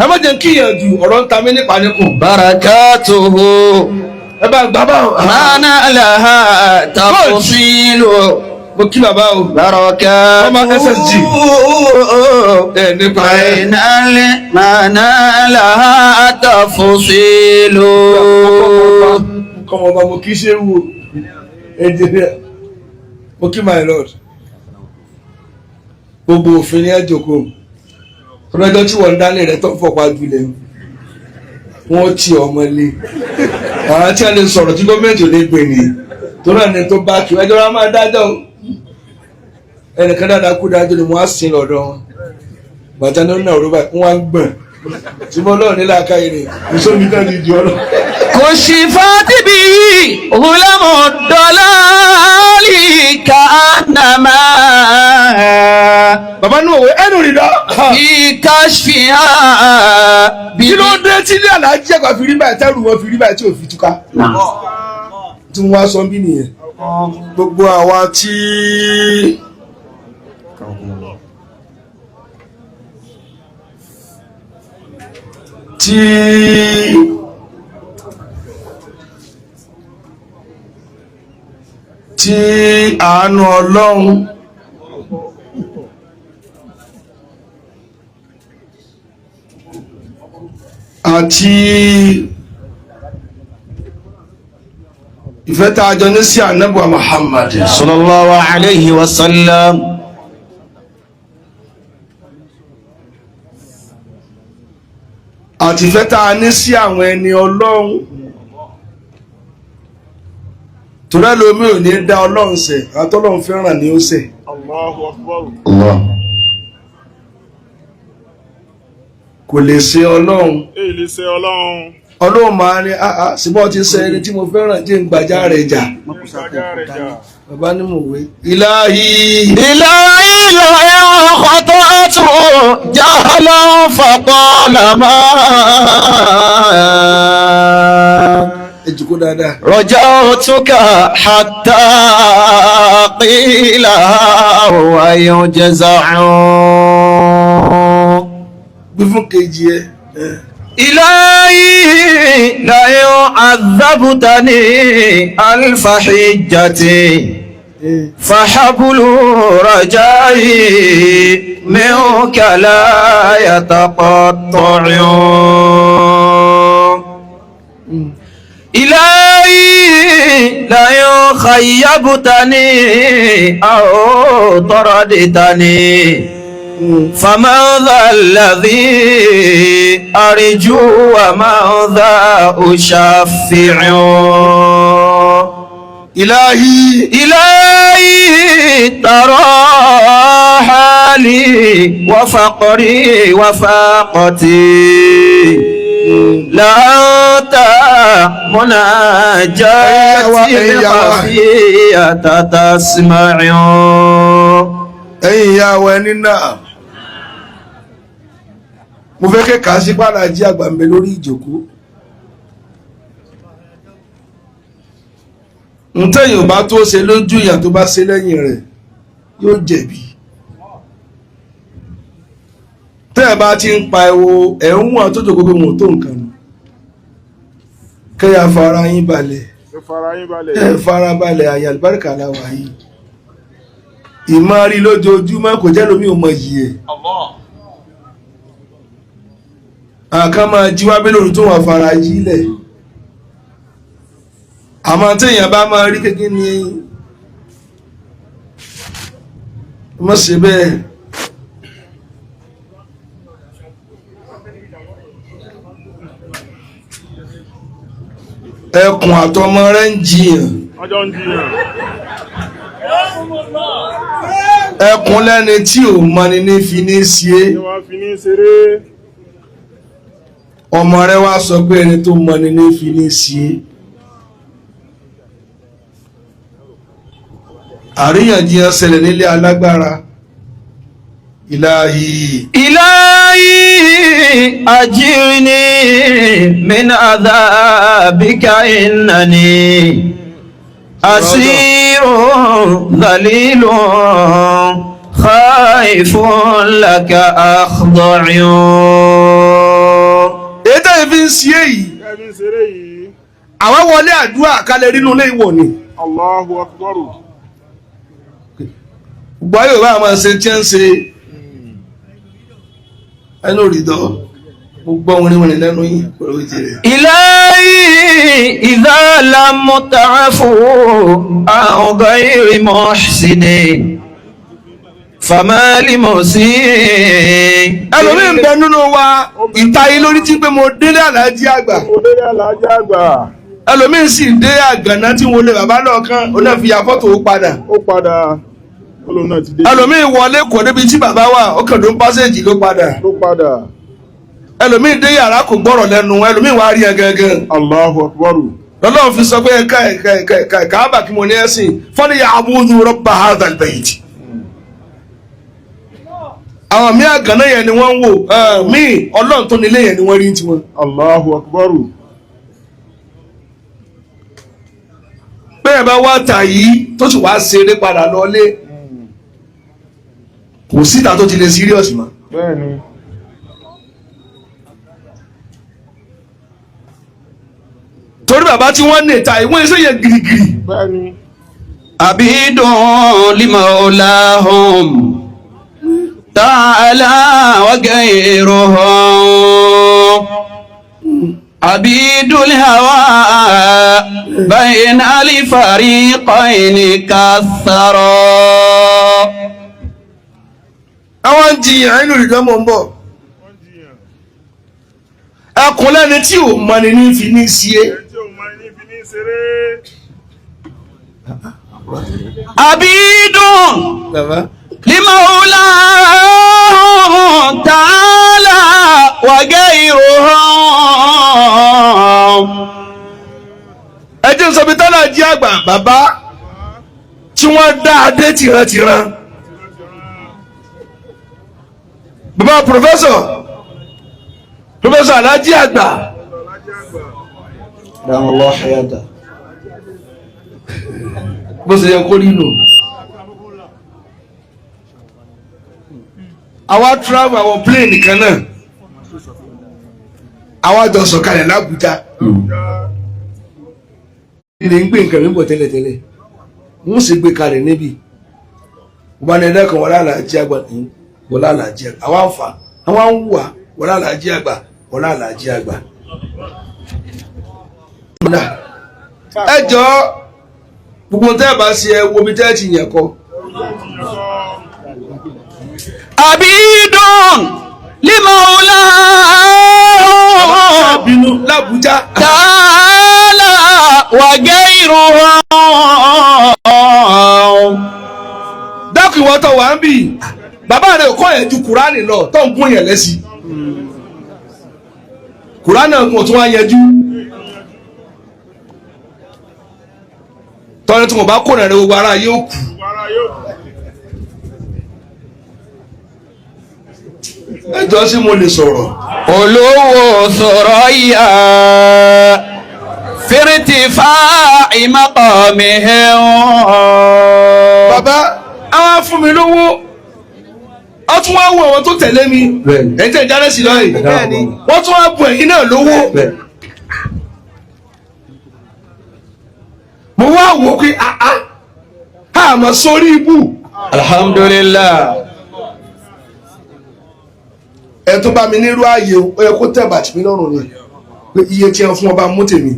Ẹ má jẹ́ kíyàn ju ọ̀rọ̀ ń ta mí nípa níkùn. Barakatuhu. Ẹ bá gbà bá. Mana laha tafsilu. Mo kí bàbá o. Barakatuhu. Ọmọ SSG. Ẹ nípa ẹ. Fainali mana laha tafsilu. Kọ́mọ ọba mo kí ṣé wù. Engineer. Mo kí my lord. Gbogbo òfin ni ẹ jókòó. Ọlọ́jọ́ tí wọ́n ń dálé rẹ̀ tó ń fọ̀pá jùlẹ̀. Wọ́n ti ọmọ lé. Àwọn tí a lè sọ̀rọ̀ tí gómìnà ò lè gbè ní. Torí ẹni tó bá kí ẹjọ́ wa máa dájọ́ o. Ẹnìkan dáadáa kú dájọ́ ni mo á sin lọ́dọ̀ wọn. Bàtà ní ó nà òrùba wọ́n á ń gbọ̀n. Tí mo lọ́ọ̀ nílẹ̀ akáyé ni, ìsómi náà ti ju ọ lọ. كشفت به ظلم الضلال كأنما Bàbá ní òwe ẹnu rí lọ. في كشفها. Kí ló dé tí ilé aláàjì ẹ̀kọ́ fi rí báyìí tẹ́rù wọn fi rí báyìí tí ò fi túká? Tí wọ́n wá sọ bí nìyẹn. Gbogbo àwa tí tí àánú Ọlọ́run àti ìfẹ́ tá a jọ ní sí ànábì Muhammad sallallahu alayhi wa sallam. Àti ìfẹ́ tá a ní sí àwọn ẹni Ọlọ́run, torí ẹlòmíì ò ní dá Ọlọ́run ṣẹ̀, àtọ́lọ́run fẹ́ràn ni ó ṣẹ̀. Allahu Akbar. Allah. Kò lè ṣe Ọlọ́run. Èyí lè ṣe Ọlọ́run. Ọlọ́run máa ní àá síbọ̀ ti ṣe ẹni tí mo fẹ́ràn jẹ́ ń gbàjá rẹ̀ jà. Gbàgá rẹ̀ jà. Bàbá ní mò wé ìláhí. إلهي لا خطأت جهلا فقال ما Ẹ jókòó dáadáa. رجوتك حتى قيل ويجزع. Gbé fún kejì ẹ. إلهي لا عذبتني ألف حجة فحبل رجائي منك لا يتقطع. إلهي لا خيبتني أو طردتني فمن ذا الذي أرجو ومن ذا أشفع. Ìláhí. إلهي ترى حالي وفقري وفاقتي لا أنت مناجاتي الخفية تسمع. Ẹ̀yin ìyá wa ẹni náà, mo fẹ́ kẹ́kàá sí pàlàjì àgbà ń bẹ lórí ìjókòó. Ntẹ́yìn ò bá tó ṣe lójú ìyà tó bá ṣe lẹ́yìn rẹ̀ yóò jẹ̀bi. Tẹ́ ẹ bá ti ń pa ẹwo ẹ̀ ń wọ̀n tó jòkó pé wọn ò tó nǹkan nù, kẹ́yà fara yín balẹ̀. Ẹ fara yín balẹ̀. Ẹ fara balẹ̀, àyè àlùbáríkà làwà yìí. Ìmọ̀ rí lójoojúmọ́ kò jẹ́ lómi ò mọ yìí ẹ̀. Àkàn máa jí wá bí lóru tó wọ́n fara yí lẹ̀. Àmọ́ téèyàn bá máa rí kékeré ni mọ̀ sí bẹ́ẹ̀. Ẹkùn àtọmọ rẹ̀ ń jiyàn. Ọjọ́ ń jiyàn. Ẹkùn lẹ́ni tí ò mọni ní fi ní sí é. Ṣé wọ́n fi ní ṣeré? Ọmọ rẹ̀ wá sọ pé ẹni tó mọni ní fi ní sí é. Àríyànjiyàn ṣẹlẹ̀ nílé alágbára. Ìláhì. إلهي أجرني من عذابك إنني أسير ذليل. خائف لك أخضع. Èyí tẹ́yìn fi ń ṣe èyí. Ẹ fi ń ṣeré yìí. Àwọn wọlé àdúrà kalẹ̀ nínú ilé ìwọ̀ ni. Allahu akbar. Gbogbo ayé òbá máa ṣe tí ń ṣe ẹnu òrìdọ́ mo gbọ́ wìnrìnwìnrìn lẹ́nu yín pẹ̀lú ìdí rẹ̀. إلهي إذا لم تعفو عن غير محسن فما لمسيء. Ẹlòmíì ń bẹ nínú wa ìta yìí lórí tí pé mo délé àlájí àgbà. Mo délé alájà àgbà. Ẹlòmíì sì dé àgànná tí wọn lé bàbá lọ́ọ̀kan ó náà fi ya fọ́tò ó padà. Ó padà. Olóhùn náà ti dé. Ẹlòmíì wọlé kò débi tí bàbá wà, ó kàn ló ń pásẹ̀jì ló padà. Ló padà. Ẹlòmíì dé yàrá kò gbọ́rọ̀ lẹ́nu ẹlòmíì wá rí ẹ gangan. Allahu akbar. Lọ́lọ́run fi sọ pé ẹ̀ka ẹ̀ka ẹ̀ka ẹ̀ka ẹ̀ka àbà kí mo ní ẹ̀sìn falyabudu rabba hadha albayt. Àwọn míì àgànná yẹn ni wọ́n ń wò, míì ọlọ́run tó nílé yẹn ni wọ́n rí ní tiwọn. Allahu akbar. Bẹ́ẹ̀ bá wá tà yìí tó sì wá ṣeré padà lọlé, kò síta tó ti lè serious mọ́. Bẹ́ẹ̀ni. Torí bàbá tí wọ́n ní ìta ìwọ́n iṣẹ́ yẹn girigiri. Bẹ́ẹ̀ni. عبيد لمولاهم تعالى وغيرهم عبيد الهوى بين الفريقين كثرا. Àwọn ń jiyàn inú ìdánmọ̀ ń bọ̀. Wọ́n jiyàn. Ẹkùn lẹ́ni tí ò mọni ní fi ní sí é. Ẹni tí ò mọ ní fi ní ṣeré. عبيد Bàbá. لمولاهم تعالى وغيرهم. Ẹ jẹ́ n sọ bí tọ́lá jí àgbà bàbá tí wọ́n dá adé tìrantìran. Bàbá pòfẹ́sọ̀ Alájí àgbà. Alájà àgbà. Bó ṣe yẹ kó rí nù. Àwa travel àwọn plane kan náà. Àwa jọ sọ̀kalẹ̀ l'Ábùjá. Ilé ń gbé nǹkan mi bọ̀ tẹ́lẹ̀tẹ́lẹ̀. Wọ́n sì gbé kalẹ̀ níbí. Wọ́n bá ní ẹ̀dá kan wọlé àlàájì àgbà ní wọlé àlàájì àgbà. Àwa ń fà àwa ń wùwà wọlé àlàájì àgbà wọlé àlàájì àgbà. Ẹ jọ gbogbo tẹ́ ẹ bá ṣe ẹ wo ibi tẹ́ ẹ ti yàn kọ. عبيد لمولاهم Bínú l'Ábùjá. تعالى وغيرهم. Dákun ìwọ tó wà ń bì, bàbá rẹ ò kọ́ yẹn ju kùránì lọ tó ń gún yẹn lẹ́sìn. Kùránì kò tún wá yẹjú. Tọ́ni tí mo bá kó rẹ̀ gbogbo ara yóò kú. Gbogbo ara yóò kú. Ẹ jọ sí mo lè sọ̀rọ̀. Olówó ثريا في ارتفاع مقامهم. Bàbá àwọn fún mi lówó, wọ́n tún wá wo àwọn tó tẹ̀lé mi. Bẹ́ẹ̀ni. Ẹ̀yin tẹ̀ jáde sí lọ́yìn. Bẹ́ẹ̀ni. Wọ́n tún wá bu ẹ̀yin náà lówó. Bẹ́ẹ̀ni. Mo wá wò ó pé àá àmọ́ sórí ibù. Alhamdulillah. Ẹ tó bá mi nírú ààyè o, ó yẹ kó tẹ̀ bàtì mi lọ́rùn ni pé iye tí ẹ fún ọba mú tèmi.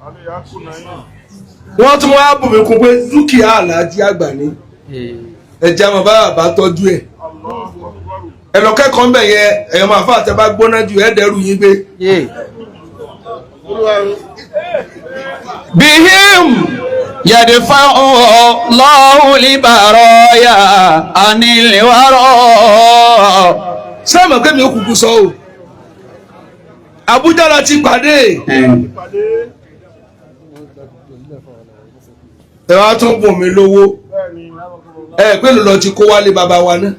Àlè kùnà yín. Wọ́n tún wá bù mí kún pé dúkìá àlàájì àgbà ni ẹ̀jẹ̀ àwọn bàbá bá tọ́jú ẹ̀. Allahu akbar. Ẹ lọ kẹ́kọ̀ọ́ mbẹ̀ yẹn, ẹ̀yọ́ máa fà tẹ́ bá gbóná ju ẹ̀ dẹ́rù yín gbé. بهم يدفع الله البرايا عن الورى. Sẹ́ẹ̀mọ̀ kémi ó kúkú sọ o, Àbújá la ti pàdé. Pàdé. Ẹ wá tún bùn mí lówó. Bẹ́ẹ̀ni. Ẹ pé ló lọ ti kó wálé bàbá wa náà.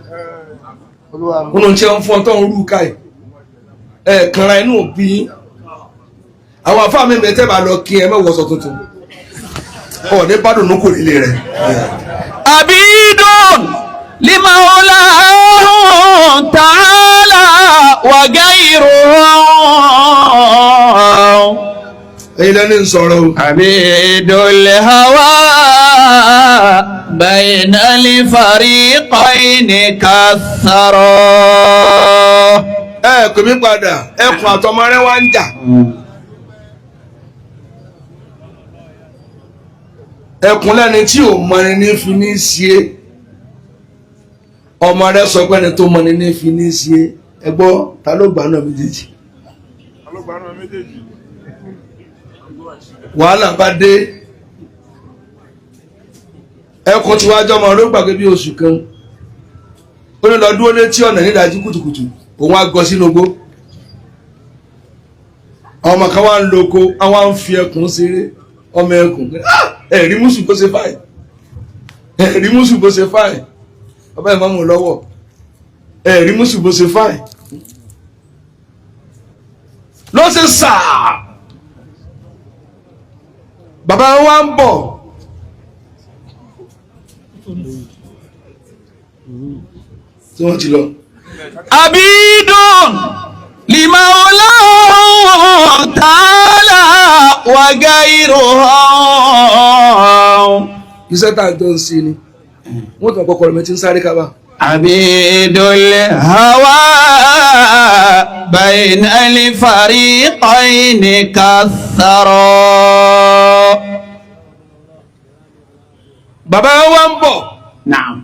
Wọn ń ṣe ń fún ọ tó ń rú ká ẹ ẹ kanra inú òbí yín. Àwọn afá mi mẹtẹ bá lọ kí ẹ mẹwọsọ tuntun ọ ní bá dùnú kò nílé rẹ. لمولاه تعالى وغيرهم Èyí lẹ́ni ń sọ̀rọ̀ o. عبيد الهوى بين الفريقين كثروا Ẹ pè mí padà, ẹkùn àtọmọ rẹ wá ń jà. Ẹkùn lẹ́ni tí ò mọni ní fi ní sí é. Ọmọ rẹ sọ pé ẹni tó mọni ní fi ní sí é. Ẹ gbọ́, ta ló gbà náà méjèèjì? Alógbàánu méjèèjì. Wàhálà bá dé. Ẹkùn tí wàá jọmọ ló gbàgbé bí oṣù kan. Ó ní lọ dúró létí ọ̀nà nídàájí kùtùkùtù, òun á gọ sínú igbó. Ọmọ kan wá ń loko, àwọn á ń fi ẹkùn ṣeré. Ọmọ ẹkùn, ẹ̀rí mùsùn bó ṣe fáì, ẹ̀rí mùsùn bó ṣe fáì, ọba ìmọ̀mù lọ́wọ́, ẹ̀rí mùsùn bó ṣe fáì ló ṣe sàá. Bàbá wa ń bọ̀, tí wọ́n ti lọ. عبيد لمولاه تعالى وغيرهم Iṣẹ́ tá a jọ ń ṣe ni wọ́n tàn kọ́kọ́ rẹ̀ tí ń sáré kábà. عبيد الهوى بين الفريقين كثروا Bàbá wa ń bọ̀. نعم.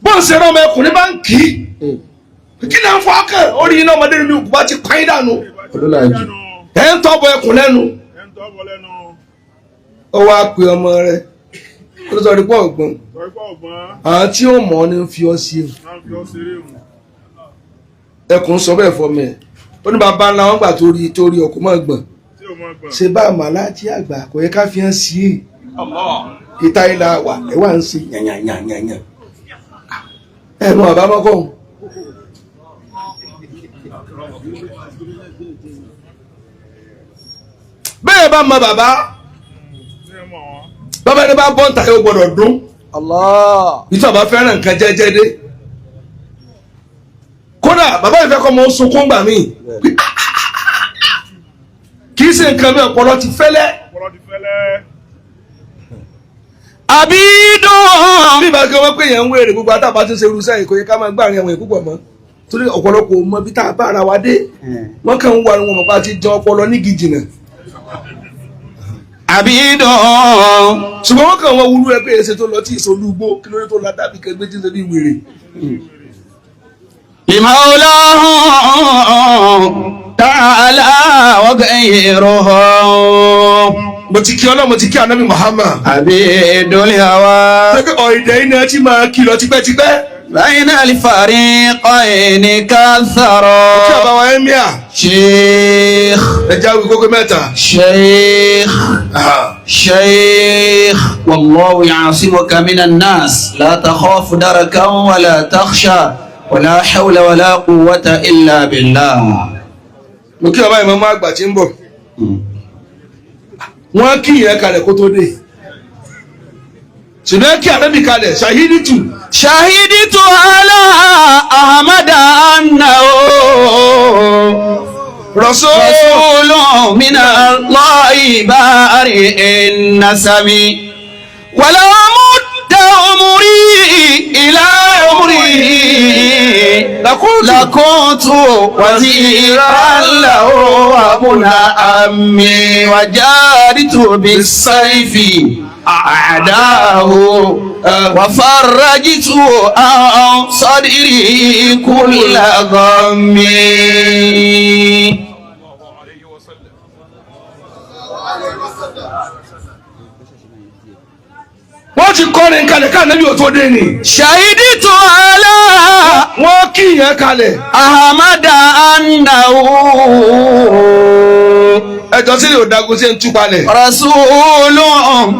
Bó ń ṣe rán ọmọ ẹkùnrin bá ń kì í, kí ni à ń fọ ọkàn orí iná ọmọdé nínú ikú bá ti pa yín dànù, ẹ̀ ń tọ́ bọ ẹkùn lẹ́nu. Ẹ ń tọ́ bọ lẹ́nu. Ó wá pe ọmọ rẹ̀, ó ló sọ rí pọ̀ ọ̀gbọ́n. Sọ pé ọ̀gbọ́n. Àwọn tí ó mọ̀ ọ́ ní fi ọ́ sí i. Náà fi ọ́ ṣeré òun. Ẹkùn sọ bẹ́ẹ̀ fọmọ ẹ̀, ó ní bàbá ńlá wọn gbà tó rí ọkọ̀ mọ́ gbọ̀n. Tí ò mọ̀ gbọ̀n. Ṣe bá àmà láti àgbà kò yẹ ká fi hàn sí i, ìta ìlà wà ẹ wà ń ṣe yànyànyànyàn, ẹ mọ bàbá mọ́kọ́. Bẹ́ẹ̀ bá mọ bàbá. Ní ẹ mọ̀ wọ́n. Bàbá ẹni bá bọ́ǹtà yóò gbọ́dọ̀ dún. الله. Ìtọ́ bá fẹ́ràn nǹkan jẹ́jẹ́ dé, kódà bàbá ìfẹ́ kọ́ mọ́ sunkún gbà mí, kì í ṣe nǹkan mi, ọpọlọ ti fẹ́lẹ́. Ọpọlọ ti fẹ́lẹ́. عبيد Bí ìbá kí wọ́n pè yẹn ń wéèrè gbogbo àtàbà tí ń ṣe irúṣẹ́ yìí, kò yẹ ká máa gbàrin àwọn èèyàn púpọ̀ mọ́, torí ọ̀pọ̀lọpọ̀ mọ bí tá a bá ara wa dé, wọ́n kàn ń wà wọn mọ̀ bá ti jẹ ọpọlọ nígi jìnnà. عبيد Ṣùgbọ́n wọ́n kàn wọ́n wúlú ẹ pé èsè tó lọ tí ìṣolú igbó kí lórí tó la dábì kẹgbẹ́ tí ń ṣe bí wèrè. لمولاه تعالى وغيرهم Mo ti kí Ọlọ́run, mo ti kí Ànábì Muhammad. عبيد الهوى Pé ọ̀ìdẹ̀ iná tí máa kí lọ tipẹ́tipẹ́. بين الفريقين Kí كثروا ọba wa emir. شيخ. Ẹja wí kókó mẹ́ta. شيخ. شيخ، والله يعصمك من الناس، لا تخاف دركا ولا تخشى، ولا حول ولا قوة إلا بالله. Mo kí ọba ìmọ̀ọ́mọ́ àgbà tí ń bọ̀. Wọ́n kí ìyẹn kalẹ̀ kó tó dé. Ṣùgbọ́n kí Ànábì kalẹ̀ ṣàhídì tù. شهدت على أحمد أنه Rọ̀ṣọ́. رسول من الله بارئ النسم، ولو مد عمري إلى عمري لكنت وزيرا له وابن عمي، وجارت بالسيف أعداه، وفرجت عن صدري كل غم. Wọ́n ti kọrin kalẹ̀ ká Ànábì ò tó dé ni. شهدت على Wọ́n kí ìyẹn kalẹ̀. أحمد أنه Ẹjọ́ sílẹ̀ ò dagun sí ń tú palẹ̀. رسول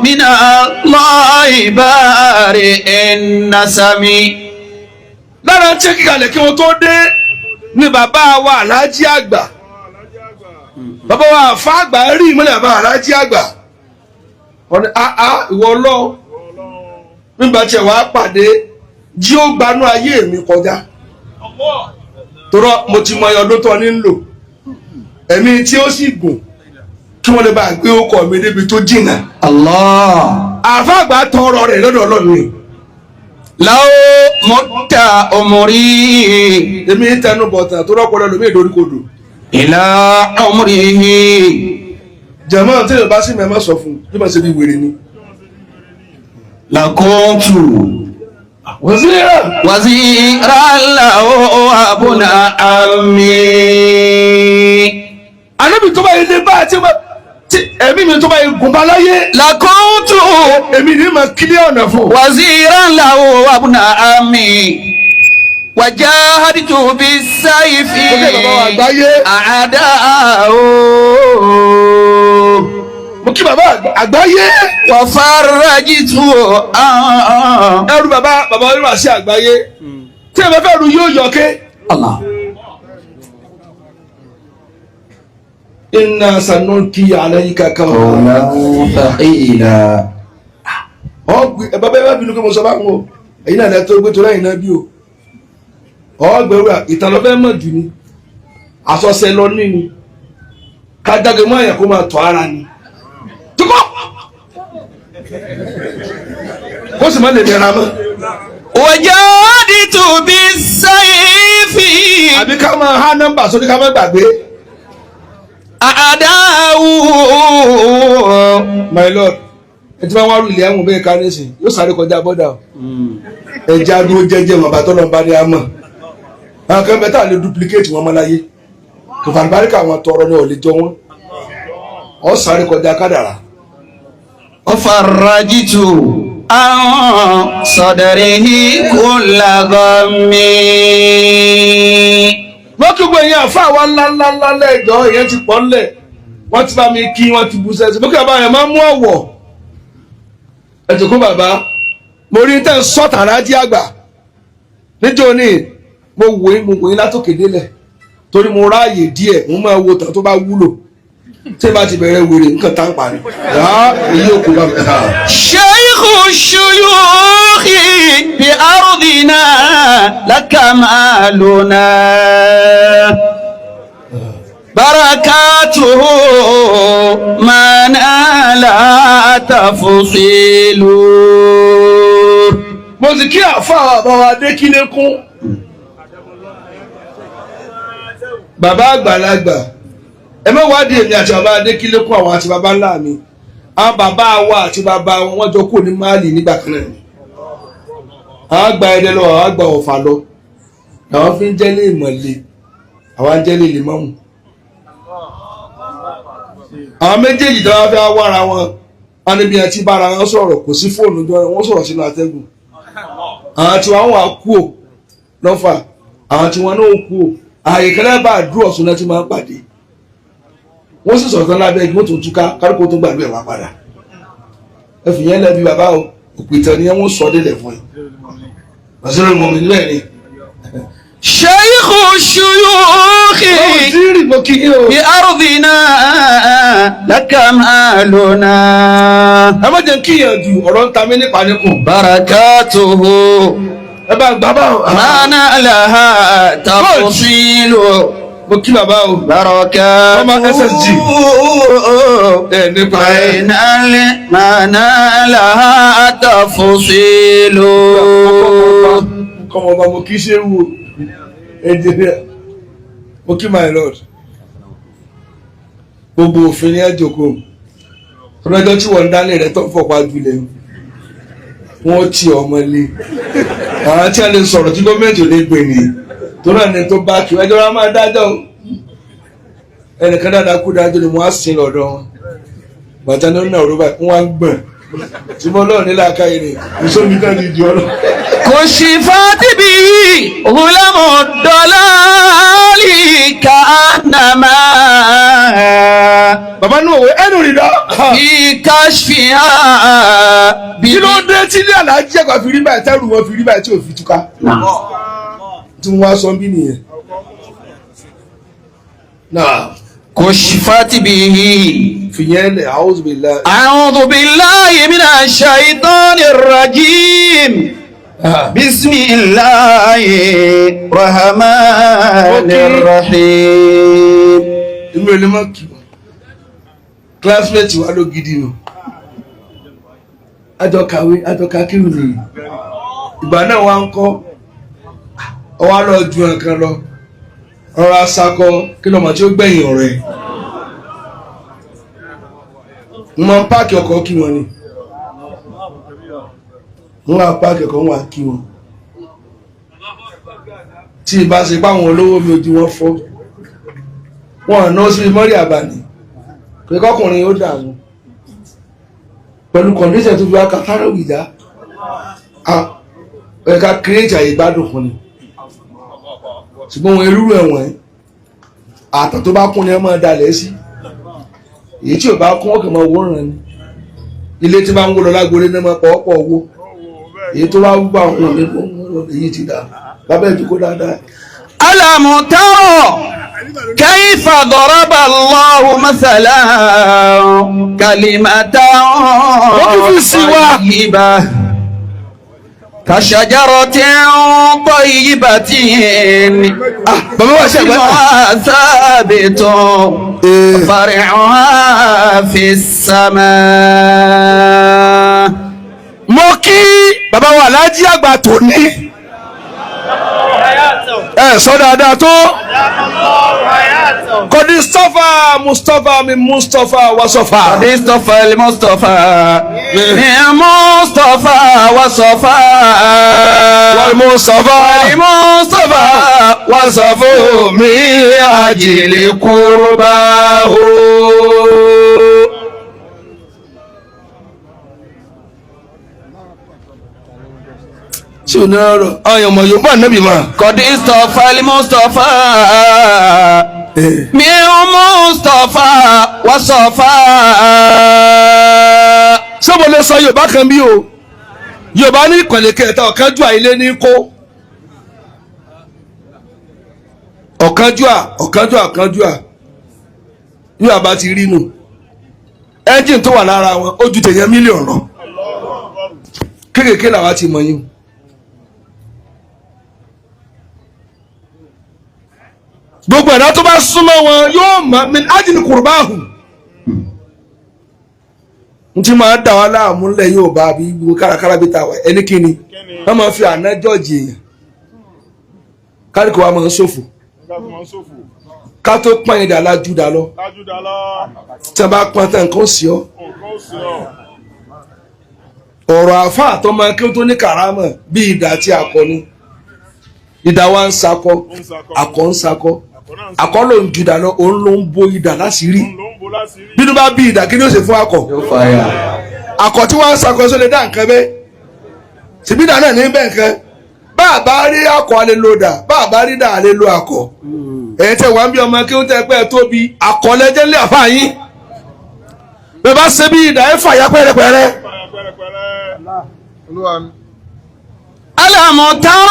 من الله بارئ النسم. Lára tí kí kalẹ̀ kí wọ́n tó dé ni bàbá wa Aláàjì àgbà. Alájí àgbà. Bàbá wa àfa àgbà rí ìmọ̀lẹ̀ bàbá Aláàjì àgbà. Wọ́n ní àá ìwọ ọlọ́run Ọlọ́run. nígbà tí ẹ̀ wá pàdé Jí ó gbanú ayé mi kọjá. Torọ́ mo ti mọ ọdún tó ní ń lò. Ẹ̀mí tí ó sì gùn kí wọ́n lè bá gbé ọkọ̀ mi débi tó jìnnà. Allah. Àfa àgbà tọrọ rẹ̀ lọ́dọ̀ Ọlọ́run ni. Law mutta umri Èmi ń tẹnu bọ̀ tán tó rọ́pò lọ́dọ̀ mi ìdoríkodò. ila umrihi. Jẹ̀mọ́ tí yorùbá sì mẹ́mọ́ sọ fún un bí wọ́n ṣe bí wèrè ni. Lakuntu Wọ́n sì rẹ̀. waziran lahu abuna ammi. Ànábì tó bá yẹ lé bá àti tí ẹ̀mí mi tó bá yẹ gùn bá láyé. Lakuntu Èmi ní ma kílẹ̀ ọ̀nà fún. waziran lahu abuna ammi. Wajahadtu bisayfi Mo kí bàbá wa àgbáyé. a'da'ahu. Mo kí bàbá àgbáyé. Wafarajtu an Ẹrú bàbá bàbá onímọ̀ sí àgbáyé. Tí ẹ bá fẹ́ ru yóò yọké. Allah. Inna sanulki alayka qawlan. Thaqila. Ọ̀gbìn ẹ bàbá ẹ bá bínú pé mo sọ báwọn o. Èyí náà lẹ́tọ́ gbé torí ẹ̀yìn náà bí o. Ọ̀gbẹ̀rù ìtàlọ́fẹ́ mọ̀ jù ni. Àsọsẹ lọ ní ni. Kájáde mọ́ àyàn kó máa tọ́ ara ni. Tukọ̀! Kó sì má lè dẹ̀ra mọ́. Wajahadtu bisayfi Àbí ká máa há nọ́mbà sórí ká má gbàgbé. a'da'ahu. My lord, ẹ ti máa wá rú ilé ẹ̀wọ̀n bẹ́ẹ̀ ká nísìn, yóò sáré kọjá bọ́dà o. Ẹja dúró jẹ́jẹ́ wọn bàtọ́ lọ́nba ní àmọ́. Àwọn kan bẹ́ẹ̀ tá à lè duplicate wọn mọ́ láyé. Kò fàlùbáríkà wọn tọrọ ní ọ̀lẹ́jọ́ wọn. Ọ sáré kọjá kádàrá. Wafarajtu an sadrihi kulla ghammi. Wọ́n kí gbogbo èèyàn àfa wa ńláńláńlá lẹ́jọ́ ìyẹn ti pọ̀ ńlẹ̀. Wọ́n ti bá mi kí wọ́n ti bu sẹ́sì. Mo kí bàbá yẹn máa ń mú ọ̀wọ̀. Ẹ jòkó bàbá. Mo rí tẹ́ ń sọ̀tà rájí àgbà. Níjó ní mo wò yín mo wò yín látòkè délẹ̀. Torí mo ráàyè díẹ̀, mo máa wo tàn tó bá wúlò. Tí bá ti bẹ̀rẹ̀ wèrè nǹkan tá ń parí. Yàá èyí ò kú bá mi. Shaykhu shuyukhi bi ardina lakamaluna. Barakatuhu ma nala tafsilu. Mo sì kí àfa bàbá wa Adékílékún. Bàbá àgbàlagbà ẹ má wádìí èmi àti bàbá Adékílékún àwọn àti bàbá ńlá mi. Àwọn bàbá wa àti bàbá wọn wọ́n jọ kúrò ní Málì nígbà kan náà ni. Àwọn àgbà Ẹdẹ lọ, àwọn àgbà Ọ̀fà lọ. Àwọn fi ń jẹ́lé ìmọ̀le, àwọn ń jẹ́lé ìlímọ̀mù. Àwọn méjèèjì tó wá fẹ́ wára wọn, wọn níbi àti bára wọn sọ̀rọ̀ kò sí fóònù jọ wọ́n sọ̀rọ̀ sínú atẹ́gùn. Àwọn tí wọn wà kú ò lọ́fà, àwọn tí wọn náà kú ò. Ààyè kan náà bá àdúrà ọ̀sùn náà ti máa ń pàdé. Wọ́n sì sọ̀rọ̀ tán lábẹ́ igi wọ́n tún túká kárìkó tó gbàgbé ẹ̀ wá padà. Ẹ fi yẹn lẹ́bi bàbá o, òpìtàn ni wọ́n sọ délẹ̀ fún ẹ. Bàṣẹ́rẹ́ mọ̀ mi nílẹ̀ ni. Shaykhu shuyukhi Báwo ti rí mo kí yín o? bi ardina lakamaluna. Ẹ má jẹ́ kíyàn ju ọ̀rọ̀ ń ta mí nípa níkùn. Barakatuhu Ẹ bá gbà bá o. ma nalaha tafsilu. Mo kí bàbá o. Barakatuhu Ọmọ SSG. Ẹ nípa ẹ. ma nalaha tafsilu. Kọ́mọ ọba mo kí ṣé wù. Ẹnjìníà. Mo kí my lord. Gbogbo òfin ni ẹ jókòó. Ọlọ́jọ́ tí wọ́n ń dálé rẹ̀ tó ń fọ̀pá jùlẹ̀. Wọ́n ti ọmọ lé. Àwọn tí a lè sọ̀rọ̀ tí gómìnà ò lè gbè ní. Torí ẹni tó bá kí ẹjọ́ wa máa dájọ́ o. Ẹnìkan dáadáa kú dájọ́ ni mo á sin lọ́dọ̀ wọn. Bàtà ní ọ̀nà òrùba wọ́n á ń gbọ̀n. Tí mo lọ́ọ̀ nílá akáyé ni, ìsómi náà ti di ọlọ́. كشفت به ظلم الضلال كأنما Bàbá nù òwe ẹnu rí lọ. في كشفها Kí ló dé tí ilé àlàájì àgbà fi rí báyìí tẹ́rù wọn fi rí báyìí tí ò fi túká? Tí wọ́n wá sọ ń bí nìyẹn. Náà كشفت به fìyẹn lẹ̀, a'udhu billahi. أعوذ بالله من الشيطان الرجيم. بسم الله الرحمن الرحيم. Inú ẹni máa kì wọ́n. Classmate wa ló gidi nù. Àjọ kàwé, àjọ kakíwì nìyí. Ìgbà náà wá ń kọ́. Ọwọ́ lọ ju nǹkan lọ. Rọra sakọ kí lọ́mọ tí ó gbẹ̀yìn ọ̀rẹ́. Mo máa ń páàkì ọkọ̀ kí wọn ni. Mo máa páàkì ọkọ̀ wọn kí wọn. Tí ìbá ṣe páwọn olówó mi ojú wọn fọ́. Wọn àná sí mọ́rí àbàní. Pé kọkùnrin ó dààmú. Pẹ̀lú kọ̀ǹdíṣẹ̀ tó fi wá kàtàrà ìdá. Ẹ̀ka kírèjì àyè gbádùn fún ni. Ṣùgbọ́n wọn irú ẹ̀wọ̀n àtọ̀ tó bá kún ni ẹ máa dalẹ̀ sí. Èyí tí ò bá kún ọkàn máa wòran ni. Ilé tí máa ń wó lọ lágboolé náà máa pọ̀ ọ̀pọ̀ owó. Èyí tó wá wúgbà wọn ní èyí ti dà. Bàbá ìjókòó dáadáa. ألم تر كيف ضرب الله مثلا كلمة طيبة كشجرة طيبة Bàbá wa ṣe àgbà. أصلها ثابت فرعها في السماء. Mo kí bàbá wa Aláàjì àgbà tòní. Ẹ sọ dáadáa tó. Kọ́dí Sọ́fà Mustapha mi Mustapha Wasọ́fà. مصطفى المصطفى من مصطفى وصفا Wal Mustapha المصطفى Wasọ́fà mi àjèlè kúrúbáhó. Ṣé o ní ọ̀rọ̀? Ayọ̀ mọ̀ yóò bá nàbì máa. قد اصطفى المصطفى من مصطفى وصفا. Ṣé mo lè sọ Yorùbá kan bí o? Yorùbá ní ìkànnì kẹta ọ̀kánjúà ilé ní kó. Ọ̀kánjúà ọ̀kánjúà ọ̀kánjúà yóò bá ti rí nù. Ẹ́ńjìn tó wà lára wọn ó ju tèèyàn mílíọ̀nù lọ. Kéékèèké làwa ti mọ̀ yín. Gbogbo ẹ̀dá tó bá súnmọ́ wọn yóò mọ̀ min ajli qurbahum. N tí máa dà wá láàmú lẹ̀ yóò bá bí gbogbo kárakára bí ta wà ẹni kíni wọ́n máa fi àná jọ́ọ̀jì èèyàn kárìkò wa máa ń ṣòfò Nígbà tó máa ń ṣòfò. ká tó pọ́n ìdá lájúdà lọ Lájúdà lọ. tí a bá pọ́n tán nǹkan ó sì ọ́. Nǹkan ó sì ọ́. Ọ̀rọ̀ àáfàá tó máa kí ó tó ní kàrámọ̀ bí ìdá tí akọ ni ìdá wa ń sakọ Ó ń sakọ. akọ ń sakọ Àkọ́ náà ń akọ ló ń jùdà lọ òun ló ń bo ìdá láṣìírí Òun ló ń bo láṣìírí. bínú bá bí ìdá kí ni ó ṣe fún akọ akọ tí wọ́n ń sakọ sọ lè dá nǹkan bẹ́ẹ̀ síbí ìdá náà ní bẹ́ẹ̀ nǹkan bá a bá rí akọ a lè lo dà bá a bá rí dà a lè lo akọ ẹ̀yin tẹ wá ń bí ọmọ kí ó tẹ pẹ́ tóbi akọ lẹ́jẹ́ ńlẹ̀ àfa yín bẹ́ẹ̀ bá ṣe bí ìdá ẹ̀ fàyà pẹ́rẹpẹ́rẹ. Fàyà pẹ́rẹpẹ́rẹ. ألم تر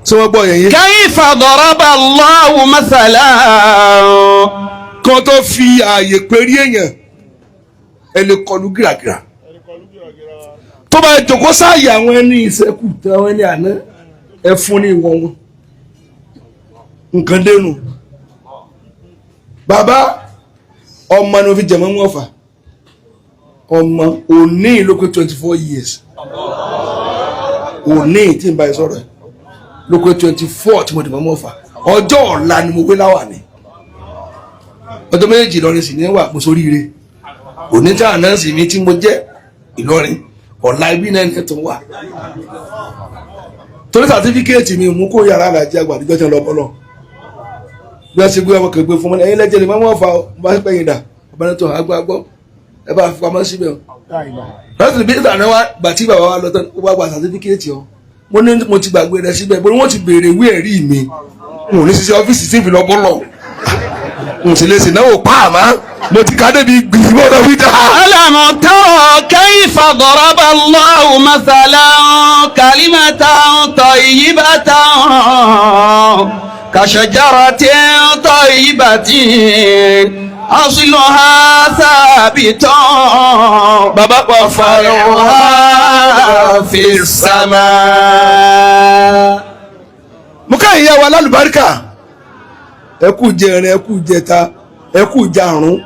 Tí wọ́n gbọ́ yẹn yé. كيف ضرب الله مثلا Kan tó fi ààyè pérí èèyàn ẹ lè kọlu gìràgìrà Ẹni kọlu gìràgìrà. tó bá jòkó sáàyè àwọn ẹni ìṣẹ́kù tí àwọn ẹni àná ẹ fún ní ìwọ wọn nǹkan dénú bàbá ọmọ ni mo fi jẹ̀mọ́ wọn fà ọmọ òní ló pé 24 years òní tí n bá yẹ sọ̀rọ̀ ẹ̀ ló pé 24 tí mo dìbò mọ́ fà ọjọ́ ọ̀la ni mo wé láwà ni ọjọ́ méjì Ìlọrin sì ní wà mo sóríire òní tí àná sì mi tí mo jẹ́ Ìlọrin ọ̀la ibi náà ní tó wà torí sàtífíkẹ́ẹ̀tì mi mú kó yàrá àlàjì àgbà àdìjọ́ tí wọ́n lọ bọ́lọ̀ bí wọ́n ṣe gbé ọmọ kẹgbẹ́ fún mi ẹ̀yin lẹ́jẹ̀ lè má wọ́n fa ọ bá pẹ́yìn dà ọba ní tó àgbà gbọ́ ẹ bá fi pamọ́ síbẹ̀ o láti bí ìtàn wa gbà tí bàbá wa lọ tán ó wá gba sàtífíkẹ́ẹ̀tì ọ mo ní mo ti gbàgbé rẹ síbẹ̀ mo ní wọ́n ti béèrè ìwé ẹ̀rí mi n ò ní ṣiṣẹ́ ọ́fíìsì tí ń fi lọ bọ́lọ̀ n sì lè sì náwó pa àmọ́ mo ti ká débi gbìyànjú ọ̀dọ̀ wí dáa. ألم تر كيف ضرب الله مثلا كلمة طيبة كشجرة طيبة أصلها ثابت Bàbá pa وفرعها في السماء. Mo ká ìyá wa lálùbáríkà, ẹ kú jẹrin, ẹ kú jẹta, ẹ kú jarun,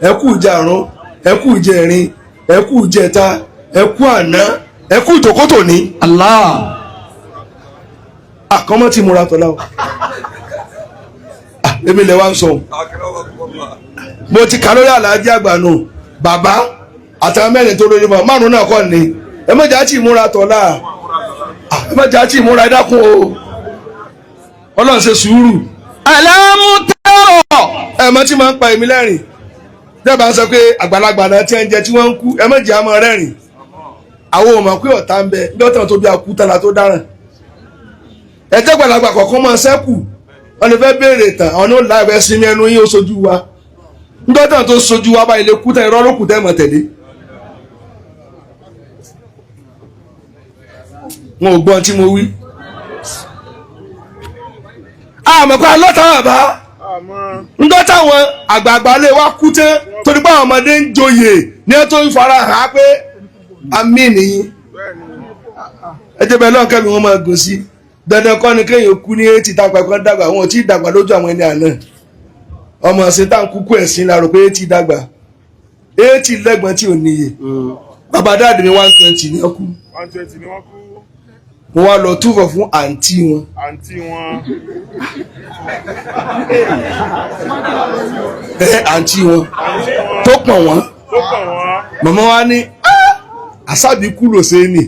ẹ kú jarun, ẹ kú jẹrin, ẹ kú jẹta, ẹ kú àná, ẹ kú ìjókòtò ní. Allah. Àkọ́mọ́ tí mo ra tọ́lá o. Ah, èmi lè wá ń sọ o. Mo ti kà lórí àlàájì àgbà nù bàbá àtàwọn mẹ́rin tó lórí mọ́ márùn náà kọ́ ni. Ẹ má jà tí múra tọ́lá. Ah, ẹ má jà tí múra, ẹ dákun o. Ọlọ́run ṣe sùúrù. ألم تر Ẹ mọ̀ tí máa ń pa èmi lẹ́rìn dẹ́gbàá sọ pé àgbàlagbà náà tí ń jẹ tí wọ́n ń kú, ẹ má jẹ́ àmọ́ rẹ́rìn. Àwọn ò mọ̀ pé ọ̀tá ń bẹ dọ́tàn tó bí akú tán la tó dáràn. Ẹ jẹ́ àgbàlagbà kọ̀ọ̀kan máa ṣẹ́kù, wọ́n lè fẹ́ béèrè tán, àwọn ní ó la ẹ̀fẹ́ sinmi ẹnu yín ó sojú wa. Dọ́tàn tó sojú wa báyìí lè kú tán, irọ́ ló kù tẹ́ mọ̀ tẹ̀lé. Wọn ò gbọ́n tí mo wí. Àmọ́ pé alọ́ta bàbá Àmọ́ ńdọ́ táwọn àgbààgbà lè wá kú tán torí pé àwọn ọmọdé ń joyè ní ẹ tó ń fara hàn á pé àmì nìyí. bẹ́ẹ̀ ni. Ẹ jẹ́ bẹ́ẹ̀ lọ́n kẹ́mi wọn máa gùn sí. Dandan kọ́ ni kéèyàn kú ní etí tápẹ́ kan dàgbà, wọn ò tí ì dàgbà lójú àwọn ẹni àná. Ọmọ ọ̀sìn tá à ń kúkú ẹ̀sìn la rò pé etí dàgbà, etí lẹ́gbọ̀n tí ò níye. Bàbá dáàdì mi 120 ní ọkú. 120 ni wọ́n kú. Mo wá lọ túfọ̀ fún àǹtí wọn. Àǹtí wọn. Ẹ àǹtí wọn Àǹtí wọn. tó pọ̀ wọ́n. Tó kàn wọ́n. Màmá wa ní àṣàbí kú lò ṣe é nì.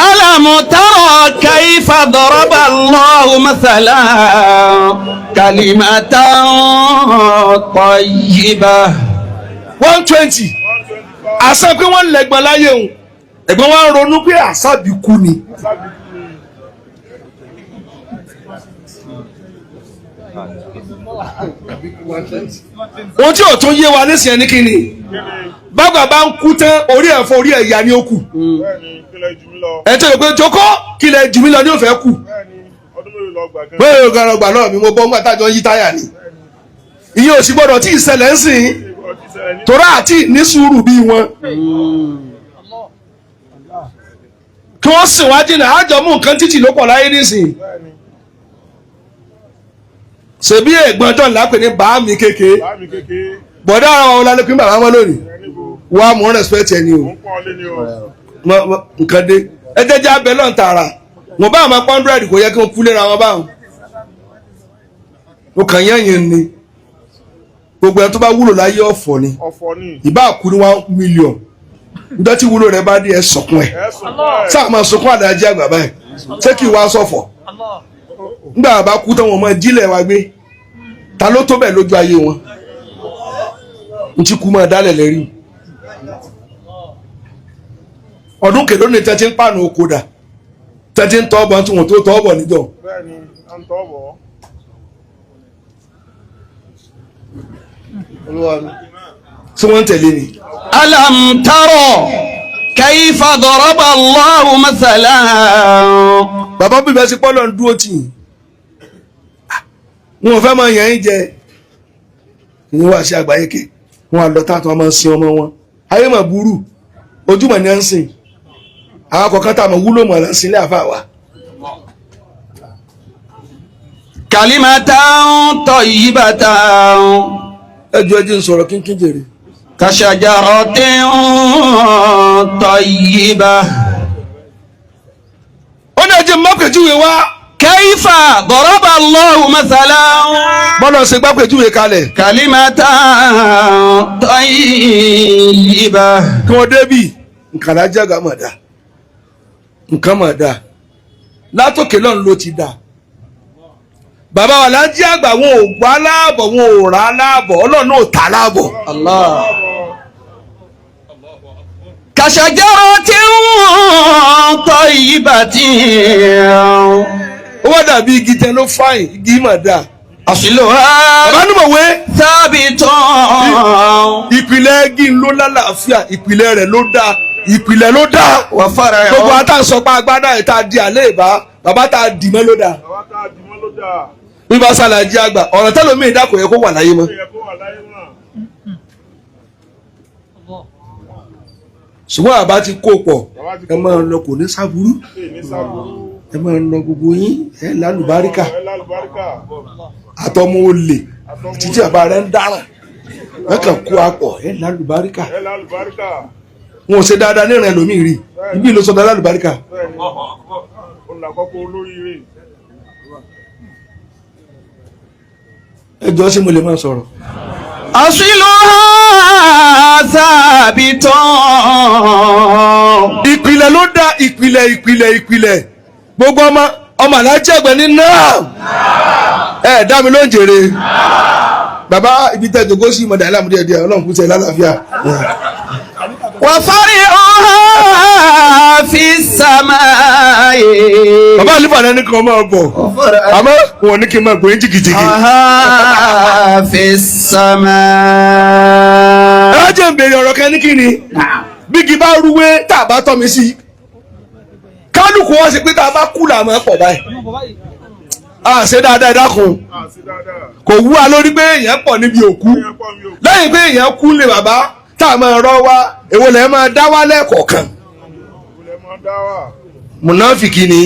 ألم تر كيف ضرب الله مثلا كلمة طيبة. 120. 125. Àṣà pé wọ́n lẹ́gbọ̀n láyé òun, ẹ̀gbọ́n wa ń ronú pé àṣàbí kú ni. Àṣàbí kú ni. Ohun tí ò tún yé wa nísìnyẹn ní kíni. Kíni? Bàbá bá ń kú tán, orí ẹ̀fọ́ orí ẹ̀yà ni ó kù. Bẹ́ẹ̀ ni, kílẹ̀ jù mí lọ. Ẹ̀ tó yẹ pé jókòó kílẹ̀ jù mí lọ ní òfẹ́ kù. Bẹ́ẹ̀ ni, ọdún mélòó lọ gbà gan. Bẹ́ẹ̀ ló gbà náà mi mo bọ́ ńgbà tájọ ń yí táyà ni. Ìyẹn ò sì gbọ́dọ̀ tí ìṣẹ̀lẹ̀ ń sìn Ọtí ṣẹlẹ̀ ní. torá àti ní sùúrù bí wọn. Kí wọ́n sìn wá jìnnà àjọ mú nǹkan títì ló pọ̀ láyé nísìnyí. Bẹ́ẹ̀ ni, Ṣèbí ẹ̀gbọ́n John lápè ní bàámi kékeré. bàá mi kékeré. Bọ̀dá ara wọn lálẹ́ pín bàbá wọn lónìí. Ẹ níbo. Wà á mú respect ẹni o. Mò ń pọ́n ọ lé ni o. Nǹkan dé. Ẹ jẹ́ jẹ́ abẹ lọ́n tààrà. Mo bá àwọn pọ́ndrẹ́dì kò yẹ kí wọ́n kú léra wọn báwọn. Mo kàn yẹn yẹn ni. Gbogbo ẹ tó bá wúlò láyé ọ̀fọ̀ ni. Ọ̀fọ̀ ni. Ìbá kú ní 1 million. Níjọ́ tí wúlò rẹ bá dé ẹ sọkún ẹ̀. Ẹ sùn fún ẹ. Sáà máa sunkún àdájẹ́ àgbà báyìí. Ṣé kí wàá sọ̀fọ̀? Nígbà bá kú tán wọn máa jílẹ̀ wa gbé. Ta ló tó bẹ́ẹ̀ lójú ayé wọn? N ti kú máa dálẹ̀ lẹ́rìí. Ọdún kèló ni tẹ́tí ń pàànù oko dà, tẹ́tí ń tọ́ ọ̀bọ̀ tí wọ́n tó tọ́ ọ̀bọ̀ níjọ́. Bẹ́ẹ̀ ni, à ń tọ́ bọ̀. Olúwa mi. Tí wọ́n ń tẹ̀lé ni. ألم تر كيف ضرب الله مثلا Bàbá bíbẹ́ sí pọ́lọ̀ ń dúró tì yín. Wọn ò fẹ́ máa yàn yín jẹ. Ìyẹn wá sí àgbáyé ké. Wọn àlọ́ tá àtọ́ máa ń sin ọmọ wọn. Ayé mà burú. Ojúmọ̀ ni à ń sìn. Àwọn kọ̀ọ̀kan tá a mọ̀ wúlò mọ̀ là ń sin ilé àfa wa. كلمة طيبة Ẹ jọ ẹjẹ ń sọ̀rọ̀ kínkín jèrè. كشجرة طيبة. Ó ní ẹjẹ mọ́pẹ̀júwe wá. كيف ضرب الله مثلا Bọ́lá ṣe gbápẹ̀júwe kalẹ̀. كلمة طيبة. Kí wọ́n débì nǹkan alájàgà mà dá, nǹkan mà dá látòkè lọ́run ló ti dá. Bàbá wa lájí àgbà wọn ò gbá láàbọ̀, wọn ò rà láàbọ̀, ọlọ́run ò tà láàbọ̀. الله كشجرة طيبة Ó wá dàbí igi tẹ ló fáyìn, igi mà dá. أصلها Bàbá nùmọ̀wé ثابت ìpìlẹ̀ igi ló lálàáfíà, ìpìlẹ̀ rẹ̀ ló dá, ìpìlẹ̀ ló dá. Gbogbo وفرع àtàǹsọ̀pá agbádá ẹ̀ tá a di àlẹ́ ìbá bàbá tá a dì mọ́ ló dá. Bàbá tá a dì mọ́ ló dáa. Bí bá sàlàjì àgbà ọ̀rọ̀ tẹ́lómi ìdákò yẹ kó wà láyé mọ́. Ó yẹ kó wà láyé mọ́. Ṣùgbọ́n àbá ti kó pọ̀, ẹ máa lọ, kò ní sábúrú. Ṣé ní sábúrú. Ẹ máa lọ gbogbo yín, ẹ lálùbáríkà. Ẹ lálùbáríkà. Àtọmọ olè títí àbá rẹ ń dáràn, ẹ kàn kó apọ̀, ẹ lálùbáríkà. Ẹ lálùbáríkà. Wọn ò ṣe dáadáa ní ìrìn ẹlòmíì rí ibi ìlú sọdọ lálùbáríkà. Bẹ́ẹ̀ni. Ó là kọ́kọ́ olóríire. Ẹ jọ, ṣé mo lè máa sọ̀rọ̀? أصلها ثابت. Ìpìlẹ̀ ló dá, ìpìlẹ̀, ìpìlẹ̀, ìpìlẹ̀. Gbogbo ọmọ ọmọ aláàjì ẹgbẹ́ ní náà, ẹ dá mi ló ń jèrè. Bàbá ibi tẹ́ jòkó sí ìmọ̀dà ìlàmú díẹ̀ díẹ̀, ọlọ́run kú sẹ́ lálàáfíà. وفرعها في السماء. Bàbá àlùfáà náà ní kí wọ́n máa bọ̀, àmọ́ wọn ò ní kí n máa gbóyún jìgìjìgì. وفرعها في السماء. Ẹ wá jẹ́ ń béèrè ọ̀rọ̀ kan ní kí ni bígi bá rúwé tá a bá tọ́ mi sí, kálukú wọn sì pé tá a bá kú làmọ́ pọ̀ báyìí. A ṣe dáadáa, ẹ dákun. Àti dáadáa. Kò wú wa lórí pé èèyàn pọ̀ níbi òkú. Ó yẹ kó mi ò Lẹ́yìn pé èèyàn kú lè bàbá tá a máa rọ́ wa, èwo lẹ́ máa dá wá lẹ́ẹ̀kọ̀ọ̀kan? Kò lè mọ dá wà. Mùnáfìkì ni.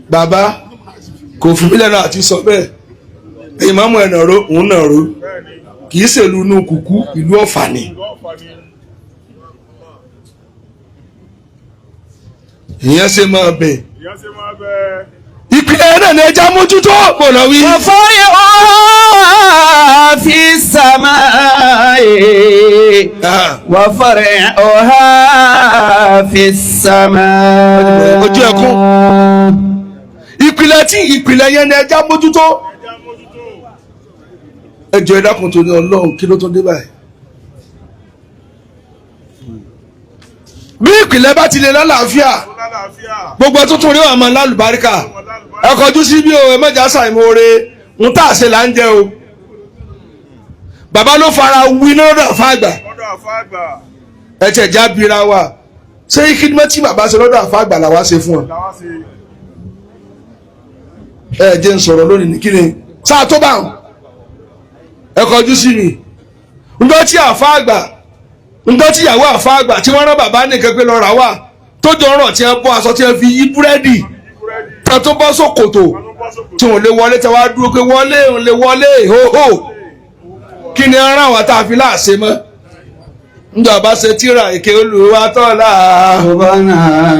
Bàbá kò fún mílíọ̀nù náà àti sọ bẹ́ẹ̀, ìmáàmù ẹ̀ nàró, òun nàró. Bẹ́ẹ̀ni. Kì í ṣèlú inú kùkú, ìlú Ọ̀fà ni. Ìlú Ọ̀fà ni. Ìyẹn ṣe máa bẹ̀. Ìyá ṣe máa bẹ. Ìpìlẹ̀ náà ni ẹja mójútó mo lọ wí. وفرعها في السماء. وفرعها في السماء. Ojú ẹkún. Ìpìlẹ̀ tí ìpìlẹ̀ yẹn ni ẹja mójútó. Ẹja mójútó. Ẹ jọ̀ọ́, ẹ dákun, torí Ọlọ́run, kí ló tó dé báyìí? Bí ìpìlẹ̀ bá ti lè lálàáfíà, Ó lálàáfíà. gbogbo tuntun rí ọmọ lálùbáríkà. Wọn lálùbáríkà. Ẹ kọjú sí bí o, ẹ mọ̀jà ṣàìmoore ń tà ṣe là ń jẹ o. Bàbá ló fara wí lọ́dọ̀ àfáàgbà. Lọ́dọ̀ àfa àgbà. Ẹ tẹ̀ já bira wa, ṣé kídímọ́ tí bàbá ṣe lọ́dọ̀ àfáàgbà làwa ṣe fún ọ? Làwa ṣe. Ẹ jẹ́ ń sọ̀rọ̀ lónìí ní kíni sáà tó bá wọn. Ẹ kọjú sí mi, ǹdọ́ tí àfáàgbà, ǹdọ́ tí ìyàwó àfáàgbà tí wọ́n rán bàbá nìkan pé lọ́ọ́ rà wá tó jọ rọ̀, tí wọ́n bọ́ aṣọ, tí wọ́n fi yí búrẹ́dì, Búrẹ́dì. tí wọ́n tó bọ́ sókòtò, Wọn ló bọ́ sókòtò. tí wọ́n lè wọlé, tí wọ́n á dúró pé wọlé, òun lè wọlé hóhó. Kí ni ara wa tá a fi láàṣẹ mọ́ ǹjọ́ bá ṣe tíra èké olùwà tọ́lá? Ọbànà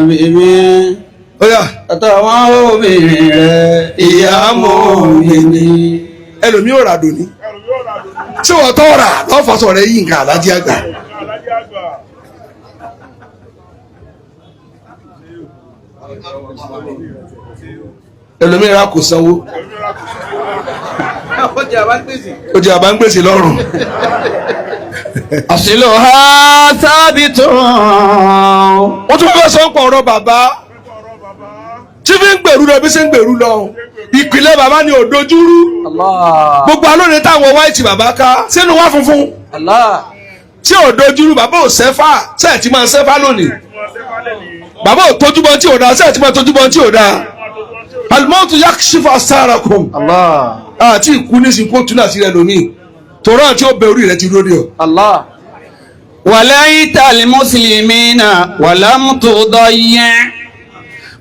bèbè Ó yá. àtàwọn obìnrin rẹ̀ ìyá mọ́ mi ni. Ẹlòmíì ò rà dòní. Ẹrù yóò rà lónìí. Tí wọ́n tọ́ rà lọ́fọ̀ọ́sọ̀ rẹ̀ yí nǹkan àlájí àgbà. Alájí àgbà. Ẹlòmíì rà kò sanwó. Ẹrù yóò rà kò sí. Ó jẹ́ àbá ń gbèsè lọ́rùn. أصلها ثابت. Wọ́n tún fẹ́ sọ ń pọ̀ ọ̀rọ̀ bàbá Nípa ọ̀rọ̀ bàbá. tí fi ń gbèrú lọ bí ṣe ń gbèrú lọ. Ìpìlẹ̀ bàbá ni òdojúrú. Allah. Gbogbo alóde táwọn wáìtì bàbá ká sínú wá funfun Allah. tí òdojúrú. Bàbá ò sẹ́fà sẹ́ẹ̀ tí máa sẹ́fà lónìí. Tí wọ́n ṣe falẹ̀ ní. Bàbá ò tójúbọ tí ò dáa, sẹ́ẹ̀ tí máa tójúbọ tí ò dáa. Wọ́n tó wọ́n tí ò Alimọ́tò yakshifa sárakum. Allah. Àti ìkú nísìnyí kó tún àṣírí ẹlòmíì tòrọ́ àti ó bẹ orí rẹ ti lórí ọ. الله. وليت المسلمين ولم تضيع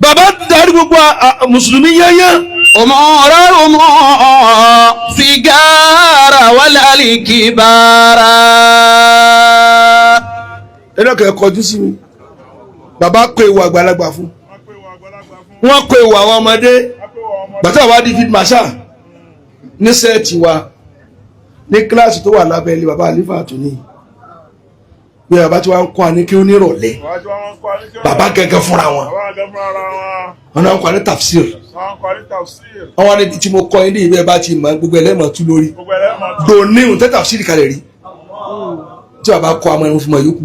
Bàbá darí gbogbo mùsùlùmí yányán. أمورهم سجارة ولا الكبار. Ẹ lọ́kẹ́ kọjú sí mi, bàbá kó ewu àgbàlagbà fún. Wọ́n pé wọ àgbàlagbà fún. Wọ́n kó ewu àwọn ọmọdé. Wọ́n pé wọ ọmọdé. Bàtà wà di field marshal ní set wa ní kíláàsì tó wà lábẹ́ ilé bàbá àlífà tó ní bí bàbá tí wọ́n ń kọ́ àní kí ó nírọ̀lẹ́. Wọ́n á jọ wọn kọ́ ní kí wọ́n- Bàbá gẹ́gẹ́ fúnra wọn. Bàbá àgẹ́ fúnra ara wọn. Wọn náà ń kọ́ àní tafsir. Wọ́n kọ́ ní tafsir. Wọn wá níbi tí mo kọ́ ilé ìwé bá ti mọ̀ gbogbo ẹlẹ́mọ̀ tú lórí. Gbogbo ẹlẹ́mọ̀ tó. Dòní òun tẹ́ tafsir kalẹ̀ rí tí bàbá kọ́ àmọ́ ẹ̀rùn fún mọ̀ yòókù.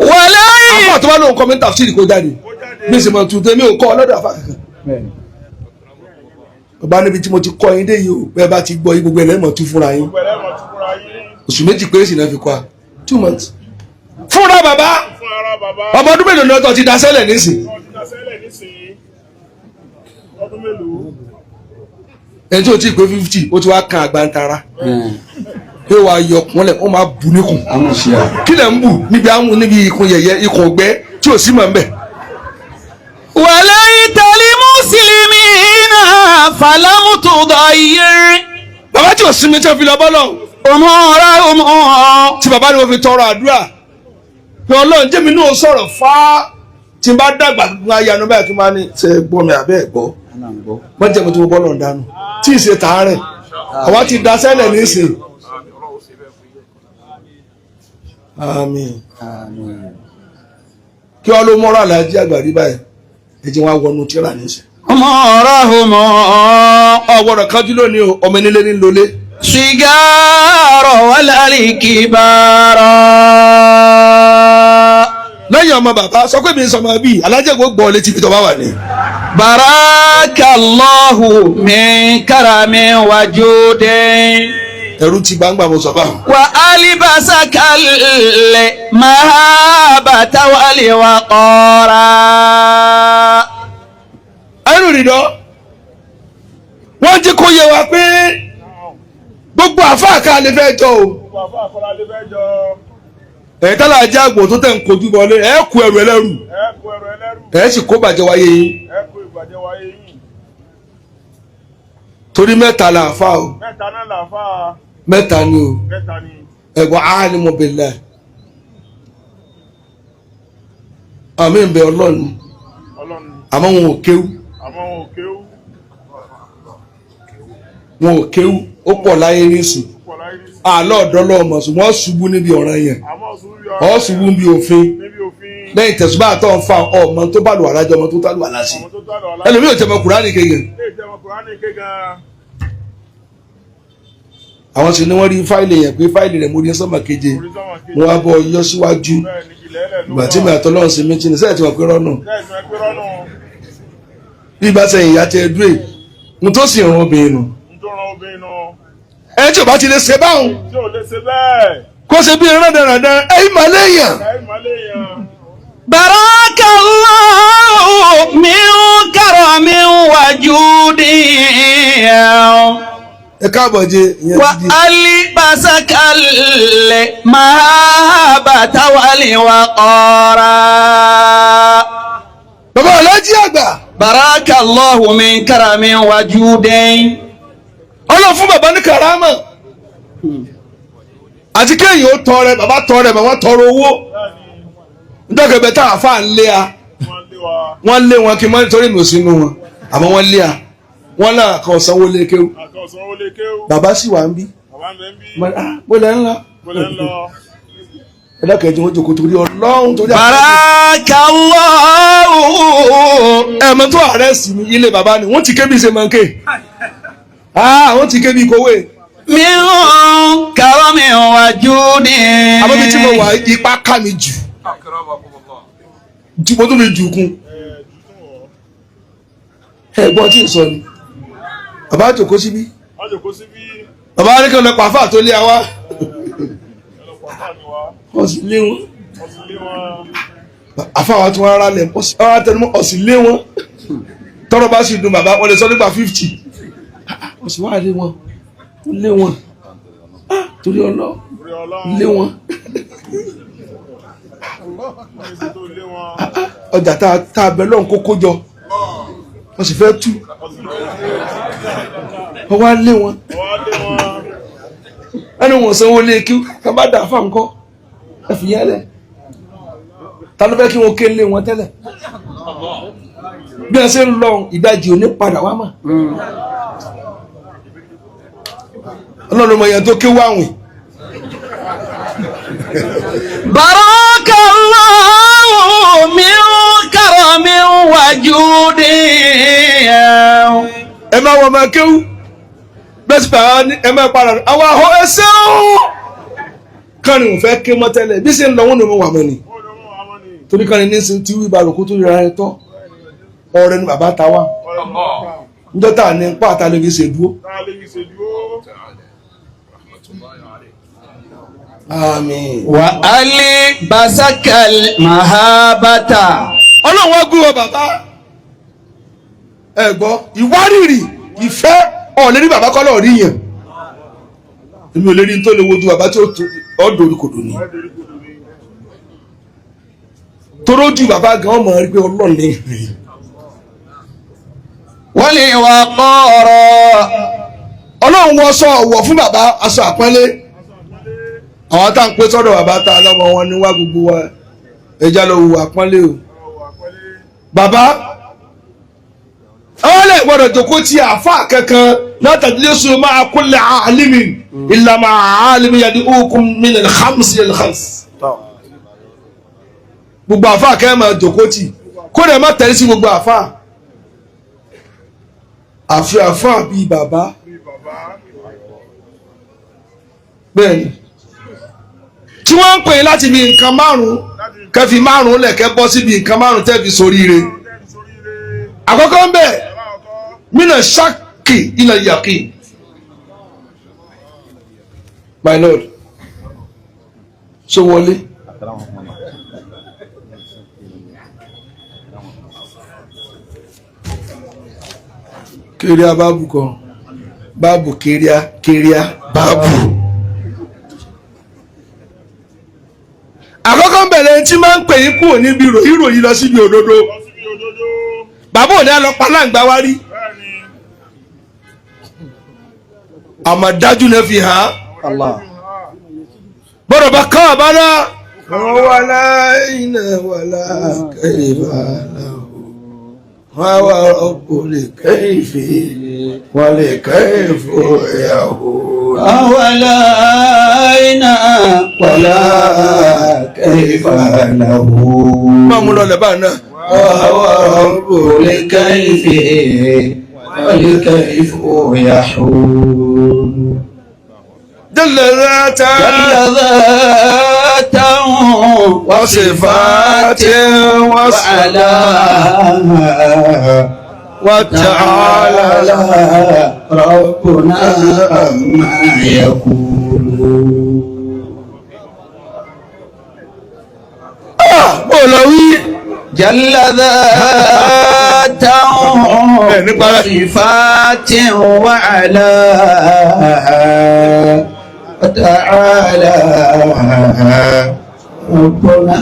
وليت Àfọ̀ tó bá lóun kọ́ mi ní tafsir kó jáde. Ó jáde. Bí sì mọ̀ tún tẹ́mi ò kọ́ ọlọ́dọ̀ àfà kankan. Bàbá níbi tí mo ti kọ́ yín dé yìí o, bẹ́ẹ̀ bá ti gbọ́ yín, gbogbo ẹlẹ́mọ̀ tú fúnra yín. Gbogbo ẹlẹ́mọ̀ tó fúnra yín. Oṣù 2 péré sì náà fi kọ́ a, 2 months fúnra bàbá. Fún ara bàbá. Ọmọ ọdún mélòó ni ọtọ ti da sẹ́lẹ̀ nísìn? Wọ́n ti dá sẹ́lẹ̀. Ọdún mélòó? Ẹni tí o ti pé 50, ó ti wá kan àgbàntara, yóò wá yọ ọkùnrin lẹ̀, ó máa bù níkùn. Kí lẹ̀ ń bù níbi àwọn níbi ikùn yẹ̀yẹ́, ikùn ọ̀gbẹ́ tí ò sí mọ̀ ń bẹ̀. وليت المسلمين فلم تضيع Bàbá tí ò sinmi tí wọ́n fi lọ bọ́lọ̀ أمورهم tí bàbá ni wọ́n fi tọrọ àdúrà pé Ọlọ́run jẹ́mi náà sọ̀rọ̀ fá tí n bá dàgbà gbogbo ayanu báyìí kí n máa ní ṣe gbọ́ mi àbẹ́ ẹ̀ gbọ́ wọ́n jẹ́ mi tí mo bọ́lọ̀ ń dànù tí ì ṣe tààrẹ̀ àwa ti da sẹ́lẹ̀ nísìn. Àmín. Kí wọ́n ló mọ́rọ̀ aláàjì àgbà rí báyìí, ẹ jẹ́ wọn á wọnú tíra nísìn. أمورهم Ọ̀gbọ́dọ̀ kájú lónìí o, ọmọ nílé ní lólé. صغار ولا الكبار Lẹ́yìn ọmọ bàbá sọ pé mi ń sọmọ bíi alájẹ kò gbọ́ létí ibi tó bá wà ní. بارك الله من كرم وجود Ẹ̀rù ti gbangba mo sọ báwọn. وألبسك المهابة والوقار Ẹrù rìndọ́ wọ́n jẹ́ kó yé wa pé gbogbo àfáà ká lè fẹ́ jọ o. Gbogbo àfáà àkọlà lè fẹ́ jọ. Ẹ̀ tálà ajá àgbò tó tẹ̀ ń kojú bọ́lé, ẹ̀ kú ẹrù ẹlẹ́rù, Ẹ kó ẹrù ẹlẹ́rù. ẹ̀ sì kó bàjẹ́ wáyé yín. Ẹ kó ìbàjẹ́ wáyé yín. Torí mẹ́ta là àfáà o. Mẹ́ta náà làáfáà. Mẹ́ta ni o. Mẹ́ta ni. Ẹ̀gbọ́n alimu billah, àmì ń bẹ Ọlọ́run. Ọlọ́run ni. Àmọ́ wọn ò kéwú. Àmọ́ wọn ò kéwú. Wọn ò kéwú, ó pọ̀ láyé nísìn. Pọ̀ láyé nísìn. Àlọ́ ọ̀dọ́ lọ́mọ ṣùgbọ́n ó ṣubú níbi ọ̀ràn yẹn. Àmọ́ sùúrù yọ. Ó ṣubú níbi òfin. Níbi òfin. Lẹ́yìn tẹ̀sùbá àtọ̀ ń fa ọmọ tó bá lù alájọ, ọmọ tó tá lù aláṣẹ. Ọmọ tó tàlù àlá. Ẹlòmíì ò tẹ́ mọ Kùránì kéye. Lè jẹ́ ọmọ Kùránì ké gan-an. Àwọn sì ni wọ́n rí fáìlì yẹn pé fáìlì rẹ̀ mo rí sọ́mà keje, Orí sọ́mọ̀ kejì. mo wá bọ́ yọ síwájú. Bẹ́ẹ̀ ni ilẹ̀ ẹlẹ̀ ló Ìgbà tí mi àtọ́lọ́run ṣe mí ní sẹ́yìn tí wọ́n pé rọ́nù. Bẹ́ẹ̀ ni wọ́n pé rọ́nù. Bí bá sẹ́yìn ìyá tẹ dúró mo tó sì rún obìnrin nù. N tó ran obìnrin nù. Ẹ tí ò bá ti lè ṣe báwọn Tí ò lè ṣe bẹ́ẹ̀. kó ṣe bí rán dandan ẹ̀yin màlẹ́ yàn. Ẹ má lè yan. بارك الله من كرم وجود Ẹ káàbọ̀ jẹ ìyẹn ti di. وألبسك المهابة والوقار Bàbá alájí àgbà. بارك الله من كرم وجود Ọlọ́run fún bàbá ní karama àti kéèyàn ó tọrẹ, bàbá tọrẹ, bàbá tọrọ owó ndọ́kẹ̀bẹ̀ tá àfa ń lé a. Wọ́n lé wa. Wọ́n lé wọn kí n má nítorí mi ò sínú wọn, àmọ́ wọ́n lé a, wọ́n náà kàn sanwó lé kéwú. Àkànṣe owó lè kéwú. Bàbá sì wà ń bí. Bàbá ń bẹ ń bí. Mo ní, "Ah, bó lẹ́ ń lọ?" Bó lẹ́ ń lọ. Ẹ dákẹ́ tí wọ́n jókòó torí Ọlọ́run torí بارك الله ẹ̀mọ́ tó ààrẹ sì ní ilé bàbá ni wọ́n ti ké bí ṣe máa ń ké, wọ́n ti ké bí kówé. من كرم وجود Àmọ́ bí tí mo wà, ipá ká mi jù jù, mo tún fi jù kún. Ẹ̀gbọ́n tí ń sọ ni bàbá jòkó síbí. Wọ́n jòkó síbí. Bàbá ní kí wọ́n lọ pàfà tó lé wa. Ẹlọ́pàá fà ní wa. Wọ́n sì lé wọn. Wọ́n sì lé wọn. Àfàwọn tí wọ́n rárá lẹ̀ wọ́n tẹnumọ́ ọ̀sìn lé wọn. Tọ́rọ bá sì dùn bàbá wọn lè sọ nípa 50, ọ̀sìn wà lé wọn, lé wọn. Ah, torí ọlọ́ Orí Ọlọ́run. lé wọn. Wọ́n ní sí tó lé wọn. Ọjà tá a bẹ lọ́hùn kókó jọ, wọ́n sì fẹ́ tú, wọ́n wá lé wọn. Wọ́n lé wọn. Ẹni wọn sanwó lé kí ká bá dà fà ńkọ́, ẹ fi yẹn lẹ̀. Ta ló fẹ́ kí wọn ké lé wọn tẹ́lẹ̀? Bí ẹ ṣe ń lọ, ìdajì ò ní padà wá mọ́. Ọlọ́run mọ̀ yẹn tó ké wáwìn. بارك الله من كرم وجود Ẹ máa wọ ọmọ kéwú bẹ́ẹ̀ sì bàbá ní ẹ máa padà àwọn àhọ ẹsẹ̀ ó kàn ní òun fẹ́ ké mọ́ tẹ́lẹ̀. Bí ṣe ń lọ wọn ni mo wà mọ́ ni. Ó lè mú àwọn ni. Torí kan ní ní sin tí wíwá rò kó tó ríra rẹ tọ́ ọ̀rẹ́ ni bàbá ta wá Ọ̀rẹ́ ni bàbá. níjọ́ tá à ní pa àtàlẹ́ fi ṣe dúró. Tá a lè fi ṣe dúró. Àmín. وألبسك المهابة Ọlọ́run wá gún ọ bàbá. Ẹ gbọ́ ìwárìrì ìfẹ́ ọ̀lẹ́rí bàbá kọ́ lọ́ọ̀ rí yẹn. Èmi ò lè rí n tó lè wojú bàbá tí ó tó ọ̀dọ̀ orí kòdò ni. Torójú bàbá gan ọmọ rí pé Ọlọ́run ní ìrìn. والوقار Ọlọ́run wọ sọ ọ̀wọ̀ fún bàbá aṣọ àpọ́nlé. Àwọn tá à ń pé sọ́dọ̀ bàbá tá a lọ́mọ wọn ní wá gbogbo wa ẹja lọ wù àpọ́nlé o. Bàbá àwọn lè gbọ́dọ̀ jókòó ti àáfàá kankan látàdílẹ́sùn máa kúnlẹ̀ àlìmí ìlànà àlìmí yàdí òkun min al-khams ila al-khams. Gbogbo àáfàá kẹ́ ẹ̀ máa jókòó tì kó lè má tẹ̀lé sí gbogbo àáfàá. Àfi àáfàá bíi bàbá bẹ́ẹ̀ni tí wọ́n ń pè é láti fi nǹkan márùn-ún kẹ́ fi márùn-ún lẹ̀kẹ́ bọ́ síbi nǹkan márùn-ún tẹ́ fi soríire. Àkọ́kọ́ ń bẹ̀ mina ṣáàkì ilẹ̀ yàkì. My lord, ṣé wọlé? Kéríà báàbù kan, báàbù kéríà kéríà báàbù. Àkọ́kọ́ ń bẹ̀rẹ̀ tí máa ń pè yín kúrò níbi ìròyìn lọ síbi òdodo. Bàbá òní àlọ́ paláǹgbá wá rí. Àmọ̀dájú lè fi hàn án. Allah. Gbọ́dọ̀ bá kọ́ àbádá. Wàlá iná wàlá kẹfà wọ́n wà ọ̀pọ̀ lè kẹ́fì wọ́n lè kẹ́fù ìyàwó. ولا أين ولا كيف له Máa mú lọ lẹ́bàá náà. Wọ́n wà ọ̀pọ̀ lè لكيف ولكيف يحول jẹ́lẹ̀ rẹ̀ tẹ́. جل ذاتا وصفات وعلى وتعالى تعالى ربنا عما يقول Bó lọ wí. جل ذاتا وصفات وعلى وتعالى ربنا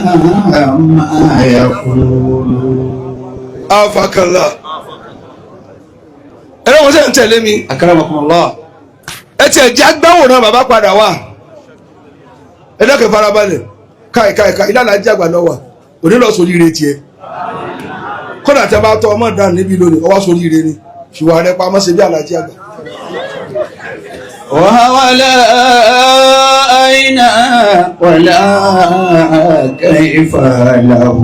عما يقول Afakala. Ẹ̀rọ wọn sẹ́ ń tẹ̀lé mi. أكرمكم الله Ẹ tiẹ̀ jẹ́ agbáwòrán bàbá padà wá. Ẹ dákẹ́ farabalẹ̀. Káì káì káì ìlànà ajé àgbà lọ́wọ́. Òní lọ sórí ire tiẹ̀. Kódà tí a bá tọ́ ọmọ dànù níbí lónìí, ọwọ́ sórí ire ni. Ṣùgbọ́n rẹ pamọ́ ṣe bí àlàjì àgbà. وهو لا أين ولا كيف له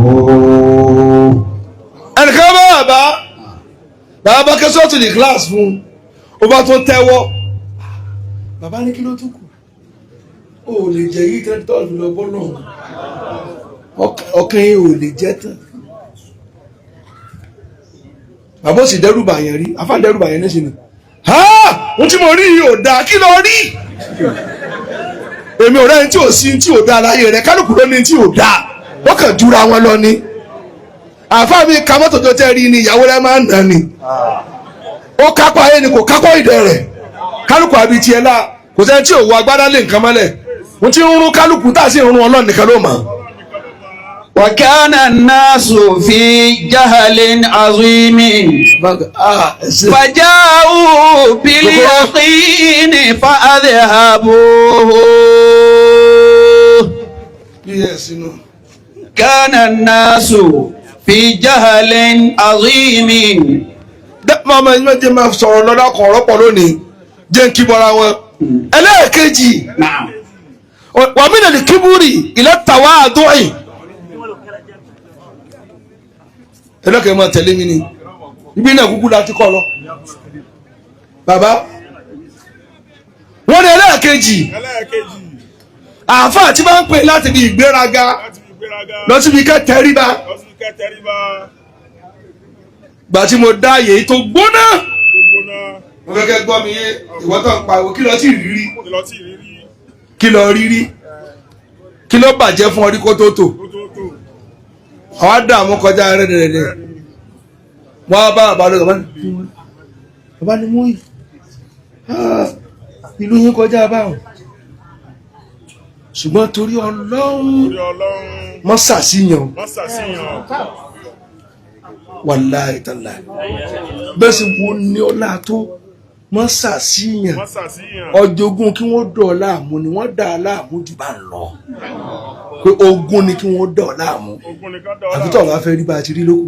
Ẹnìkan bá bàbá bàbá bá ké sọ́ọ̀tù ní kíláàsì fún un ó bá tún tẹ́wọ́. Bàbá ní kí ló tún kù? Ó lè jẹ́ yí tẹ́tọ́ lọ bọ́ náà. Ọkàn yìí ò lè jẹ́ tán. Bàbá ó sì dẹ́rù bàyàn rí, afá dẹ́rù bàyàn ní sinmi. Ha! Ohun tí mo rí yìí ò dáa, kí ló rí? Èmi ò rẹ́ni tí ò sí tí ò dáa láyé rẹ̀, kálukú ló ní tí ò dáa. Wọ́n kàn jura wọn lọ ni. Àfáà mi ka mọ́tò tó tẹ́ rí ni ìyàwó rẹ̀ máa ń nà ni. Ó kápá ayé ni kò kápá ìdẹ rẹ̀. Kálukú àbí tiẹ̀ la kò sẹ́ni tí ò wọ agbádá lé nǹkan mọ́lẹ̀. Mo ti ń rún kálukú tá a sì ń rún Ọlọ́run nìkan ló mọ̀. وكان الناس في جهل عظيم فجاءوا باليقين فأذهبوه كان الناس في جهل عظيم Mọ́mọ́ ẹni méje máa sọ̀rọ̀ lọ́dọ̀ kan ọ̀rọ̀ pọ̀ lónìí jẹ́ ń kí bọ́ra wọn. Ẹlẹ́ẹ̀kejì نعم wà mí lè kíbúrì ilẹ̀ tàwa àdúrà. Ẹlẹ́kẹ̀ẹ́ máa tẹ̀lé mi ni ibi náà kúkú la ti kọ́ lọ. Bàbá wọ́n ní ẹlẹ́ẹ̀kejì Ẹlẹ́ẹ̀kejì àáfàá tí máa ń pè láti fi ìgbéraga láti fi gbéraga lọ síbi kẹ́ tẹríba. lọ sí kẹtẹríba Gbà tí mo dá àyè tó gbóná. tó gbóná Mo fẹ́ kẹ́ gbọ́ mi yé ìwọ́n tó ń pariwo kí lọ sí ìrírí kí lọ sí ìrírí kí lọ rírí kí ló bàjẹ́ fún ọ rí kó tó tò tó tó tó àwọn àdààmú kọjá rẹ̀dẹ̀rẹ̀dẹ̀. Wọ́n á bá bàbá lọ bàbá ni mú yìí ìlú yín kọjá báwọn ṣùgbọ́n torí Ọlọ́run mọ́ sàṣìyàn wàláhì tàláhì bẹ́ẹ̀ sì wo ní ọlá tó mọ́ sàṣìyàn ọjọ́gún kí wọ́n dọ̀ ọ́ láàmú ni wọ́n dà á láàmú jù bá ń lọ pé ogún ni kí wọ́n dọ̀ ọ́ láàmú àfi tó àwọn afẹ́ rí bá a ti rí lókù.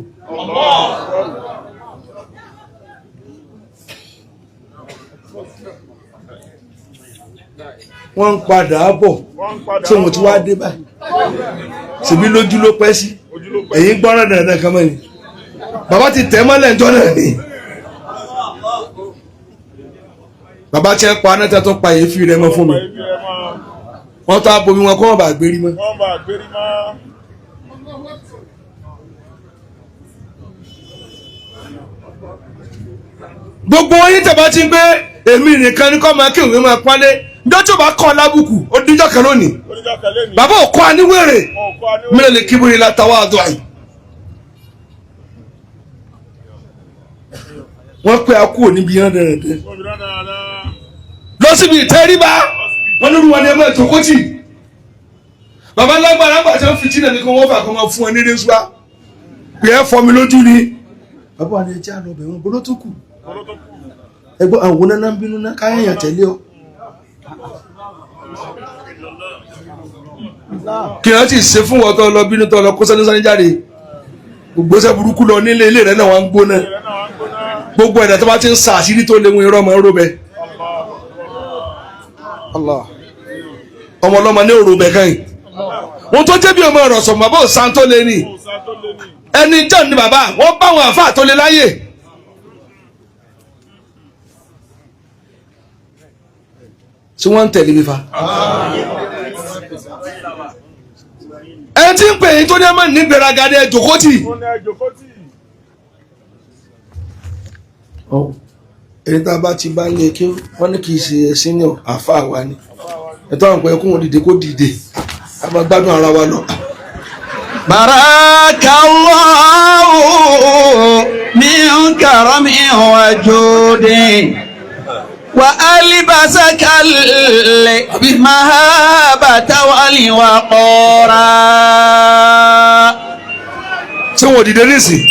Wọ́n ń padà bọ̀ tí wọ́n ti wá dé báyìí ṣèbí lójú ló pẹ́ sí èyí gbọ́ràn dandan kan mọ́ ni bàbá ti tẹ̀ mọ́lẹ̀ ńjọ́ náà ni bàbá tí ń pa anáta tó pa èéfì rẹ mọ́ fún mi wọ́n tó abomi wọn kó wọ́n bá gbérí mọ́. Gbogbo yín tẹ̀ bá ti ń gbé èmi nìkan ní kọ́ máa kí òun máa pálé dọ́tí ò bá kọ́ lábùkù ó díjọ́ kan lónìí bàbá ò kọ́ aníwèrè mílẹ̀ lè kíburi látàwọn àdó àyè. Wọ́n pé a kúrò níbi yẹn dẹ̀rẹ̀dẹ̀ lọ síbi ìtẹríba wọ́n lóru wọn ni ẹ máa jókòó tì bàbá lágbára àgbà tí wọ́n fi tí nàní kí wọ́n fà kó máa fún ẹ ní rẹ́sùwá pé ẹ fọ́ mi lójú ni bàbá wa ni ẹ jẹ́ àlọ́ bẹ̀ wọ́n bolo tó kù ẹgbọ́n àwọn náà ń bínú náà káyẹ̀yàn tẹ̀lé ọ. Kí wọ́n ti ṣe fún wọn tó lọ bínú tó lọ kó sẹ́ni sẹ́ni jáde gbogbo ṣẹ́ burúkú lọ nílé ilé rẹ̀ náà wọ́n ń gbóná gbogbo ẹ̀dá tó bá ti ń sa àṣírí tó léwu irọ́ ọmọ ẹ̀rọ bẹ ọmọ ọlọ́mọ ní òrò bẹ kẹ́yìn wọn tó jẹ́ bí ọmọ ọ̀rọ̀ sọ̀mọ́ bàbá òsán tó lé ní ẹni jẹ́ ní bàbá wọ́n bá wọn àfáà tó lé láyè. Tí wọ́n ń tẹ̀lé mi fa. Ẹ ti ń pè yín tó ní ẹ má ní gbéraga ní ẹ jókòó tì. Ẹni tá a bá ti bá ń lé kí wọ́n ní kì í ṣe senior àáfàá wa ni ẹ̀tọ́ àwọn pẹ̀lú kóun dìde kó dìde a máa gbádùn ara wa lọ. Barakallahu min karamin wa judin. Wa albasaka al-mahabata wal-waqara. Ṣé wọn ò dìde nísìn?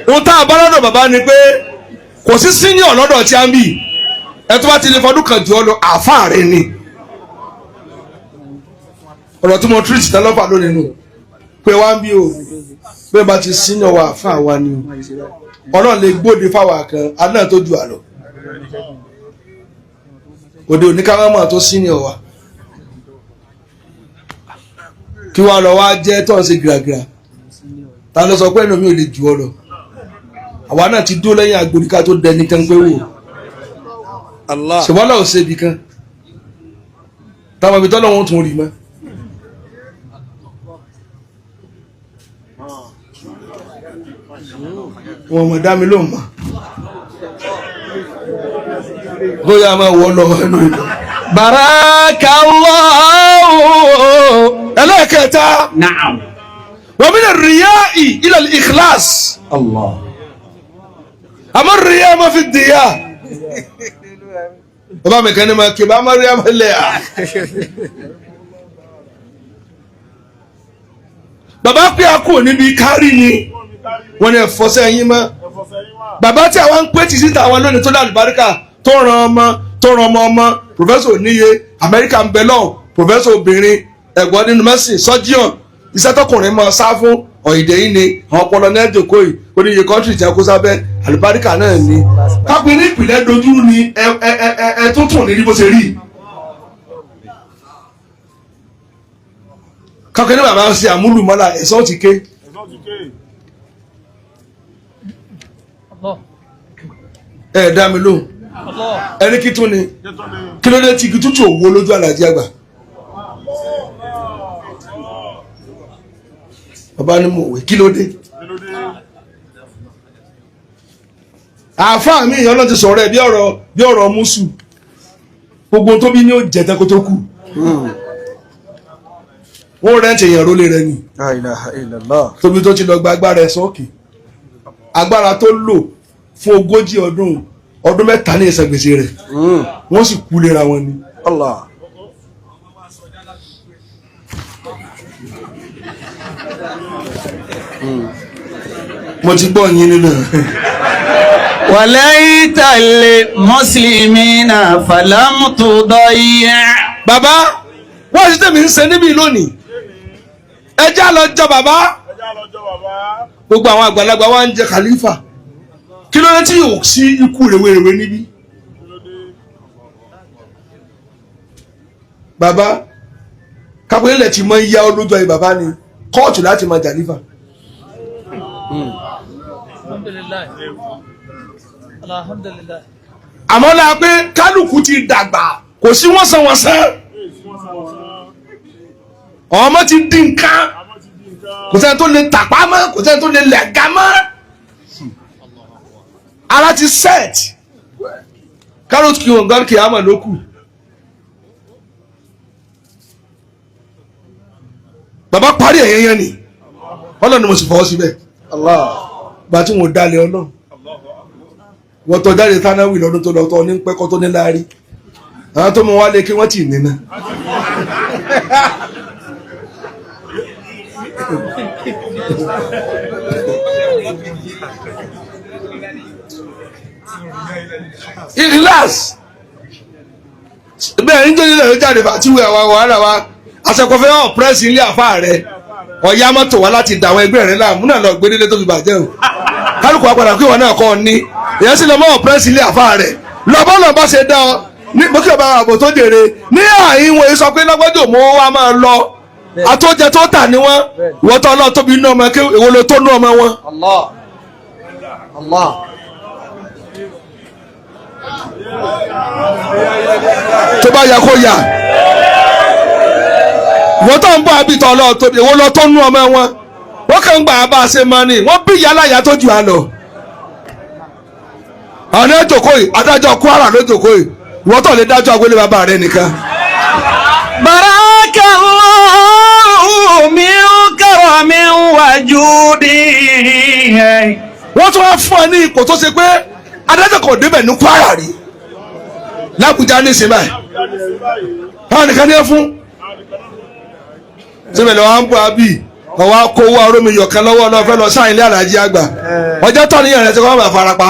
Ohun tá a bá lọ́dọ̀ bàbá ni pé kò sí senior lọ́dọ̀ tí a ń bì ẹ tó bá ti lè fọdún kan jù ọ lọ àáfàá rẹ ni. Ọ̀rọ̀ tí mo tírìtì tán lọ́fà lónìí nù pé wá ń bí o pé bá ti senior wa àáfàá wa ni o. Ọlọ́run lè gbóde fáwọn kan aná tó ju àlọ́ òde òní kárámà tó senior wa kí wàá lọ wá jẹ́ tó ń ṣe gìràgìrà ta ló sọ pé ẹnu mi ò lè jù ọ lọ àwa náà ti dó lẹ́yìn agboríká tó dẹni tán pé wò ṣùgbọ́n náà ò ṣe ibì kan táwọn ibi tọ́lọ́ wọn tún rí mọ́. Wọn mọ̀ dá mi lóhùn mọ́ bóyá máa wọ lọ ẹnu ìlú. Barakallahu. Ẹlẹ́ẹ̀kẹta. Na'am. Wa min ar-riya'i ila al-ikhlas. Allah. Àmọ́ ríyá máa fi dìyà. Bàbá mi kan ní ma kí bá máa ríyá máa lẹ̀ à. Bàbá pé a kò níbi kárí ni wọ́n ní ẹ̀fọ́sẹ́ yín mọ́. Bàbá tí àwọn ń pè tì síta àwọn lónìí tó lálùbáríkà tó ran ọmọ tó ran ọmọ ọmọ pòfẹ́sọ̀ oníye Amẹ́ríkà ń bẹ lọ́wọ́ pòfẹ́sọ̀ obìnrin ẹ̀gbọ́n nínú mẹ́sìn sọ́jíọ̀n iṣẹ́ tọkùnrin máa sá fún ọ̀yìndẹ̀ yìí ni àwọn ọpọlọ náà jòkó yìí oníye kọ́ńtì tí a kó sábẹ́ àlùbáríkà náà ni kápẹ́ ní ìpìlẹ̀ dojú ni ẹ ẹ ẹ ẹ tó tún ní bó ṣe rí kápẹ́ ní bàbá ṣe àmúlùmọ́lá ẹ̀sán ti ké. Ẹ dá mi lóhùn ẹni kí tún ni kí ló dé tí igi tútù òwò lójú àlàjì àgbà bàbá ni mo wè kí ló dé àáfàá mi ìyọ́nà ti sọ̀rọ̀ ẹ̀ bí ọ̀rọ̀ mùsù gbogbo tó bí ní ó jẹ tán kó tó kù Wọ́n rẹ́ǹtì èèyàn rólé rẹ ni. La ilaha illallah. Tóbi tó ti lọ gba agbára ẹ̀ sọ́ọ̀kì. Agbára tó lò fún 40 ọdún ọdún 3 ní ìsan gbèsè rẹ̀. Wọ́n sì kú léra wọn ni. Allah. Mo ti gbọ́ yín nínú. Walaita lil muslimina falam tudayyi. Bàbá, wọ́n ti tẹ̀mí ń ṣe níbí lónìí. Ẹ já lọ jọ bàbá. Gbogbo àwọn àgbàlagbà wa ń jẹ khalifa. Kí ló dé tí yóò sí ikú rèwerèwe níbí? Bàbá, kápẹ́lẹ̀ tí mo ń yá olójó ayé bàbá ni kóòtù láti máa jàlífà. Alhamdulillah. Alhamdulillah. Àmọ́ la pé kálukú ti dàgbà kò sí wọ́nsánwọ́nsán. Ọmọ ti di nǹkan, kò sẹ́ni tó lè tàpá mọ́, kò sẹ́ni tó lè lẹ̀gá mọ́. Ara ti set. Kárọ̀tì kí wọn gbọ́ kí á mọ̀ ló kù. Bàbá parí ẹ̀yẹ́ yẹn ni Ọlọ́run ni mo sì fọwọ́ síbẹ̀. Allah. Bá tí wọn dalẹ̀ Ọlọ́run wọ́n tọ́ jáde tánáwì lọ́dún tó lọ́tọ́ ní pẹ́kọ́ tó ní láárí. Àwọn tó mọ wá lé kí wọ́n tì nínà. Ikhlas bẹ́ẹ̀ ní jẹ́ nílẹ̀ ló jáde fàtíwé àwa wàhálà wa àṣẹkọ̀fẹ́ hàn pírẹ́sì ilé àfa rẹ̀ ọ̀yá mọ́tò wá láti dàwọn ẹgbẹ́ rẹ̀ láàmú náà lọ gbé délé tó fi bàjẹ́ o. Kálukú wa padà kí wọn náà kọ́ ọ ní èyàn sì lọ mọ́ ọ̀pẹ́rẹ́sì ilé àfa rẹ̀ lọ́bọ́ lọ́bọ́ ṣe dán ọ ní mo kí ọba ààbò tó jèrè ní àyín wọn sọ pé lọ́gbọ́dọ̀ mọ́ wa máa lọ àtọ́jẹ tó tà ní wọn ìwọ́n tó ọlọ́ọ̀ tóbi inú ọmọ kí èwo ló tó nú ọmọ wọn. Allah. Allah. Tó bá yẹ kó yà ìwọ́n tó ń bọ̀ àbí tọ́ ọlọ́ọ̀ tóbi èwo ló tó nú ọmọ wọn wọ́n kàn ń gbà bá a ṣe máa ní wọ́n bí ìyá aláya tó jù á lọ. Àwọn ní jòkó yìí adájọ́ Kwara ló jòkó yìí ìwọ́n tó lè dájọ́ agbélé bàbá rẹ nìkan. Barakallahu min karamin wa judi. Wọ́n tún wá fún ẹ ní ipò tó ṣe pé adájọ́ kò débẹ̀ ní Kwara rí l'Ábùjá ní ìsìn báyìí. Táwọn nìkan ní ẹ fún. Síbẹ̀ lọ́wọ́ ń bọ̀ àbí ọwọ́ akówó arómi yọ̀kan lọ́wọ́ náà fẹ́ lọ sáà ilé àlàjì àgbà. Ọjọ́ tọ́ níyàn rẹ̀ ti kọ́ bá farapa.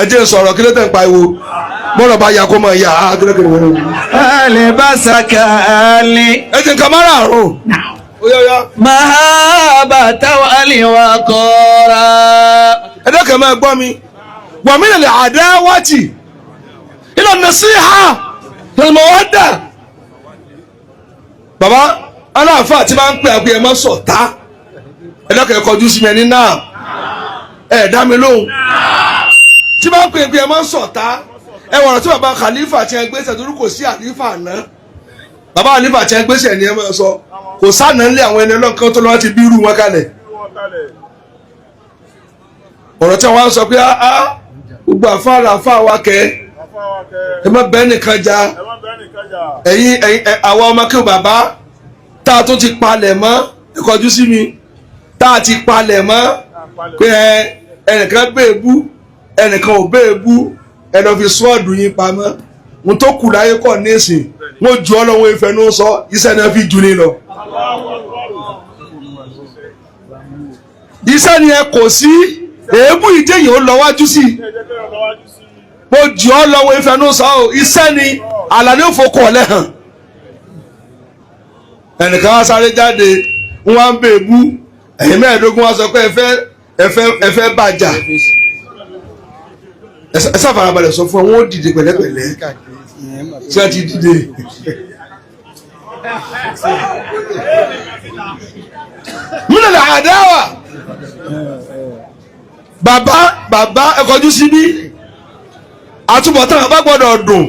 Ẹ jẹ́ n sọ̀rọ̀ kí ló tẹ̀ ń pariwo bọ́lọ̀ bá ya kó mọ̀ ya á kí ló kiri wọ́n. Alibasaka ali. Ẹ jẹ́ nǹkan mara àrùn. Ó yá yá. Mahabata wal waqara. Ẹ dẹ́kẹ̀ máa gbọ́ mi. Wa min al-adawati ila an-nasiha wal-mawadda. Bàbá aláàfáà tí máa ń pè àpè ẹ̀ mọ́ sọ̀tá. Ẹ dẹ́kẹ̀ kọjú sí mi ẹni náà. Ẹ dá mi lóhùn. Tí máa ń pè àpè ẹ̀ mọ́ sọ̀tá. Ẹ wọ̀rọ̀ tí bàbá khalifa ti ẹ gbèsè torí kò sí àlífà náà. Bàbá àlífà ti ẹ gbèsè ni ẹ máa sọ. Kò sáànà ńlẹ̀ àwọn ẹni ọlọ́kan tó lọ́wọ́ ti bí irú wọn kalẹ̀. Ọ̀rọ̀ tí wọ́n sọ pé á gbogbo àfáàrà àfáà wa kẹ́ ẹ má bẹ́ẹ̀ nìkan jà ẹ̀yin ẹ̀yin àwọn ọmọ kí o bàbá tá a tún ti palẹ̀ mọ́ ẹ kọjú sí mi tá a ti palẹ̀ mọ́ pé ẹnìkan bẹ́ẹ̀ bú ẹnìkan ò bẹ́ẹ̀ bú ẹ lọ fi sọ́ọ̀dù yín pamọ́ ohun tó kù láyé kọ̀ ní ìsìn wọ́n ju ọlọ́wọ́ ìfẹ́ ní sọ iṣẹ́ náà fi jù ní lọ. Iṣẹ́ ni ẹ kò sí èébú ìjẹyìn ó lọ wájú sí i mo jù ọ́ lọ́wọ́ ìfẹ́ ní sọ ọ́ iṣẹ́ ni àlàní òfokò ọ̀lẹ́ hàn. Ẹnìkan wá sáré jáde wọ́n á ń bè bú ẹ̀yìn 15 wá sọ pé ẹ fẹ́ bàjá ẹ ṣàfarabalẹ̀ sọ fún ọ wọ́n ó dìde pẹ̀lẹ́pẹ̀lẹ́ tí a ti dìde. Múlẹ̀ àdáwà bàbá bàbá ẹ kọjú síbí àtúbọ̀tán bàbá gbọ́dọ̀ dùn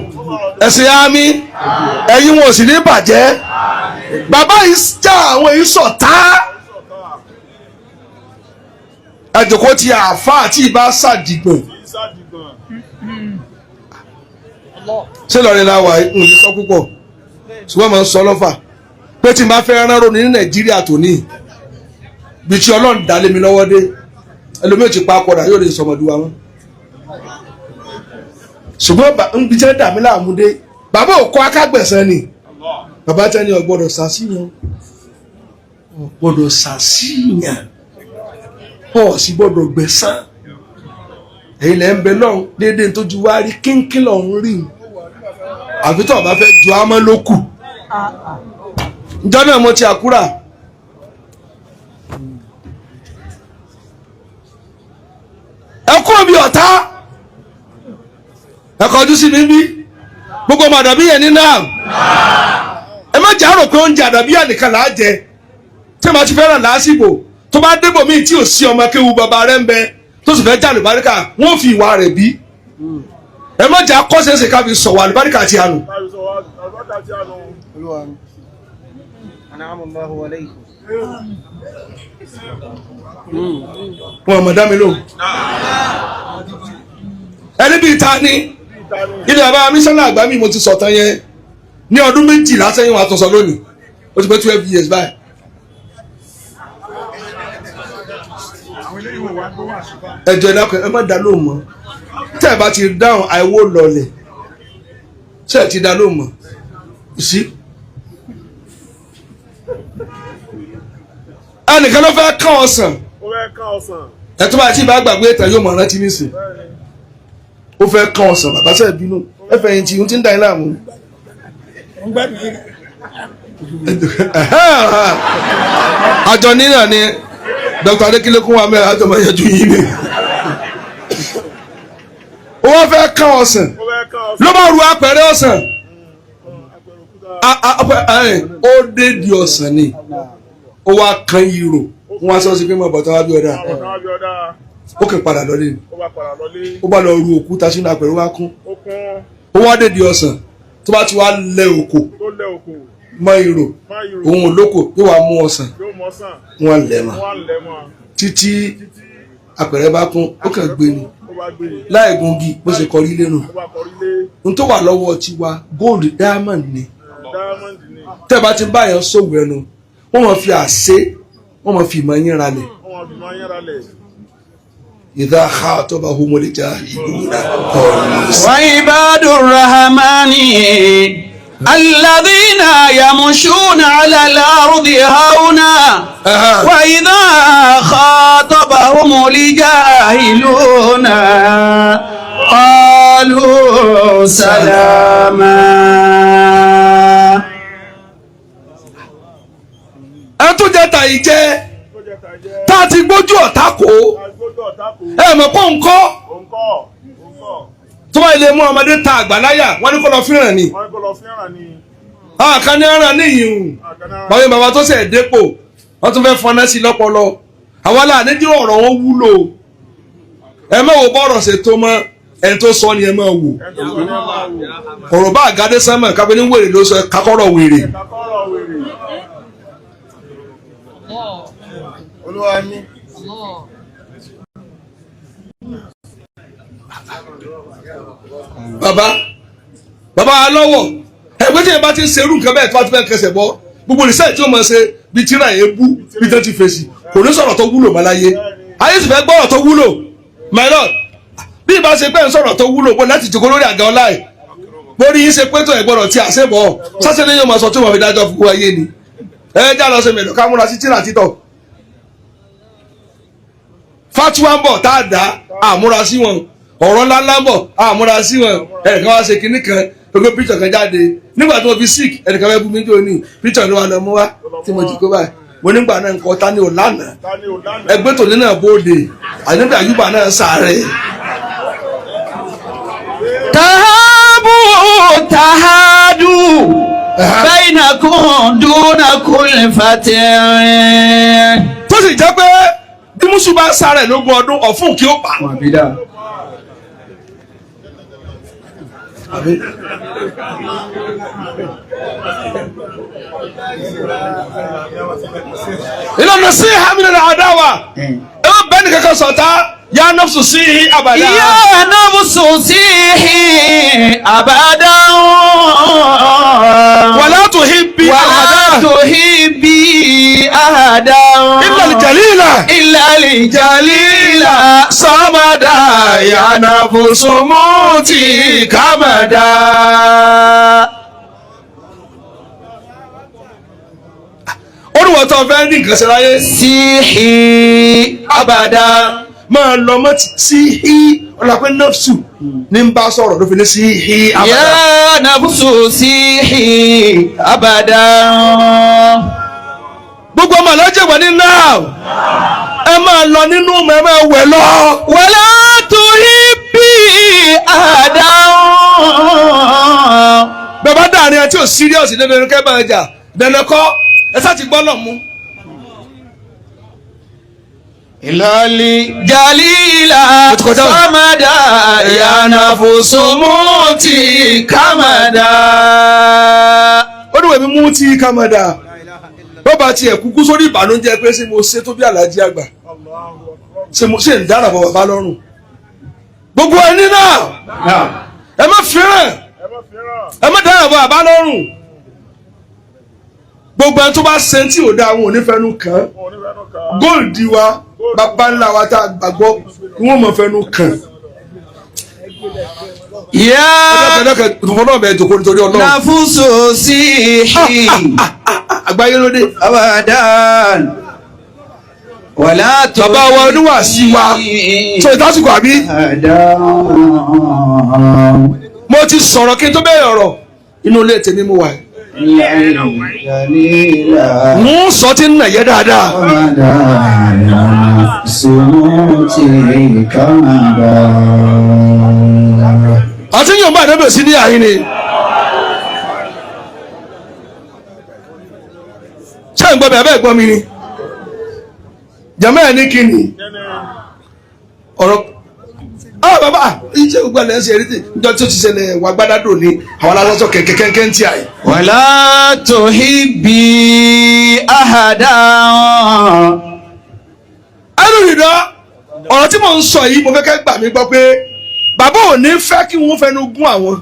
ẹ̀sìn àmì ẹ̀yin wọn ò sì ní bàjẹ́ bàbá yìí já àwọn èyí sọ̀tá ẹ̀jọ̀kọ́ ti àáfàá tí ì bá ṣàdìgbò ṣé lọ́rin la wà ń lè sọ púpọ̀ Ṣùgbọ́n màá sọ lọ́fà pé tí n bá fẹ́ rán ronú ní Nàìjíríà tòní bí tí Ọlọ́run dá lé mi lọ́wọ́ dé, ẹlòmíì ti pa akọ̀dà yóò lè sọmọdúwa wọn. Ṣùgbọ́n nbí tí wọ́n dà mí láàmú dé, bàbá òkú akágbẹ̀sán ni bàbá tẹ́ni ọ̀gbọ́dọ̀ sàṣìyàn, ọ̀gbọ́dọ̀ sàṣìyàn, ọ̀ sì gbọ́dọ̀ gbẹ̀sán. Èyí lẹ́ ń bẹ lọ́hùn déédéé tó ju wá rí kínkín lọ́hùn rí àfi tó o bá fẹ́ ju amọ́ ló kù. Ǹjọ́ náà mo ti àkúrà. Ẹ kúrò bí ọ̀tá, ẹ kọjú sí mi bí gbogbo ọmọ àdàbí yẹn ní náà. Ẹ má jà rò pé oúnjẹ àdàbí yẹn nìkan là á jẹ. Tí màá ti fẹ́ràn lásìkò tó bá débò míì tí ò sí ọmọ kéwu bàbá rẹ ń bẹ tó sì fẹ́ já àlùbáríkà, wọ́n fi ìwà rẹ̀ bí. Ẹ má jà kọ́sẹ̀sẹ̀ ká fi sọ̀wọ́ àlùbáríkà àti àánú. Wọn mọ̀ dá mi lóhùn. Ẹni bíi ta ni ilé bàbá mísánná àgbà mi mo ti sọ̀tàn yẹn ní ọdún 12 sẹ́yìn, wàá tún sọ lónìí, ó ti pé 12 years báyìí. Ẹjọ ìdákọ ẹ má dá lóhùn mọ́. Tẹ́ ẹ bá ti dáhùn àìwó lọlẹ̀, tẹ́ ẹ ti dá lóhùn mọ́ sí. Ẹnìkan ló fẹ́ kán ọsàn, ẹ tó bá ti bá gbàgbé ìtàn yóò mọ̀ rántí nísìn. Ó fẹ́ kán ọsàn, bàbá sẹ́ẹ̀ bínú, ẹ fẹ̀yìntì ohun tí ń da yín láàmú. Àjọ nínà ni Dr. Adékílékún wa mẹ́rin àjọ máa yẹjú yín ni. Ó wá fẹ́ kán ọsàn, ló bá ru apẹ̀rẹ̀ ọsàn, ó dé di ọsàn ni, ó wá kan ìrò, wọ́n wá sọ sí pé mọ̀ bọ̀tán wá bí ọ̀dà, ó kàn padà lọlé ni, ó bá lọ ru òkúta sínú apẹ̀rẹ̀, wá kún, ó wá dé di ọsàn, tó bá ti wá lẹ òkò mọ ìrò, òun ò lóko, yóò wá mú ọsàn, wọn lẹ̀ mọ́ títí apẹ̀rẹ̀ bá kún, ó kàn gbé ni láì gungi bó ṣe kọrí lẹ́nu. N tó wà lọ́wọ́ tiwa gold diamond ni. Tẹ́ bá ti bá yẹn sòwò ẹnu, wọ́n máa fi àṣẹ, wọ́n máa fi ìmọ̀ yín ralẹ̀. Ìdá khatabahumul jahiluna qalu. Wa ibadur rahmani alladhina yamshuna ala al-ardi hauna wa idha khatabahumul jahiluna qalu salama. Ẹ tún jẹ tàyí jẹ tá a ti gbójú ọ̀tá kó, ẹ mọ̀ kó ń kọ́ tó bá ilé mú ọmọdé ta àgbàláyà, wọ́n ní kó lọ fíràn ni. Àkàn ní ara níyìn báwo bàbá tó ṣẹ̀ dépò wọ́n tún fẹ́ fọná sí lọ́pọlọ. Àwọn aláàánú dín ọ̀rọ̀ wọn wúlò. Ẹ má wo bọ́ọ̀rọ̀ ṣe tó mọ́, ẹni tó sọ ni ẹ máa wò. Ọ̀rọ̀ bá àgádé sánmọ̀ kápẹ́ ní wèrè ló sọ, kakọ́rọ̀ wèrè. Olúwa mi. Bàbá bàbá alọ́wọ̀ ẹgbẹ́ tí yẹn bá ti ń serú nǹkan bẹ́ẹ̀ tó bá ti fẹ́ kẹsẹ̀ bọ́ gbogbo ìṣe tí ó máa ṣe bí tíra yẹn bú bí tó ti fèsì kò ní sọ̀rọ̀ tó wúlò mọ́ láyé. Ayé sì fẹ́ gbọ́rọ̀ tó wúlò, my lord. Bí ìbá ṣe pé ń sọ̀rọ̀ tó wúlò bó láti jòkó lórí àga ọlá ẹ̀ bórí yín ṣe pé tó ẹ̀ gbọ́dọ̀ tí àṣẹ bọ̀ sásẹ̀ ní yóò máa sọ tí wọ́n fi dájọ́ fún ayé ni. Ẹ já lọ sí mẹ́lò ká múra sí tíra títọ̀. Fatuwa ń bọ̀ tá a dá àmúra sí wọn, ọ̀rọ̀ ńláńlá ń bọ̀ àmúra sí wọn. Ẹnìkan wá ṣe kinní kan gbogbo píṣọ̀ kan jáde nígbà tí mo fi sick, ẹnìkan fẹ́ bú mi jò ní píṣọ̀ ló wà lọ mú wá tí mo jì kó báyìí. Mo nígbà náà nǹkan ta ni ò lánàá, ẹgbẹ́ tòní náà bóde ànígbà yúbà náà sáré. Tahabu tahadu bainakum duna kulli fatin. Tó sì jẹ́ pé bí mùsùlùmí bá sáré lógún ọdún ọ̀fun kí ó pa. Ìlànà sí ìhàmìnà àdáwà ẹ má bẹ́ẹ̀ nìkankan sọ̀tá Yá nafsu sí abàdá. يا نفس سيحي أبدا Wàlá tuhibbi ولا ahada. تحبي أحدا Illa al-jalila. إلا الجليل Samada ya nafsu muti kamada. Olùwọ̀tọ̀ fẹ́ ní nǹkan ṣe láyé. سيحي Abàdá máa lọ mọ́ sí hí ọlọ́pẹ́ nafsu ní ń bá sọ̀rọ̀ ló fi ní sí hí abàdá. يا نفس سيحي أبدا Gbogbo ọmọ àlọ́jẹ̀ wà ní náà. Ẹ máa lọ nínú ọmọ ẹ máa wẹ̀ lọ. ولا تحبي أحدا Bàbá dàrin ẹ tí ò serious dandan kẹ́ máa jà dandan kọ́ ẹ sá ti gbọ́ lọ mú. إلالي جليلا Ó ti kọjá o. صمدا يا نفس موتي كمدا Ó ní wẹ̀mí mú tí kámẹ́dà. Bọ́ba tiẹ̀ kúkú sórí ìbànújẹ́ pé ṣé mo ṣe tó bí àlàájì àgbà. Ṣé mo ṣe ń dára bọ̀ bàbá lọ́rùn. Gbogbo ẹni náà ẹ má fẹ́ràn Ẹ má fẹ́ràn. ẹ má dára bọ̀ bàbá lọ́rùn. Gbogbo ẹni tó bá ṣe tí ò dáa wọn ò ní fẹnu kàn án. Wọn ò ní fẹ́nu kàn án. Góòlù wa bàbá ńlá wa tá a gbàgbọ́ ni wọ́n mọ̀ fẹnu kàn. يا Ẹ̀dọ́kẹ̀ ìfọ̀nà bẹ̀ jòkó nítorí Ọlọ́run. نفس سيحي Àgbáyé lóde. أبدا ولا Bàbá wa oníwàásí wa sọ ìtásùkò àbí. أبدا Mo ti sọ̀rọ̀ kí n tó bẹ̀rẹ̀ ọ̀rọ̀ inú ilé tèmi mo wà. جليلا Mú sọ ti ń nà yẹ dáadáa. صمدا يا نفس موتي كمدا Àti yóò bá àdébẹ̀ sí ní àyín ni. Ṣé ń gbọ́ mi àbẹ́ gbọ́ mi ni? Jàmá ẹ̀ ní kí ni? Kẹ́ni Ọ̀rọ̀ ah bàbá iṣẹ́ gbogbo ẹ̀ lẹ́sẹ̀ eré tí níjọ́ tí ó ti ṣẹlẹ̀ wà gbádàdò ni àwọn aláṣọ kẹ̀kẹ́ kẹ́kẹ́ ń tí àyè. ولا تحبي أحدا Alùrìdọ́ ọ̀rọ̀ tí mò ń sọ yìí mo fẹ́ kẹ́ gbà mí gbọ́ pé bàbá ò ní fẹ́ kí wọ́n fẹnu gún àwọn.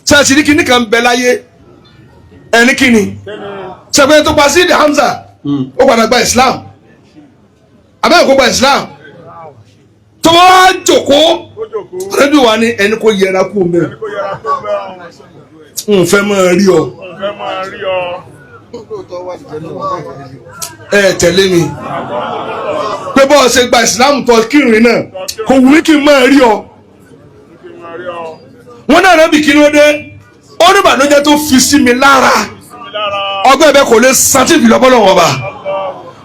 Ṣé àṣírí kinní kan ń bẹ láyé ẹni kíni? Ṣẹ̀gbẹ́ tó pa Sídì Hamza ó padà gba Islam abẹ́rẹ́ kó gba Islam tó wá jòkó ó jókòó. rẹ́díò wa ní ẹni kó yẹra kú mẹ́ Ẹni kó yẹra kó bẹ́ẹ̀. n fẹ́ máa rí ọ N fẹ́ máa rí ọ. ẹ tẹ̀lé mi pé bọ́ọ̀ ṣe gba Islam tó kírun náà kò wù mí kí n máa rí ọ Kí n máa rí ọ. wọn náà rẹ́bì kí ló dé ó ní ìbànújẹ́ tó fi sí mi lára Sí mi lára. ọgbẹ́ ẹ̀bẹ̀ kò lè san tí ìfìlọ́bọ́ lọ́wọ́ ọba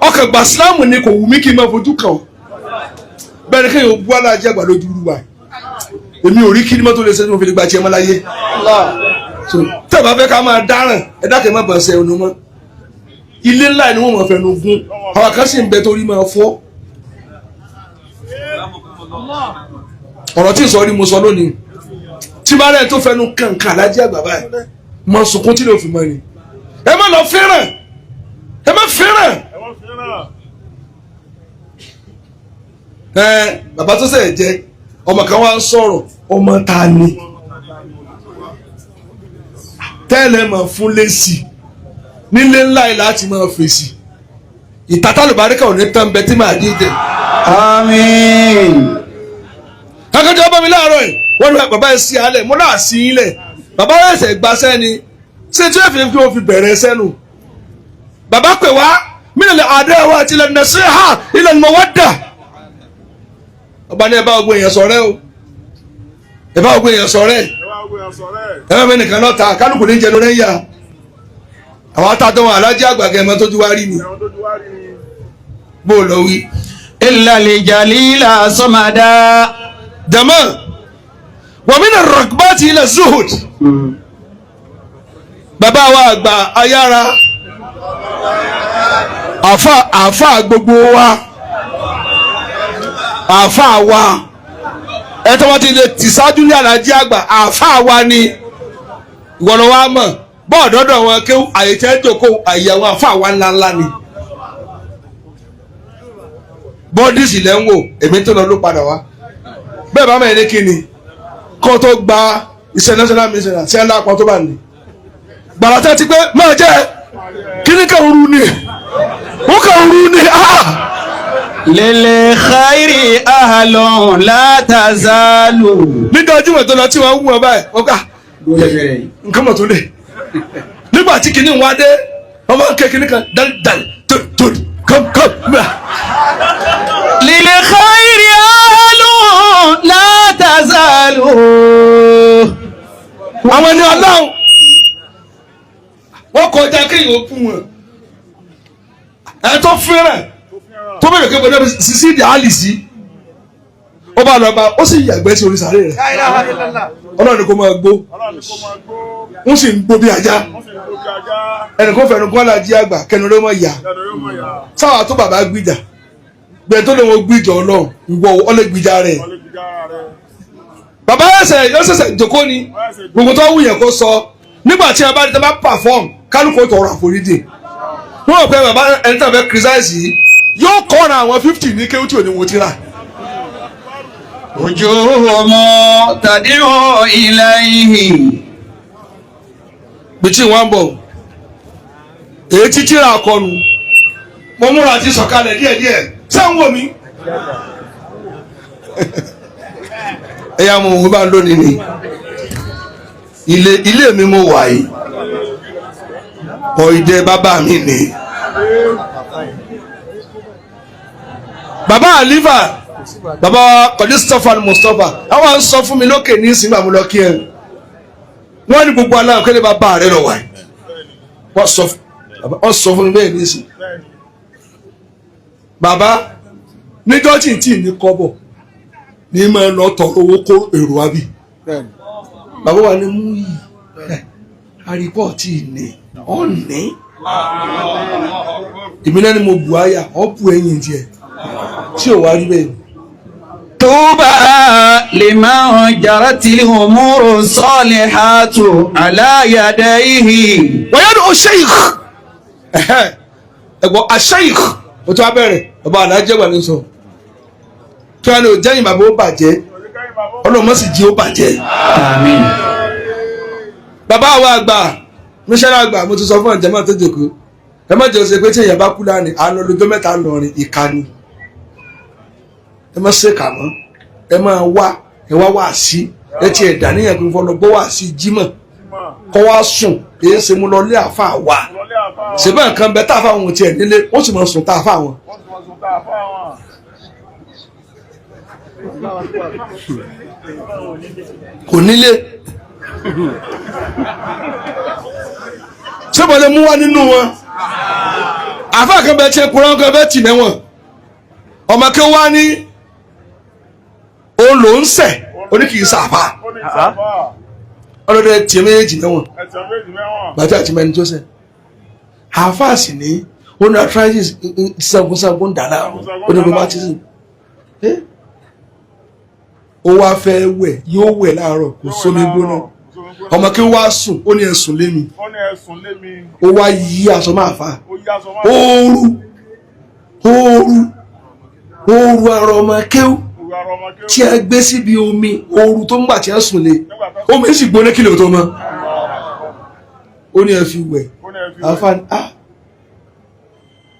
ọkàn gba Islam ni kò wù mí kí n máa fojú kàn ọ́ bẹ́ẹ̀ ni kéèyàn bú aláàjì àgbà lójú rú wa èmi ò rí kí ni mọ́tò lè ṣe tí mo fi lè gba tiẹ̀ mọ́ láyé So, tẹ́ ẹ bá fẹ́ ká máa dáràn ẹ dákẹ́ má bàa ṣe ẹnu mọ́ ilé ńlá ni wọ́n máa fẹnu gún àwọn kan sì ń bẹ torí máa fọ́ ọ̀rọ̀ tí ń sọ rí mo sọ lónìí tí bá rẹ̀ tó fẹnu kàǹkà aláàjì àgbà báyìí mọ sunkún tí lè fi mọ́ ni ẹ má lọ fẹ́ràn ẹ má fẹ́ràn Ẹ wọ́n fẹ́ràn. ẹ bàbá tó sẹ̀ jẹ ọmọ kan wá ń sọ̀rọ̀ ọmọ ta ni tẹ́lẹ̀ mọ̀ fún lẹ́sì nílé ńlá yìí láti máa fèsì ìtàtàlùbáríkà ò ní tán bẹ tí màá díje آمين kankanjọ bá mi láàárọ̀ yìí wọ́n ní bàbá yẹn sí alẹ̀ mo náà sí ilẹ̀ bàbá yẹn ṣẹ̀ gbaṣẹ́ ni ṣé tí wọ́n fi fi wọ́n fi bẹ̀rẹ̀ sẹ́nu bàbá pè wá mílíọ̀nù àdáwà àti ilẹ̀ nasiha ilẹ̀ mawadda ọba ní ẹ bá ogun èèyàn ṣọ̀rẹ́ o ẹ bá ogun èèyàn ṣọ̀rẹ́ Ẹ wá wo ẹ̀ sọ̀rẹ́. ẹ bá mi nìkan lọ́ta kálukú ní jẹnu rẹ̀ ń yà àwọn atátọ́ wọn alájí àgbàgẹ́ ẹ̀mọ́ tójú wá rí mi Ẹ̀wọ̀n tójú wá rí ni. bó o lọ wí. إلا الجليل صمدا jama wàmínà rọ̀gbàtì ilẹ̀ zuhud bàbá wa àgbà ayára àfa àfa gbogbo wa àfa wa ẹ tí wọ́n ti lè tì sáájú ní alájí àgbà àfa wa ni ìwọ̀n wa mọ̀ bọ́ọ̀dọ́dọ̀ wọn kéwù àyè tẹ́ jòkó àyè àwọn àfa wa ńláńlá ni. Bọ́dísì lẹ́ ń wò, èmi tó lọ ló padà wá. Bẹ́ẹ̀ bá mẹ́rin ní kíni kó tó gba iṣẹ́ national mission àti ẹ̀ ńlá kan tó bá ní. Gbàrà tẹ́ ti pé máa jẹ́ kíní kan rú ni, ó kàn rú ni. للخير أهل لا تزال. Nígbà ojúmọ̀ tó lọ tí wọ́n wú wọn báyìí, wọ́n kà nǹkan mọ̀ tó lè. Nígbà tí kinní wá dé, wọ́n máa ń ké kinní kan dal tó tó kọ́m kọ́m. للخير أهل لا تزال. Àwọn ẹni ọlọ́run wọ́n kọjá kéèyàn ó kún wọn. Ẹ tó fẹ́ràn tó bẹ̀rẹ̀ pé bọ́dọ̀ sisi di àlì sí, ó bá lọ bá ó sì yàgbẹ́ sí orí sàárè rẹ̀. Ọlọ́run kò máa gbó, ń sì ń gbó bí ajá. Ẹnì kan fẹnu kọ́ alájí àgbà kẹnu ló mọ̀ yá sáwà tó bàbá gbìjà gbẹ tó lè wọn gbìjà ọlọ́run ìwọ ọlẹ́gbìjà rẹ̀. Bàbá ẹsẹ̀ yóò ṣẹ̀ṣẹ̀ jókòó ni gbogbo tó wù yẹn kó sọ nígbà tí a bá ti bá perform kálukú tọrọ àforíjì. Wọ́n rò pé bàbá ẹni tí a fẹ́ criticize yìí yóò kọ́ra àwọn 50 ní kéwú tí ò ní wo tíra. وجوههم تدعو إليه. Bí tí wọ́n ń bọ̀ èyí tí tíra kọnu mo múra àti sọ̀kalẹ̀ díẹ̀díẹ̀ ṣé ń wò mí. Ẹ̀yà mo òun bá ń lónìí ni ilé mi mo wà yìí, ọ̀ìdẹ bàbá mi ni. Bàbá àlífà, bàbá Kọ́dísítọ́fà Mustapha, àwọn ń sọ fún mi lókè ní ìsìngbà mo lọ kí ẹ. Wọ́n ní gbogbo aláwọ̀ kẹ́lẹ́ bàbá rẹ lọ wà yìí. Wọ́n sọ fún mi bẹ́ẹ̀ ní ìsìn. Bàbá níjọ́ tí tí ní kọ́bọ̀ ní máa lọ tọrọ owó kó èrò wá bí. Bàbá wa ní mú yìí àrípọ̀ tí ní ọ̀ní. Èmi náà ni mo bù áyà, ọ̀ bù ẹ̀yìn tiẹ̀ tí ò wá rí bẹ́ẹ̀ ni. طوبى لمن جرت الأمور الصالحات على يديه. Wọ́n yẹ́nu o sheikh, ẹ̀gbọ́n a sheikh o tó abẹ́rẹ́ bàbá alájẹ́ wà ní sọ kí wọ́n ní o jẹ́yìn bàbá ó bàjẹ́, ọlọ́mọ sì jí ó bàjẹ́. آمين. Bàbá wa àgbà mísẹ́lá àgbà, mo ti sọ fún ọ̀jẹ̀ máa tó jòkó, ẹ má jẹ́ ọ̀sẹ̀ pé tí èèyàn bá kú lánìí àná lójó mẹ́ta lọ́rin ìka ni. Ẹ má ṣe kà mọ́, ẹ máa wá ẹ wá wá sí ẹ ti ẹ̀dá níyàn pé fọlọ́ gbọ́ wá sí jímọ̀ kọ́ wá sùn èyí ṣe mú lọ lé àfa wa ṣèbá nǹkan bẹ táàfà wọn tiẹ̀ nílé wọ́n sì máa sùn táàfà wọn. Kò nílé ṣé mo lè mú wá nínú wọn àfa kan bẹ tiẹ̀ kúrọ́ kan bẹ tì mẹ́wọ̀n ọmọ kí wá ní òun ló ń sẹ̀ oní kì í sàfà ọlọ́dẹ tiẹ̀ méjì mẹ́wọ̀n gbàtí àti mẹ́ni tó sẹ̀ àfa sì ní ó ní arthritis sangunsangun dàda ó ní rheumatism ó wá fẹ́ wẹ̀ yóò wẹ̀ láàárọ̀ kò sómi gbóná ọmọ kí wá sùn ó ní ẹ̀sùn lé mi ó wá yí aṣọ máa fà ooru ooru ooru ara ọmọ kéwú tí a gbé síbi omi ooru tó ń gbà tí a sùn lé omi sì gbóná kílò tó mọ́ ó ní ẹ fi wẹ̀ àfààní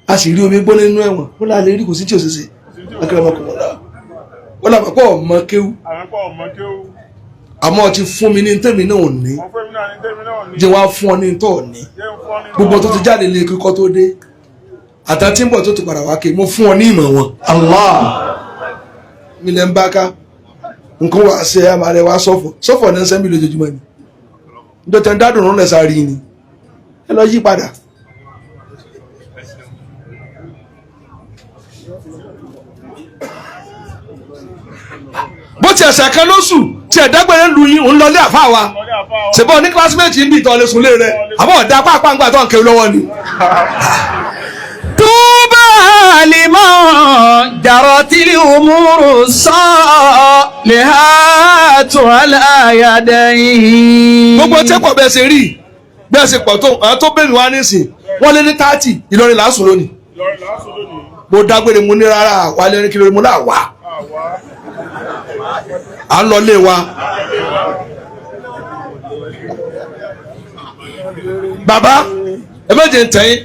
a sì rí omi gbóná nínú ẹ̀wọ̀n ó láà lè rí kò sí tí ò ṣeṣe akérèmọkùnrin náà ó làbà pọ̀ ọmọ kéwú àmọ́ ti fún mi ní tèmi náà ò ní jẹ́ wá fún ọ ní tó ò ní gbogbo tó ti jáde lé kíkọ́ tó dé àtàtí ń bọ̀ tó ti padà wá ké mo fún ọ ní ìmọ̀ wọn. Allah. Mi lẹ́ ń bá ká nǹkan wà ṣe àmàlẹ́ wa sọ̀fọ̀ sọ̀fọ̀ ní sẹ́mi lójoojúmọ́ ni nítorí tẹ́ ń dádùn rún lẹ́sà rí ni ẹ lọ yí padà. Bó ti ẹ̀sẹ̀ kan lóṣù tí ẹ̀dágbére lu yín ń lọlé àfa wa ṣèbọ̀ ní kílásímẹ́ẹ̀tì ń bì tọ́ lè sùn lé rẹ̀ àbọ̀ ọ̀dà pápá ńgbà tó ń kiri lọ́wọ́ ni. طوبى لمن جرت الأمور الصالحات على يديه. Gbogbo tí pọ̀ bẹ́ẹ̀ ṣe rí bẹ́ẹ̀ ṣe pọ̀ tó àwọn tó bẹ̀rù wá nísìn wọ́n lé ní 30 Ìlọrin làásùn lónìí. Mo dágbére, mo ní rárá wálé ní kí lóore, mo náà wá à ń lọ lé wa. Bàbá ẹ má jẹ́ ń tẹ̀yìn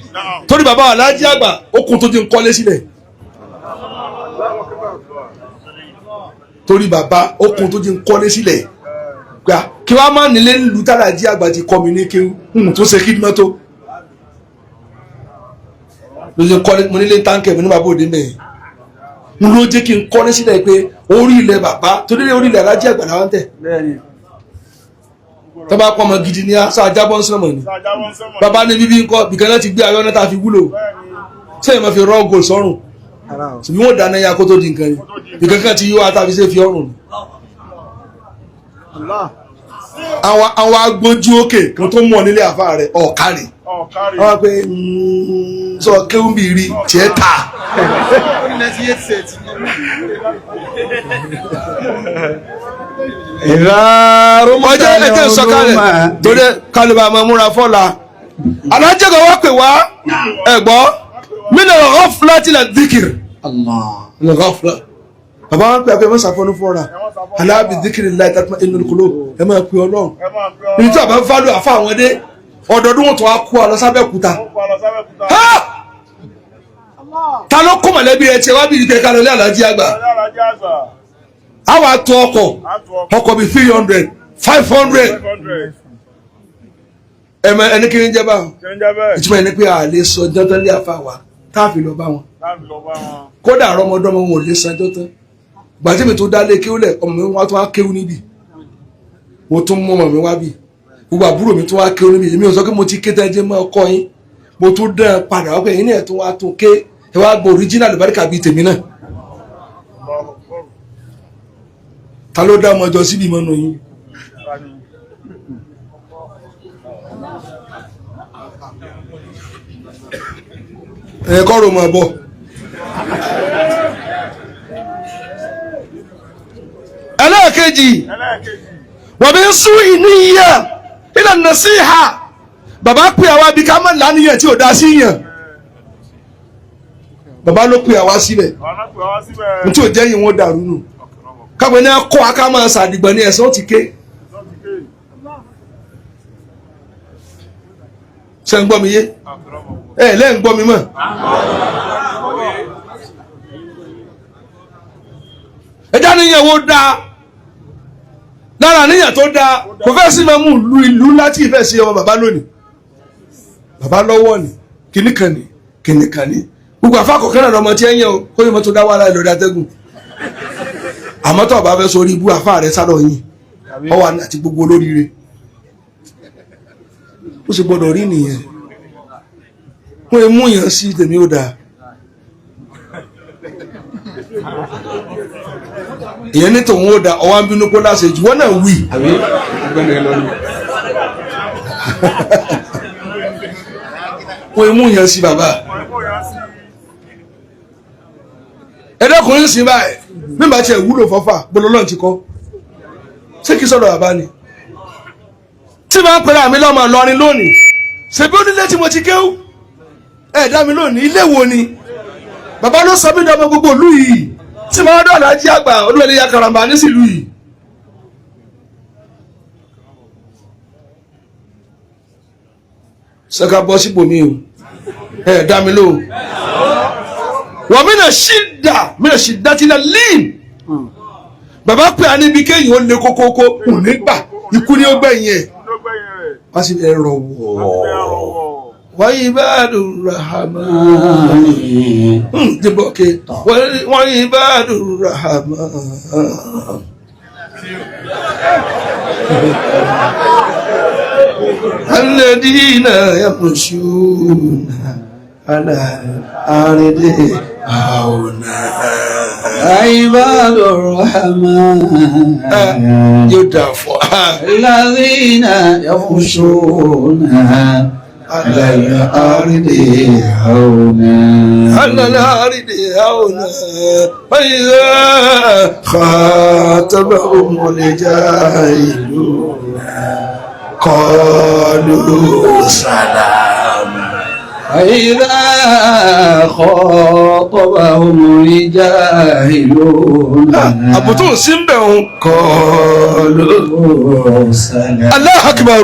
torí bàbá Aláàjì Àgbà ó kún tó ti ń kọ́lé sílẹ̀, torí bàbá ó kún tó ti ń kọ́lé sílẹ̀ gbà kí wàá má nílé nílùú tàlàjì àgbà ti kọ́ mi ní kéwú tó ṣe kí mọ́tò ló ṣe kọ́lé. Mo nílé táǹkì, mo ní bàbá òde mẹ́yìn mo ló jẹ́ kí n kọ́lé sílẹ̀ pé orí ilẹ̀ bàbá, torí orí ilẹ̀ Aláàjì Àgbà làwọn tẹ̀ tó bá pọ̀ ọmọ gidi ní sá jábọ́ ń sọ̀mọ̀ ni bàbá ní bíbí ńkọ́ bìkan náà ti gbé ayọ́ náà tá a fi wúlò sẹ́yìn máa fi rọ́ọ̀gù sọ́rùn ṣùgbọ́n wọ́n dáná ya kó tó di nǹkan ni bìkan kan ti yíwá tá a fi ṣe fi ọrùn ni. Àwọn agbójú òkè kan tó mọ̀ nílé àfa rẹ̀ ọ̀kárì wọ́n pe sọ kéwùmí rí tiẹ̀ ta. Ọjọ́ ẹ̀jẹ̀ sọ̀kalẹ̀ torí kálíbà máa múra fọ́la. Alájẹ́ kan wá pè wá ẹ̀gbọ́ mí nà ghaflati la dhikr. Nà ghafla. Bàbá wọn pè é pé ẹ má ṣàfọ́nú fọ́ra. Ala bi dhikrillahi tatma'innul qulub. Ẹ máa pè Ọlọ́run. Ibi tí àbá ń fálù àfa àwọn dé ọdọọdún wọn tó wá kó alọ sábẹ́kúta. Ta ló kó mọ̀lẹ́bí rẹ tiẹ̀ wá bí ìdíkẹ́ kalẹ̀ lé Aláàjì Àgbà? Àwa tó ọkọ̀ bíi 300, 500. Ẹ̀mọ ẹni kí ni jẹ́ báwọn? Ìtumọ̀ ẹni pé a lè sọ jọ́tọ́ lé àfa wa tá a fi lọ bá wọn. Kódà àrọ́mọdọ́mọ wọn ò lè san jọ́tọ́. Gbàtí mi tó dálé kéwú lẹ̀, ọmọ mi wá tó wá kéwú níbí. Mo tún mú ọmọ mi wá bí. Gbogbo àbúrò mi tó wá kéwú níbí. Èmi ò sọ pé mo ti ké tẹ́jẹ́ mọ́ ọkọ yín. Mo tún dán an padà wá pé ẹ̀yin náà tó wá tún ké. Ẹ wá gbọ́ original àlùbáríkà bíi tèmi náà. Ta ló dá ọmọ jọ síbi mọ́nu yín? Ẹ kọ́ ro mọ̀ bọ̀. Ẹlẹ́ẹ̀kejì, wọ́n bí ń sún ìníyà ilẹ̀ nasiha. Bàbá pè àwa bí ká má lánìyàn tí ò dá sí yàn. Bàbá ló pè àwa síbẹ̀. N tí ò jẹ́ yìí wọ́n dàrú nù. Kápẹ́ ní akọ́ aká máa ṣàdìgbọ̀n ní ẹ̀sán ti ké. Ṣé ń gbọ́ mi yé? Ẹ lẹ́ ń gbọ́ mi mọ̀. Ẹja níyàn wo dáa? Lára níyàn tó dáa, kò fẹ́ sí máa mú ìlú ìlú láti ìfẹ́ sí ọmọ bàbá lónìí. Bàbá lọ́wọ́ ni, kìnnìkan ni, kìnnìkan ni. Gbogbo àfáàkọ̀kẹ́ náà lọmọ tí ẹ ń yẹ o, kó yẹ mọ́tò dá wàhálà ìlọrí atẹ́gùn. Àmọ́ tó bá fẹ́ sórí ibú àfáà rẹ sálọ yìí, ọwọ́ àti gbogbo olóríire. Ó sì gbọ́dọ̀ rí nìyẹn. Wọ́n mú yàn sí tèmi ó dáa. Ìyẹn ní tòun ó dáa, ọwọ́ ń bínú kó láṣẹ jù, wọ́n náà wí. Wọ́n mú yàn sí bàbá. Ẹ̀dọ́kùnrin sí báyìí, mímọ̀ àti ẹ̀wúlò fọ́fà, gbọ́dọ̀ lọ́n ti kọ́. Ṣé kìí sọ̀rọ̀ bàbá ni? Tí máa ń pẹ̀lú àmì lọ́mọ Ìlọrin lónìí, ṣèbí onílé tí mo ti kéwú. Ẹ dá mi lónìí, ilé wo ni? Bàbá ló sọ mí dọmọ gbogbo ìlú yìí. Tí màá dọ̀ Aláàjì Àgbà, olúwẹ̀lẹ̀ ya karambà ní sílùú yìí. Ṣé ká bọ́ sípò mi o? Ẹ dá mi lóhùn. Wọ́n mi nà ṣídà, mi nà ṣídà tí na lean. Bàbá pè á níbi kéèyàn ó le kókókó, kò ní gbà, ikú ni ó gbẹ̀yìn ẹ̀. Wọ́n sì ẹ rọ̀ wọ̀. Wa ibadur rahman. Dìbọ̀kẹ́. Wa ibadur rahman. Alladhina yamshuna ala al-ardi hauna. Ibadur rahman. Yóò dà fún wa. Alladhina yamshuna على الأرض هونا. على الأرض هونا فإذا خاطبهم الجاهلون قالوا سلاما. وإذا خاطبهم الجاهلون Àbùtù sí ń bẹ̀ òun. قالوا سلاما. Allahu Akbar.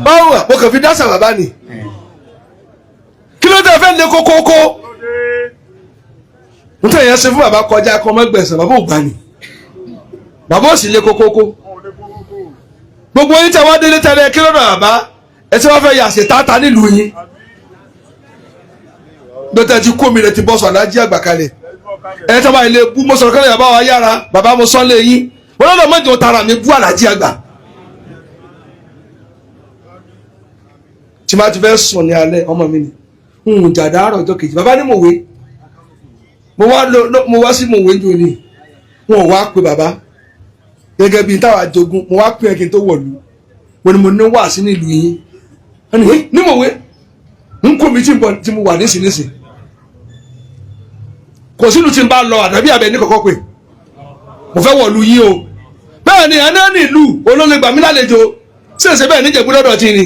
Báwo mo kàn fi dásà bàbá ni. Kí ló dé fẹ́ lé kókókó? N tẹ̀yẹ̀ ṣe fún bàbá kọjá kọ́ mọ́ gbẹ̀sán, bàbá ò gbà ní. Bàbá ò sì lé kókókó. Gbogbo yín tẹ wá délé tẹ́lẹ̀ kí lọ́dọ̀ bàbá ẹ tí wọ́n fẹ́ yà sí tata nílùú yín. Gbẹ́tẹ̀ ti kó mi rẹ̀ ti bọ́ sọ alájí àgbà kalẹ̀. Ẹ tọ́ bá ilé bú mo sọ̀rọ̀ kẹ́lẹ́ bàbá wa yára bàbá mo sọ́ lé yín. Wọ́n lọ́dọ̀ mọ́jọ tara mi bú alájí àgbà. Tí máa ti fẹ́ sùn ní alẹ́ ọmọ mi ni n jàdá àárọ̀ ọjọ́ kejì bàbá ní mòwe mo wá sí mòwe ní òní wọn ò wá pe bàbá gẹ́gẹ́ bíi táwa jogún mo wá pè é kí n tó wọ̀lú mo ní mo ní wà sí nílùú yín wọ́n ní "Hé, ní mòwe n kò mi tí n bọ̀ tí mo wà nísinsìnyí kò sínú tí n bá lọ àdàbí abẹ ní kọ̀kọ́ pé mo fẹ́ wọ̀lú yín o bẹ́ẹ̀ ni àná ní ìlú olóògbé gbàmí lálejò ṣèṣe bẹ́ẹ̀ níjẹ̀bú lọ́dọ̀ tí ni.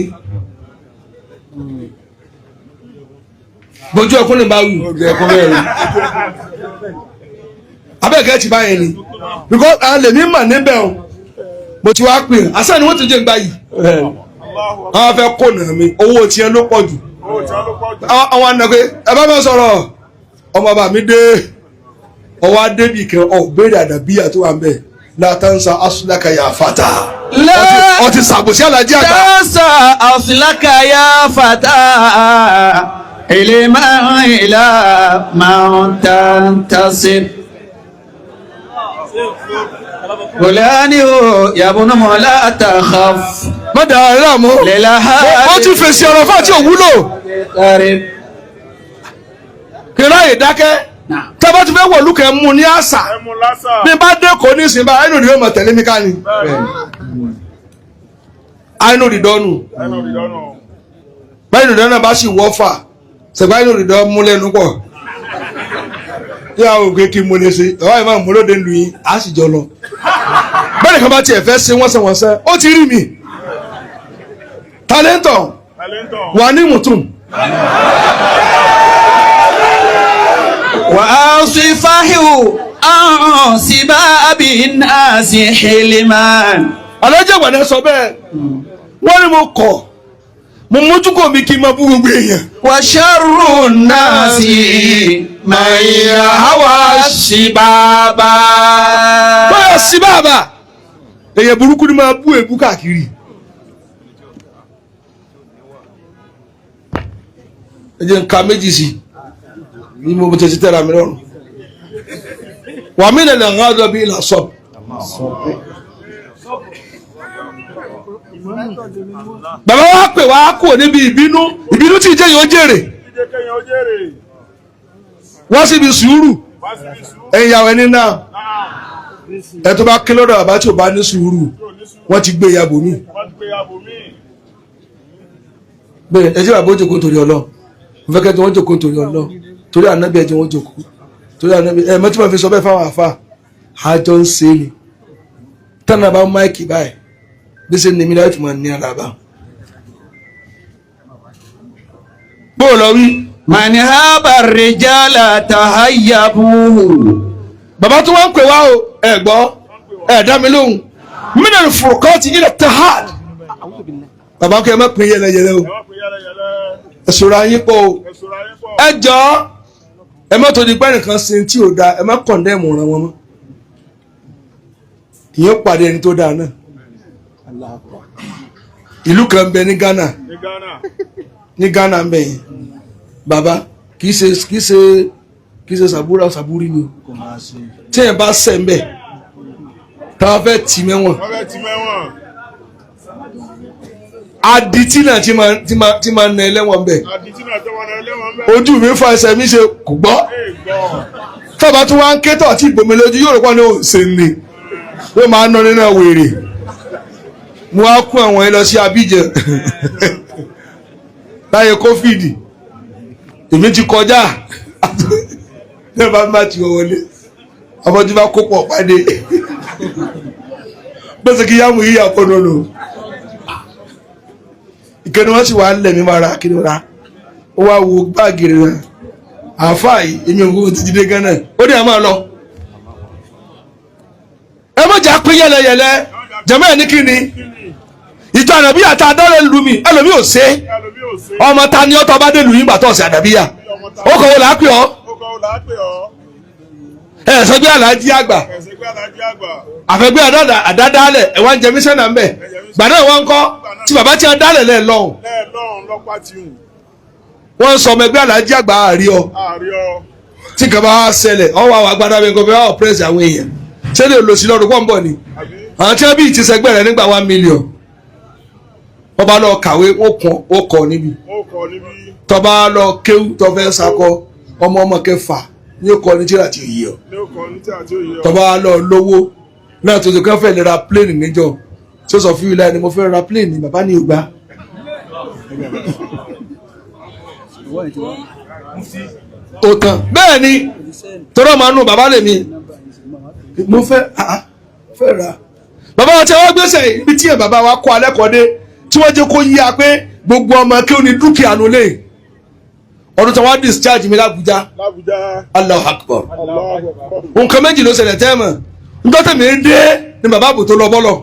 Bójú ẹkún ní bá wù. Abẹ́ẹ̀kẹ́ ti báyẹn ni. Because a lè mí mà níbẹ̀ o. Mo ti wá pè é. Àṣà ni wọ́n ti jẹ́ ń gbá yìí. Àwọn fẹ́ kó nà mí. Owó tiẹ̀ ló pọ̀ jù. Àwọn àna pé ẹ bá mi sọ̀rọ̀. Ọmọ bàbá mi dé. Ọwọ́ adébì kan ọ̀ béèrè àdàbíyà tó wà ń bẹ̀. Látàǹsà Asúlákà yà fàtà. Ọtí sàbòsí àlàjì àgbà. تنسى أصلك يا فتى إلى إلى من تنتصب فلان يا ابن لا تخف Má dàá rẹ̀ láàmú. للهادي Ó ti fèsì ọ̀rọ̀ fún àti òwúlò. قريب. Kí ráyè dákẹ́. نعم. Tí a bá ti fẹ́ wọ̀lú kẹ́ mú ní àṣà. Ẹmu lásà. Bí n bá dé kò ní ìsìn bá àìnú ni yóò mọ̀ tẹ̀lé mi ká ni. Àìnú rìdọ́nù. Ẹnu ìdánù. Báyìí rìdọ́nù náà bá sì wọ́ fà. Ṣègbà àìnú rìdọ́ mú lẹ́nu pọ̀. Tí a ò gbé kí mo lè ṣe, bàbá yìí máa mú lóde lu yín, á sì jọ lọ. Bẹ́ẹ̀ni kan bá tiẹ̀ fẹ́ ṣe wọ́n ṣe wọ́n ṣe, ó ti rí mi. Tálẹ́ńtọ̀ Tálẹ́ńtọ̀. wà ní mùtùm. وأصفه عن سباب الناس حلما. Alájẹ́ ìwà náà sọ bẹ́ẹ̀. Wọ́n ní mo kọ̀, mo mójú kò mi kí n máa bú gbogbo èèyàn. وشر الناس من يهوى الشباب. Báyọ̀ sí bàbá èèyàn burúkú ni máa bú èbú káàkiri. Ẹ jẹ́ n ka méjì sí i ní mo tẹ̀sí tẹ́ra mi lọ́rùn. Wà mí lẹ̀lẹ̀ ń rádọ́ bí ìlà sọ. Bàbá wa pè wá kúrò níbi ìbínú ìbínú tí ìjẹ́ yóò jèrè Jíjẹ́ kẹ́yìn ó jèrè. wọ́n síbi sùúrù Wá síbi sùúrù. ẹ̀yìn ìyàwó ẹni náà Náà. ẹ tó bá ké lọ́dọ̀ bàbá tí ò bá ní sùúrù Tí ò ní sùúrù. wọ́n ti gbé ìyàbò mi. Wọ́n ti gbé yàbò míì. Bẹ́ẹ̀ ẹ jẹ́ bàbá ó jókòó torí Ọlọ́run mo fẹ́ kẹ́ tí wọ́n jókòó torí Ọlọ́run torí ànábì ẹ jẹ́ wọ́n jókòó torí ànábì ẹ mọ́tí wọ́n fi sọ bẹ́ẹ̀ fáwọn àfa àjọ ń ṣe ni tánà bá máìkì báyìí bí ṣe ní mi láti máa ní ara bá. Bó o lọ wí. من هاب الرجال تهيبوه. Bàbá tó wá ń pè wá o ẹ gbọ́ ẹ dá mi lóhùn mílíọ̀nù furukọ́ọ̀tì ilẹ̀ tahad bàbá kẹ́ ẹ má pín yẹlẹyẹlẹ o Ẹ wá pé yẹlẹyẹlẹ. ẹ sọ̀rọ̀ ayé pọ̀ o. Ẹ sọ̀rọ̀ ayé pọ̀. Ẹ jọ ẹ má tó di pé nìkan sin tí ò da ẹ má kọ̀ndẹ́mù ran wọn mọ́ ìyẹn pàdé ẹni tó dáa náà. Ìlú kan bẹ ní Ghana Ní Ghana. ní Ghana ń bẹ yẹn bàbá kìí ṣe kìí ṣe kìí ṣe sàbúrà sàbúrì ni o tí ẹ bá ṣẹ̀ ń bẹ̀ táwọn fẹ́ tì mẹ́wọ̀n Wọ́n fẹ́ ti mẹ́wọ̀n. adití náà tí máa nà ẹlẹ́wọ̀n bẹ̀ Àdìtí náà tẹ́wọ̀n náà ẹlẹ́wọ̀n bẹ́ẹ̀. ojú mi fa ẹsẹ̀ mi ṣe kò gbọ́. Ee gbọ́. Tọ́ba tí wọ́n á ń ké tọ̀ tí ìbomi lójú yóò rò pọ̀ ní òsè ni wọ́n máa ń ná nínú wèrè mo wá kó àwọn yẹn lọ sí Abidjan láyé kófìdì èmi ti kọjá ní bá má ti wọlé ọmọ tí bá kó pọ̀ pàdé bẹ́sẹ̀ kí yáàmù yíyà kó nínú ìkànnì wọn sì wà ń lẹ̀ mí mara kí ni ra Ó wá wo báàgì rẹ̀ àáfàá yìí èmi ò kúkú ti jíde gan náà ó ní àmọ́ lọ. Ẹ má jà pín yẹlẹyẹlẹ jẹmọ́ ẹ̀ ní kí ni ìjọ ànàbíyà tá a dọ́rẹ̀ lu mi ẹlòmí ò ṣe ọmọ ta ni ọtọ bá dé lu yín bàtọ̀ ọ̀sẹ̀ ànàbíyà ó kọ̀ wọ́n là á pè ọ́ ẹ sọ pé aláàjì àgbà àfẹ́gbẹ́ àdádálẹ̀ ẹ̀ wá ń jẹ mísánà ń bẹ̀ gbà náà wọ́n ń kọ́ tí bàbá tí a dálẹ̀ lẹ̀ lọ́hùn wọ́n ń sọ ọmọ ẹgbẹ́ aláàjì àgbà àárí ọ tí nǹkan bá wá ṣẹlẹ̀ ọwọ́ àwọn agbádá mi nǹkan fi wá ọ̀pẹ́rẹ́sì àwọn èèyàn ṣé lè lò sí lọ́dún pọ̀ ń bọ̀ ni àwọn tí wọ́n bí ti sẹgbẹ́ rẹ̀ nígbà 1 million wọ́n bá lọ kàwé ó kọ́ níbi tó bá lọ kéwú tó fẹ́ sakọ ọmọ ọmọ kẹfà ní ó kọ́ ní tíra tí ò yí ọ tó bá lọ lówó náà tó ti kọ́ fẹ́ lè ra pléènì níjọ tí ó sọ fún ilé ẹni mo fẹ́ ra pléènì bàbá ní ìgbà. Ó tán bẹ́ẹ̀ ni tọ́rọ máa nù bàbá lèmi mo fẹ́ fẹ́ ra bàbá wa tí wọ́n gbèsè ibi tí ẹ̀ bàbá wa kọ́ alẹ́ kọ́ dé tí wọ́n jẹ́ kó yí a pé gbogbo ọmọ kí ó ní dúkìá nulẹ̀ ọdún tí wọ́n discharge mi l'Abuja. Allahu Akbar. Nǹkan méjì ló ṣẹlẹ̀ tẹ́ẹ̀mọ̀ njọ́ tẹ̀mí ń dé ni bàbá àbò tó lọ bọ́lọ̀.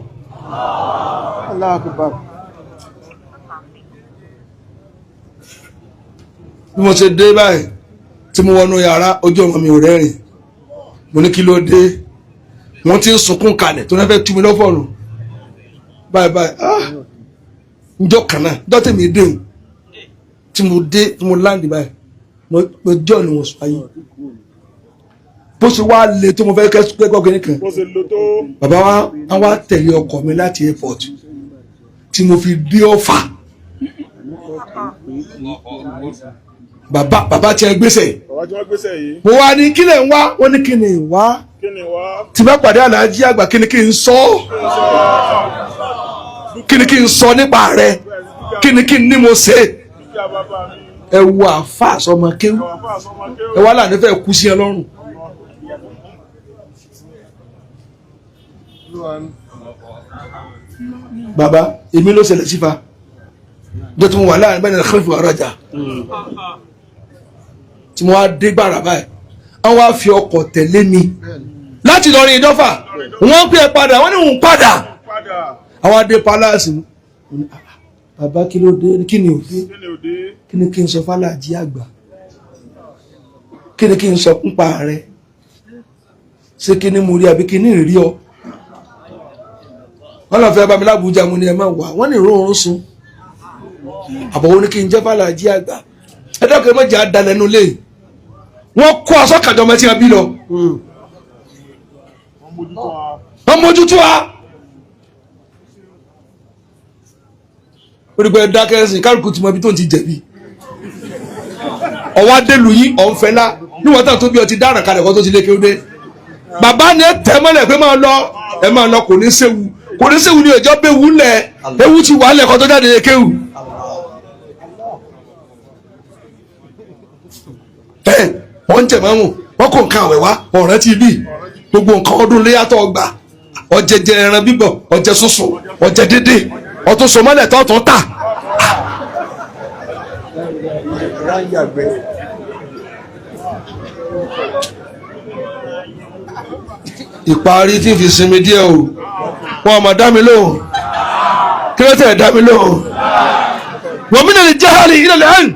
Bí mo ṣe dé báyìí tí mo wọnú yàrá ojú ọmọ mi ò rẹ́rìn mo ní kí ló dé wọ́n ti ń sunkún kalẹ̀ tó náà fẹ́ tú mi lọ́fọ̀ọ̀nù báyìí báyìí ah njọ́ kan náà njọ́ tẹ̀mí dé o tí mo dé tí mo láǹdì báyìí mo jọ́ ni mo sọ ayé bó ṣe wá le tó mo fẹ́ kẹ́kọ̀ọ́ kínní kan bàbá wa wá tẹ̀lé ọkọ̀ mi láti airport tí mo fi dé Ọ̀fà bàbá bàbá tiẹ̀ gbèsè mo wá ní kílẹ̀ ń wá wọ́n ní kí ni wá tí bá pàdé aláàjì àgbà kí ni kí n sọ kí ni kí n sọ nípa rẹ kí ni kí n ní mo ṣe ẹ wo àfa sọmọ kéwú ẹ wá láàánú fẹ́ kú sí ẹ lọ́rùn. Bàbá èmi ló ṣẹlẹ̀ sífa jọ tí mo wà láàrin bẹ́ẹ̀ ni xelifu arajà tí mo wá dé gbàrà báyìí wọ́n wá fi ọkọ̀ tẹ̀lé mi láti lọ rin ìdọ́fà wọ́n pè é padà wọ́n ní òun padà àwọn adé palace bàbá kí ló dé kí ni òde kí ni kí n sọ fàlàjì àgbà kí ni kí n sọ ń pa rẹ ṣé kí ni mo rí àbí kí ni ìrírí ọ wọ́n lọ fẹ́ bá mi lábújá mo ní ẹ máa wà wọ́n ní ìró oorun sùn àbọ̀wọ́ ní kí n jẹ́ fàlàjì àgbà ẹ dákun ẹ má jẹ́ àdàlẹ́nu lé wọ́n kó aṣọ kàjọ ọmọ tí wọ́n bí lọ wọ́n mójútó wa onígbà dákẹ́ ẹ̀sìn kálukú ti mọ ibi tó ń ti jẹ̀bi ọwọ́ adélu yín ọ̀nfẹ́lá níwọ̀n tán tó bí ọtí dára kalẹ̀ kó tó ti lé kí ó dé bàbá ni ẹ tẹ́ mọ́lẹ̀ pé máa lọ ẹ máa lọ kò ní séwu kò ní séwu ni ìjọ bẹ́ẹ̀ wúlẹ̀ ewu ti wà lẹ̀ kó tó jáde lé kéwù. Ẹ wọ́n ń jẹ̀ mọ́mù wọ́n kò nǹkan àwẹ̀ wá ọ̀rẹ́ ti bí gbogbo nǹkan ọdún léyàtọ̀ ọgbà ọ̀jẹ̀jẹ̀ ẹran bíbọ̀ ọ̀jẹ̀ sísun ọ̀jẹ̀ dédé ọ̀tún sọmọlẹ̀ tọ̀tún tà. Ìparí tí fi sinmi díẹ̀ o wọn àmọ́ dá mi lóhùn kí ló tẹ̀ dá mi lóhùn. Wọ́n mi lè jẹ́ hàlì ilẹ̀ lẹ́hìn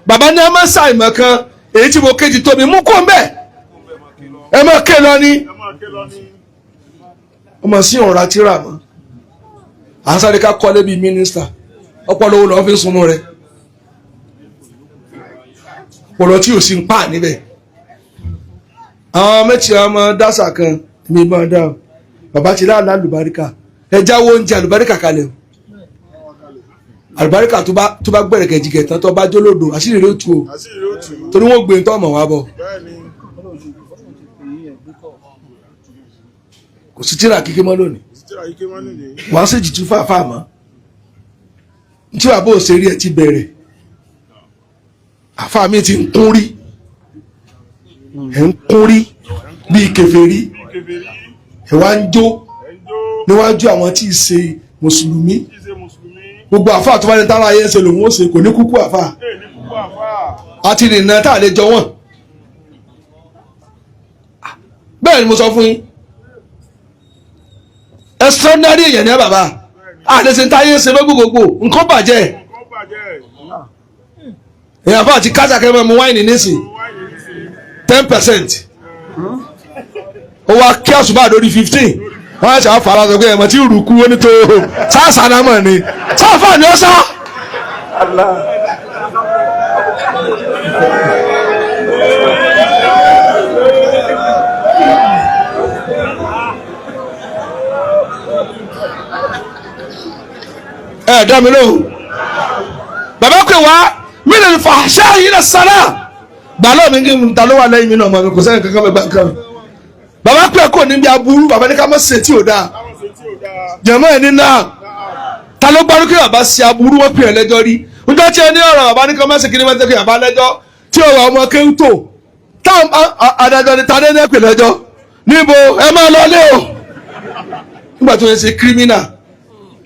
bàbá ní a máa ṣàìmọ̀ kan èyí tí mo kéjì tóbi mú kó ń bẹ̀ ẹ máa ké lọ ní ọmọ sí ọ̀rá tíra mọ́ à ń sáré ká kọ́lé bíi mínísítà ọpọlọ wo lọ́ọ́ fi sunú rẹ̀ ọpọlọ tí ò sí ń pa níbẹ̀ àwọn méjì ọmọ dásà kan mi máa dá o bàbá ti láàlá àlùbáríkà ẹ jáwọ́ oúnjẹ àlùbáríkà kalẹ̀ o àlùbáríkà tó bá gbẹ̀rẹ̀kẹ̀ jìgẹ̀ tán tó bá jólódò àṣírí rẹ̀ ó tú o torí wọ́n gbé tó ọmọ wa bọ̀ kò sí tíra kíké mọ́ lónìí wàá sì jìtú fàáfàá mọ́ tí bàbá òṣèré ẹ ti bẹ̀rẹ̀ àfáà mi ti ń kún rí ẹ̀ ń kún rí bíi kèfèrí ẹ̀ wá ń jó níwájú àwọn tí ì ṣe mùsùlùmí gbogbo àfáà tó bá ní tára ayé ń ṣe lòun ó ṣe kò ní kúkú àfáà. Àti nìna tá a lè jọ wọ́n. Bẹ́ẹ̀ ni mo sọ fún yín. Extraordinary èèyàn ní ẹ bàbá. Àlẹ́sẹ̀ táyé ṣe fẹ́ gbogbogbò nǹkan bàjẹ́. Èèyàn fún àti kásá kẹ́ máa mu wáìnì nísìn 10%. Ó wá kí àṣùbà lórí 15. Wọ́n á ṣe àfàrà sọ pé ẹ̀mọ́ tí rùkú ó ní tó sáàsà náà mọ̀ ni. Sáàfà ni ó sá. Ẹ dá mi lóhùn. Bàbá pè wá mílíọ̀nù fàṣẹ yìí lọ sálà. Gbà lọ́ọ̀ mi kí n ta ló wà lẹ́yìn mi náà mọ̀ mi kò sẹ́yìn kankan mi gbà kan. Bàbá pè kò níbi aburú, bàbá ní ká má ṣe tí ò dáa. Jẹ̀mọ́ ẹ̀ ní náà. Ta ló gbárùkù kí bàbá ṣe aburú wọ́n pè é lẹ́jọ́ rí. Njọ́ tí ẹ ní ọ̀rọ̀ bàbá ní ká má ṣe kí ni má ṣe kí bàbá lẹ́jọ́ tí ọ̀rọ̀ ọmọ kéwù tó. Táwọn adájọ́ ni tadé ní ẹ pè lẹ́jọ́. Níbo ẹ máa lọ lé o. Nígbà tó yẹ ṣe kírímínà,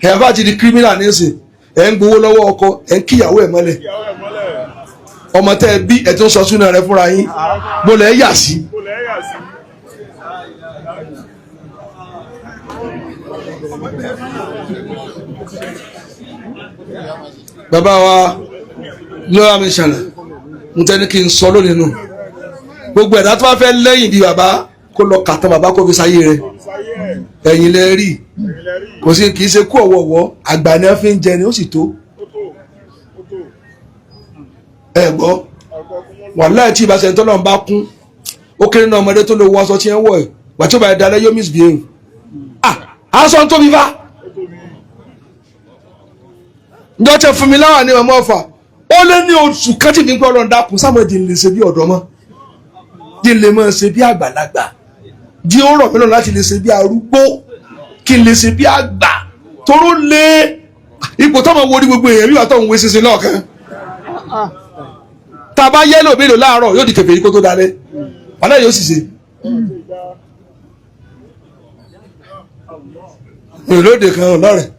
ẹ̀ bá ti di kírímínà nísìn, ẹ̀ ń gbowó lọ́wọ́ ọkọ, ẹ̀ ń kíyàwó ẹ̀ mọ́lẹ̀. Ọmọ tẹ́ ẹ bí ẹ̀ tó ń sọ súná rẹ fúnra yín, bó lẹ̀ yà sí. Bàbá wa lọ́wọ́ mi ṣàlẹ̀, mo tẹ́ ní kí n sọ lónìí nù. Gbogbo ẹ̀dá tó bá fẹ́ lẹ́yìn bí bàbá kó lọ kàtàn bàbá kó fi sáyé rẹ̀. Ẹ̀yìn lẹ rí, kò sí kì í ṣe kú ọ̀wọ̀ọ̀wọ́, àgbà ni wọ́n fi ń jẹ ni ó sì tó. Ẹ gbọ́, wàláhì tí ìbáṣẹ tọ́lọ́ ń bá kún, ó kéré náà ọmọdé tó lè wọ aṣọ tí ń wọ̀ ẹ̀, wà tí ó bá dalẹ̀ yóò misbehave. Ah, aṣọ ń tóbi fa. Ǹjọ́ tẹ fún mi láwà ní ọmọ ọ̀fà, ó lé ní oṣù kan tí mi ń pẹ́ Ọlọ́run dákun sámọ̀ di lè ṣe bí ọ̀dọ́ mọ́, di lè máa ṣe bí àgbàlagbà, di ó rọ̀ mí lọ́rùn láti lè ṣe bí arúgbó, kí n lè ṣe bí àgbà, toró lé ipò tọ́mọ wo ní gbogbo èèyàn bí wàá tọ́ ń wé ṣinṣin lọ́ọ̀kan. Tá a bá yẹ́lò mélòó láàárọ̀ yóò di kèfèrí kó tó dalẹ̀, wàhálà yóò sì ṣe. Ìlóde kan lọ́rẹ̀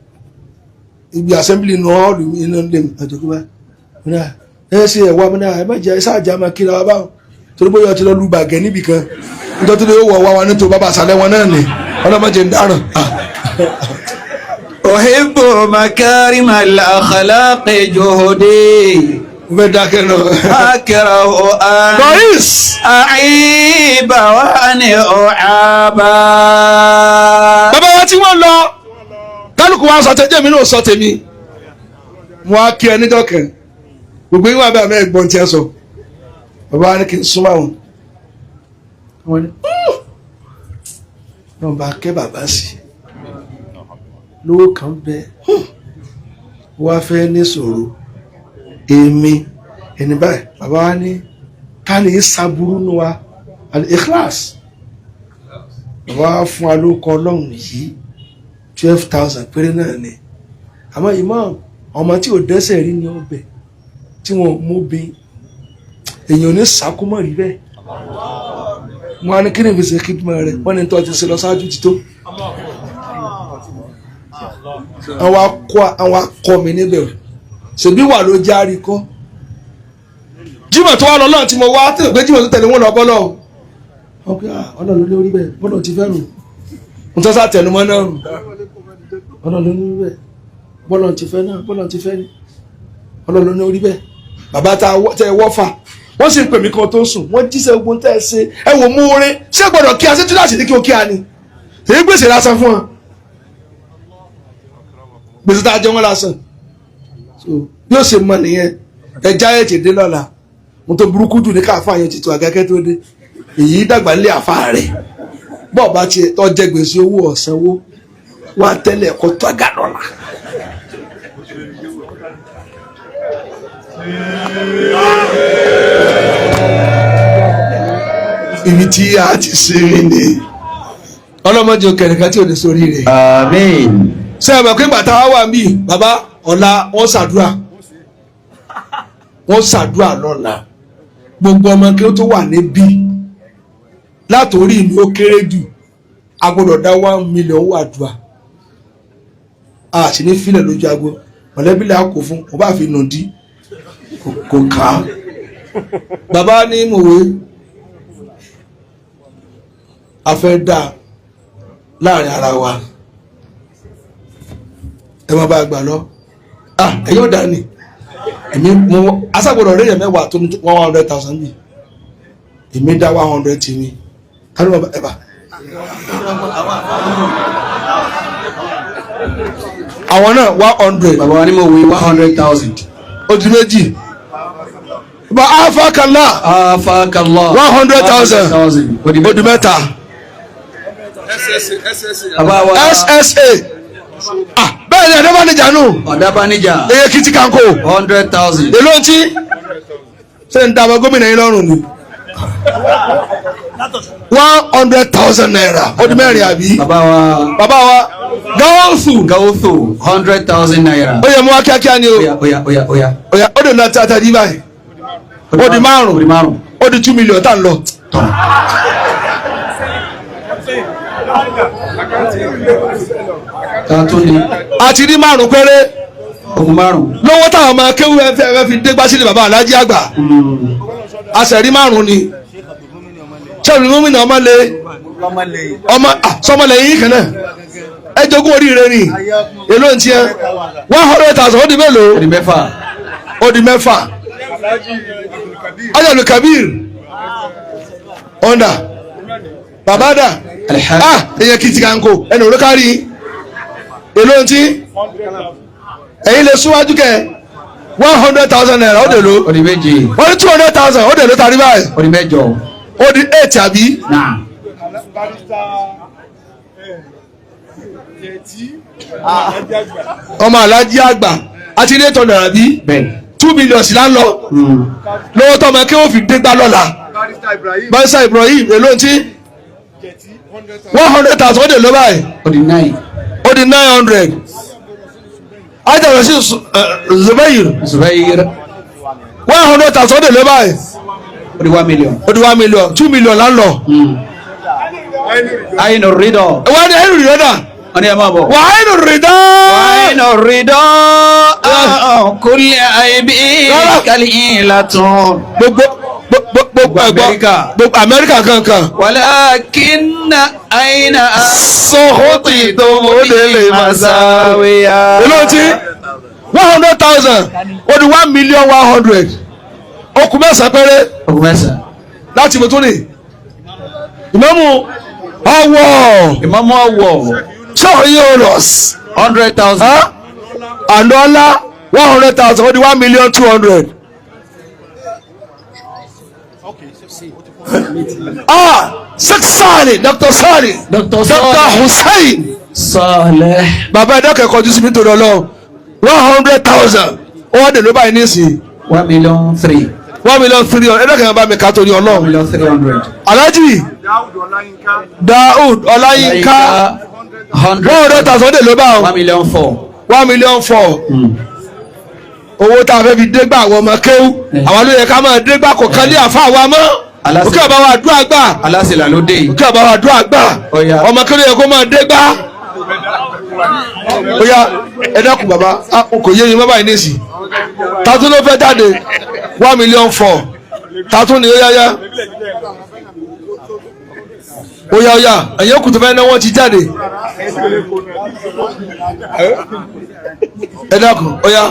ibi assembly inú hall inú ilé mi àjọkú bá ẹ ṣe ẹ̀wà mi náà ẹ má jẹ ṣáàjà máa kíra wa báwọn torí bóyá ọtí lọ lu bàgẹ́ níbì kan nítorí tó wọ̀ wá wa nítorí bàbá àṣàlẹ̀ wọn náà ni ọlọ́mọdé ń dáràn. أحب مكارم الأخلاق جهدي Mo fẹ́ dákẹ́ lọ. أكره أن Doris أعيب وأن أعاب. Bàbá wa tí wọ́n lọ kálukú wa sọ tẹ́jẹ́ mi náà sọ tèmi mo á kí ẹ níjọ́ kẹ gbogbo yín wà bẹ́ẹ̀ mẹ́ ẹ̀gbọ́n tí ẹ sọ. Bàbá wa ní kí n súnmọ́ àwọn wọn ní náà bá kẹ́ bàbá sí lówó kan bẹ wá fẹ́ ní sọ̀rọ̀ èmi ẹni báyìí. Bàbá wa ní ká ní í saburú nu wa al-ikhlas. Bàbá wa fún wa lóko ọlọ́run yìí 12,000 péré náà ni, àmọ́ imam ọmọ tí ò dẹ́sẹ̀ rí ní ọbẹ̀ tí wọ́n mú bí èèyàn ní sàkúmọ̀ rí bẹ́ẹ̀. Wọ́n á ní kí ni fi ṣe kídùmọ̀ rẹ̀, wọ́n ní tó ti ṣe lọ ṣáájú ti tó. Àwọn akọ mi níbẹ̀ o ṣèbí wà ló jẹ́ àríkọ́. Jímọ̀ tó wà lọ lọ́run tí mo wá tẹ̀lé pé Jímọ̀ tó tẹ̀lé wọn lọ bọ́lọ̀ o. Ọlọ́run ló rí bẹ́ẹ̀ bọ́lọ̀ ti fẹ́ rùn. Mo tọ́ sá tẹnumọ́ náà rùn. Ọlọ́run ló ní rí bẹ́ẹ̀ bọ́lọ̀ ti fẹ́ náà bọ́lọ̀ ti fẹ́ ni Ọlọ́run ló ní rí bẹ́ẹ̀. Bàbá tẹ wọ́ fà wọ́n sì ń pè mí kan tó sùn wọ́n jíṣẹ́ ogun tẹ́ ẹ ṣe ẹ wò mú oore ṣé gbọ́dọ̀ kí a ṣe túláàsì ní kí o kí a ni èyí gbèsè lásán fún ọ gbèsè tá a jẹ wọn lásán. Yóò ṣe mọ nìyẹn ẹja ẹ̀ ti dé lọ́la mo tó burúkú jù ní káfá yẹn ti tó àgẹ́kẹ́ tó dé èyí dàgbà nílé àfa rẹ̀ bọ́ọ̀ bá tiẹ̀ tó jẹ gbèsè owó ọ̀sánwó wá tẹ́lẹ̀ kó tó àga lọ́la. Ibi tí a ti sinmi ni ọlọ́mọdé òkèrè tí ò ní sórí rẹ̀. Àmín. Ṣé ẹ mọ̀ pé bàtà wà wà mí bàbá ọ̀la wọ́n ṣàdúrà wọ́n ṣàdúrà lọ́la gbogbo ọmọ kí ó tó wà níbí látòrí mi ó kéré jù a gbọ́dọ̀ dá 1 million wà dùà a sì ní fílẹ̀ lójú agbo mọ̀lẹ́bí là kó fún kò bá fi nù dí kò Kò ká. Bàbá ní mòwe a fẹ́ dá láàrin ara wa, ẹ má bá a gbà lọ. Ah, ẹ yóò dá ni. Èmi mo aságbọ́dọ̀ rẹ̀ yẹn mẹ́wàá tó ní 100,000 bí èmi dá 100 tì mí kálí bàbá ẹ bá. Àwọn náà 100. Bàbá wa ní mo wí 100,000. Ó di méjì. Bá afa kàlá. Afakallah. 100,000. Ó di Ó di mẹ́ta. Bàbá wa SSA. Ah, bẹ́ẹ̀ ni Adébánijá nù. Ọ̀dàbánijà. Eye kìtì kanko. 100,000. Èló ń tí? Ṣé ń dàbọ̀ gómìnà yín lọ́rùn ni? 100,000 naira. Ó di mẹ́rin àbí? Bàbá wa Bàbá wa Gáwọ́sù. Gawuthu 100,000 naira. Ó yẹ mú wá kíákíá ni o. Oya oya oya oya. Ó yá, ó dè náà tí a ta di báyìí. Ó di márùn. Ó di márùn. Ó di 2 million tá n lọ. Tọ́. Ta tún ni A ti rí márùn péré. okùn márùn. Lọ́wọ́ táwọn ọmọ akéwù ẹ fẹ́ fi dé gbásílẹ̀ bàbá alájí àgbà. A sì rí márùn ni. Sẹ́mi gómìnà ọmọ lé ọmọ sọmọlẹ̀ yìí kan náà. Ẹ jogún oríire ni. Èló ń tiẹ̀? 100,000 ó di mélòó? Ó di mẹ́fà. Ó di mẹ́fà. Ajalu Kabir. Ọ̀ndà. Bàbá dà. Alhamdu. Ah, èyàn kìtì kanko ẹnu òró kárí. Èló ń tí? Ẹ̀yin lè súnwájú kẹ 100,000 naira ó dè ló. Ó di méje. Wọ́n ní 200,000 ó dè ló tàrí báyìí. Ó di mẹ́jọ. Ó di 8 àbí? Náà. Ọmọ alájí àgbà àti ilé ìtọ́nà àbí? Bẹ́ẹ̀. 2 million sí là ń lọ. Lọ́wọ́ tó ọmọ kéwòn fi dégbà lọ́la. Barrister Ibrahim èló ń tí? 100,000 ó dè ló báyìí. Ó di 9. Ó di 900. Ajára sí Zubair. Zubair. 100,000 ó dè ló báyìí. Ó di 1 million. Ó di 1 million 2 million là ń lọ. Ainu ridọ. Wọ́n ní ẹ̀rù rẹ̀ dà. Wọ́n ní ẹ máa bọ̀. Wà á ẹ̀rù rẹ̀ dà. Ainu ridọ. Kulli aibi Rárá. kalilatun. Gbogbo gbogbo ẹ̀gbọ́n Amẹ́ríkà. Gbogbo Amẹ́ríkà kankan. Walakinna aina Sọ́hótì tó mudili masawiya. Èló tí 100,000 ó di 1,100,000. Okùn mẹ́sàn-án péré Okùn mẹ́sàn-án. láti mo tún ní. Ìmáàmù ọwọ́ Ìmáàmù ọwọ́. sọ̀rọ̀ yóò rọ̀ sí. 100,000. Ànọ́lá 100,000 ó di 1,200,000. Ah, Sheikh Sali, Dr. Sali, Dr. Dr. Saleh. Hussein. Saleh. Bàbá ẹ̀dá kẹ́kọ̀ọ́ jù sí mi torí Ọlọ́run. 100,000. Ó wá dé ló báyìí nísìnyí. 1,300,000. 1,300,000. Ẹ̀dá kẹ́kọ̀ọ́ bá mi ká torí Ọlọ́run. 1,300,000. Alhaji Daoud Ọláyínká 100,000 ó dé ló bá 1 million 4. 1,400,000. Owó tá a fẹ́ fi dégbà àwọn ọmọ kéwú. Àwọn ló yẹ ká máa dégbà kọ̀ọ̀kan lé àfa wa mọ́. Aláṣẹ. Òkè àbáwá àdúrà gbà. Alásìlà ló dé yìí. Òkè àbáwá àdúrà gbà. Ọya. Ọmọ kéwú ló yẹ kó máa dégbà. Ó yá, ẹ dákun bàbá, a kò yé mi mọ́ báyìí nísì. Tàtún ló fẹ́ jáde 1,400,000. Tàtún ni ó yá yá. Ó yá ó yá, ẹ̀yẹ́ òkú tó fẹ́ náwó ti jáde. Ẹ dákun, ó yá.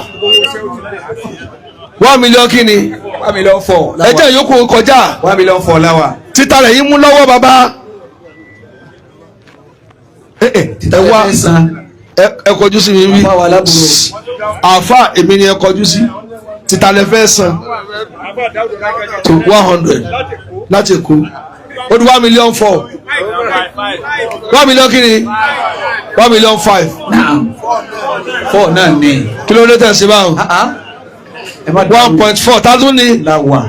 1 million kí ni? 1,400,000. Ẹ jẹ́ ìyókù kọjá. 1,400,000 láwà. Títa rẹ̀ yín mú lọ́wọ́ bàbá. Ẹ wá ẹ kọjú sí mi wí. Bàbá wa lábúrò. Àáfà èmi ni ẹ kọjú sí. Títa lẹ fẹ́ san. To 100 láti Èkó. Ó di 1,400,000. 1 million kí ni? 1,500,000. Naam. 4 náà ni. Kí ló dé tẹ̀sí báwọn? Ẹ má 1.4 tátún ni láwà.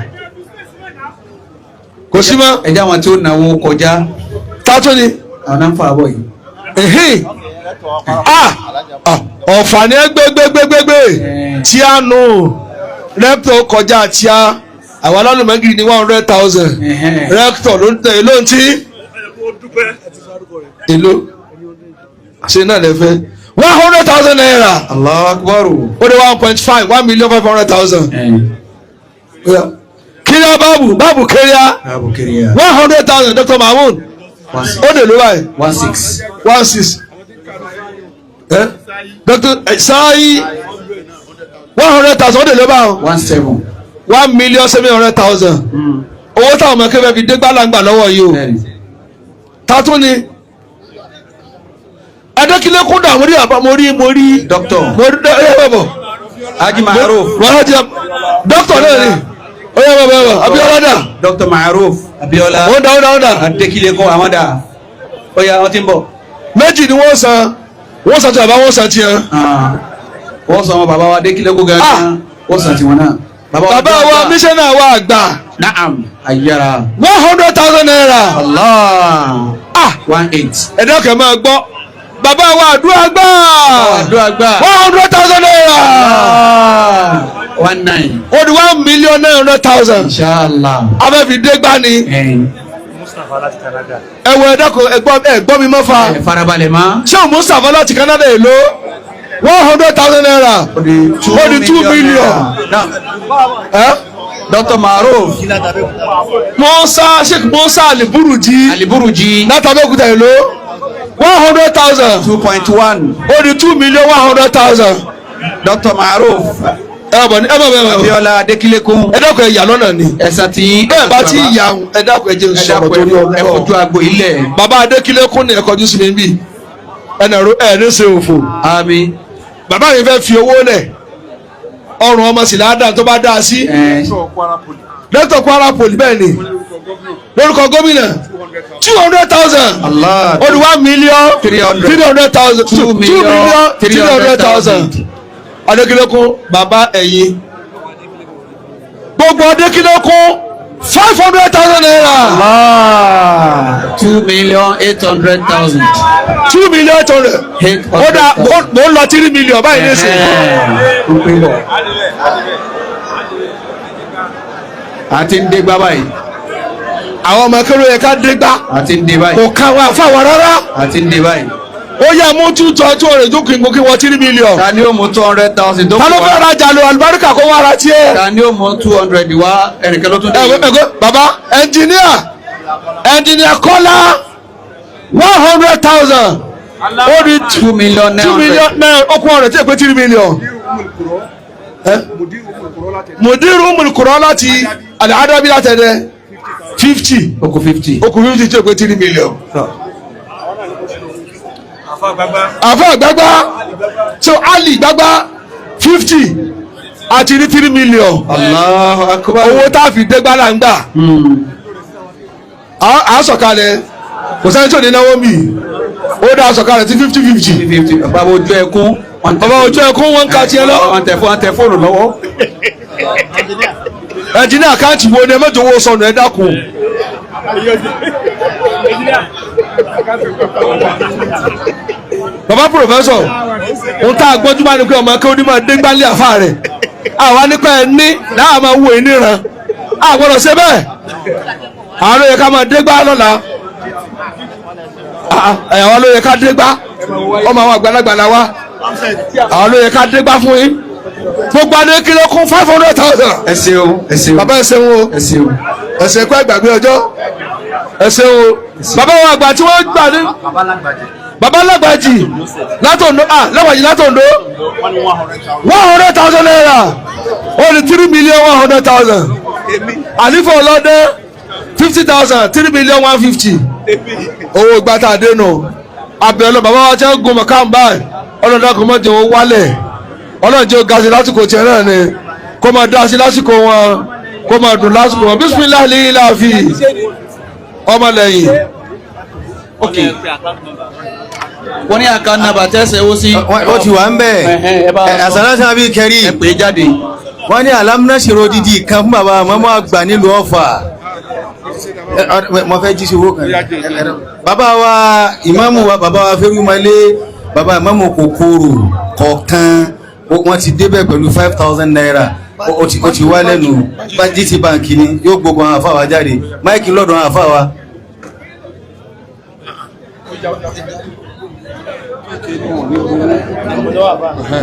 kò sí mọ́. Ẹ jẹ́ àwọn tí ó náwó kọjá. Tátún ni. Àwọn náà ń fa àbọ̀ yìí. Ehin. Ah! Ọ̀fà ni ẹ gbégbégbégbé tí a nù rẹ́pítọ̀ kọjá tí a àwọn alálùmọ́gìrì ní 100,000 rẹ́pítọ̀ ló ń tẹ̀ èló ń tí èló ṣe náà lè fẹ́ 100,000 naira. Allahu Akbar. Ó dé 1.5 1,500,000. Kíríà báàbù báàbù kíríà 100,000 Dr. Mahmood ó dè ló báyìí 16. 16 Dr. Sayi 100,000 ó dè ló báyìí 17. 1,700,000 owó táwọn ọmọ akẹ́fẹ́ fi dé gbàlagbà lọ́wọ́ yìí o tátún ni Adékílékún dà mórí àbá mórí mórí Doctor mórí ẹ bọ̀ bọ̀ Haji Maruf Doctor náà ni ó yẹ bọ̀ bọ̀ bọ̀ Abíọ́lá dà Dr. Maruf Abíọ́lá ó dà ó dà ó dà Adékílékún àwọn dà ó yá wọ́n ti ń bọ̀. Méjì ni wọ́n san wọ́n san tí bàbá wọ́n san tiẹ̀. Wọ́n sọ wọn bàbá wa Adékílékún gangan wọ́n san tiwọn náà. Bàbá wa mísánná wa àgbà. Naam ayára. 100,000 naira. Allah. 18. Ẹ̀dá kan máa gbọ́ bàbá wa àdúrà gbà. Àdúrà gbà. 100,000 naira. 19. Ó di 1,900,000. Inshallah. Abẹ́ fi dé gbá ni. Ẹ̀wọ̀ ẹ̀dá kan ẹ̀gbọ́n mi mọ́ fa. Ẹ farabalẹ̀ ma. Ṣé o Mustapha láti Canada èlò 100,000 naira. Ó di Ó di 2 million. Dr. Maruf. Musa Sheikh Musa Aliburuji. Aliburuji. Látàbẹ́òkúta èlò 100,000. 2.1. Ó di 2,100,000. Dr. Maruf. Ẹ bọ̀ ní ẹ bọ̀ bẹ́ẹ̀ bọ̀. Abíọ́lá Adékílékún. Ẹ dákun ẹ yà lọ́nà ni. Ẹ̀sán tí. Bẹ́ẹ̀ bá ti yà ẹ dákun ẹ jẹ́ n sọ̀rọ̀ torí Ẹ ọgbọ́n. fojú agbo ilẹ̀. Bàbá Adékílékún ni ẹ kọjú sí mi bí. Ẹ nàró ẹ ní ṣe òfò. Àmín. Bàbá mi fẹ́ fi owó lẹ̀. Ọrùn ọmọ sì ládàá tó bá dáa sí. Dr. Kwara Poly bẹ́ẹ̀ ni. Lórúkọ gómìnà 200,000. Allah. Ó di 1,300,000. 2,300,000. Adékílékún bàbá ẹ̀yin. Gbogbo Adékílékún 500,000 naira. Allah. 2,800,000. 2,800,000. Ó dà mò ń lọ 3 million báyìí nísìnyí. Àti ń dé gbá báyìí. Àwọn ọmọ akérò yẹ ká dé gbá. Àti ń dé báyìí. Kò ká wa fáwọn rárá. Àti ń dé báyìí. Ó yẹ mú 200 kí n kí wọ́n 3 million. Ta ni ó mú 200,000 tó Ta ló fẹ́ rajà lo àlùbáríkà kó wá ra tiẹ̀. Ta ni ó mú 200 wá ẹnìkan ló tún dé. Ẹ̀gbọ́n bàbá ẹnjìníà Kọ́lá 100,000. Ó di 2,900,000. 2 million nine okun ọ̀rẹ́ tí èpè 3 million. Mùdírù Umul-Qura láti Al-Adabi látẹ̀dẹ̀ 50. Okùn 50. Okùn 50 tí èpè 3 million. Àfẹ́ gbágbá so Ali gbágbá 50 àti ní 3 million. Allahu Akbar. Owó tá a fi dégbá là ń gbà. À sọ̀kalẹ̀ kò sẹ́ni tí ò ní náwó mi ó dá sọ̀kalẹ̀ tí 50-50. 50. Bàbá ojú ẹkún. Bàbá ojú ẹkún wọn ń ka tiẹ̀ lọ. Wọ́n tẹ fóònù lọ́wọ́. Ẹnjìnìá àkáǹtì wo ni ẹ mẹ́jọ owó sọnù ẹ dákun. Bàbá pòfẹ́sọ̀ ń tá àgbọ́jú bá ní pé ọmọ akéwòn ní máa dé gbálẹ̀ àfa rẹ̀ àwa nípa ẹ ní láà máa wo ìníran àgbọ̀dọ̀ ṣe bẹ́ẹ̀ àwọn ló yẹ ká máa dé gbá lọ́la àwọn ló yẹ ká dé gbá ọmọ àwọn àgbàlagbà la wa àwọn ló yẹ ká dé gbá fún yín gbogbo Adékílékún 500,000. Ẹ ṣeun ẹ ṣeun. Bàbá ẹ ṣeun o. Ẹ ṣeun. Ẹ ṣe kó ẹgbàgbé ọjọ́ ẹ ṣeun o. Bàbá wa àgbà tí wọ́n gbà ní. Bàbá Lágbàjì látòǹdó Lágbàjì látòǹdó 100,000 naira ó ní 3,100,000. Àlífọ̀ ọlọ́dẹ 50,000 3,150,000. Owó gbàtà dénú abẹ́ọ́lọ́ bàbá wa jẹ́ gun mọ̀kàn báyìí ọlọ́dà kò mọ̀ jẹ́ owó wálẹ̀ ọlọ́run jẹ́ ga sí lásìkò tiẹ̀ náà ni kó máa dá sí lásìkò wọn kó máa dùn lásìkò wọn bísímíláì láàfin ọmọlẹ́yìn. Wọ́n ní àkáǹtì nàbà tẹ́sẹ̀ ó sí. Ó ti wà ń bẹ̀. Àsàlátù àbí kẹrí. Ẹ pè é jáde. Wọ́n ní alámúnáṣèrò odidi kan fún bàbá mọ́mọ́ àgbà nílùú Ọ̀fà. Mo fẹ́ jí sí owó kan. Bàbá wa ìmáàmù wa bàbá wa Fẹ́rúmalé bàbá ìmáàmù Kòkòrò kọ̀ọ̀kan wọ́n ti débẹ̀ pẹ̀lú 5,000 naira. Ó ti wá lẹ́nu GT Bank ni yóò gbogbo àwọn àfáà wa jáde. Máìkì lọ́dọ̀ àwọn àfáà wa.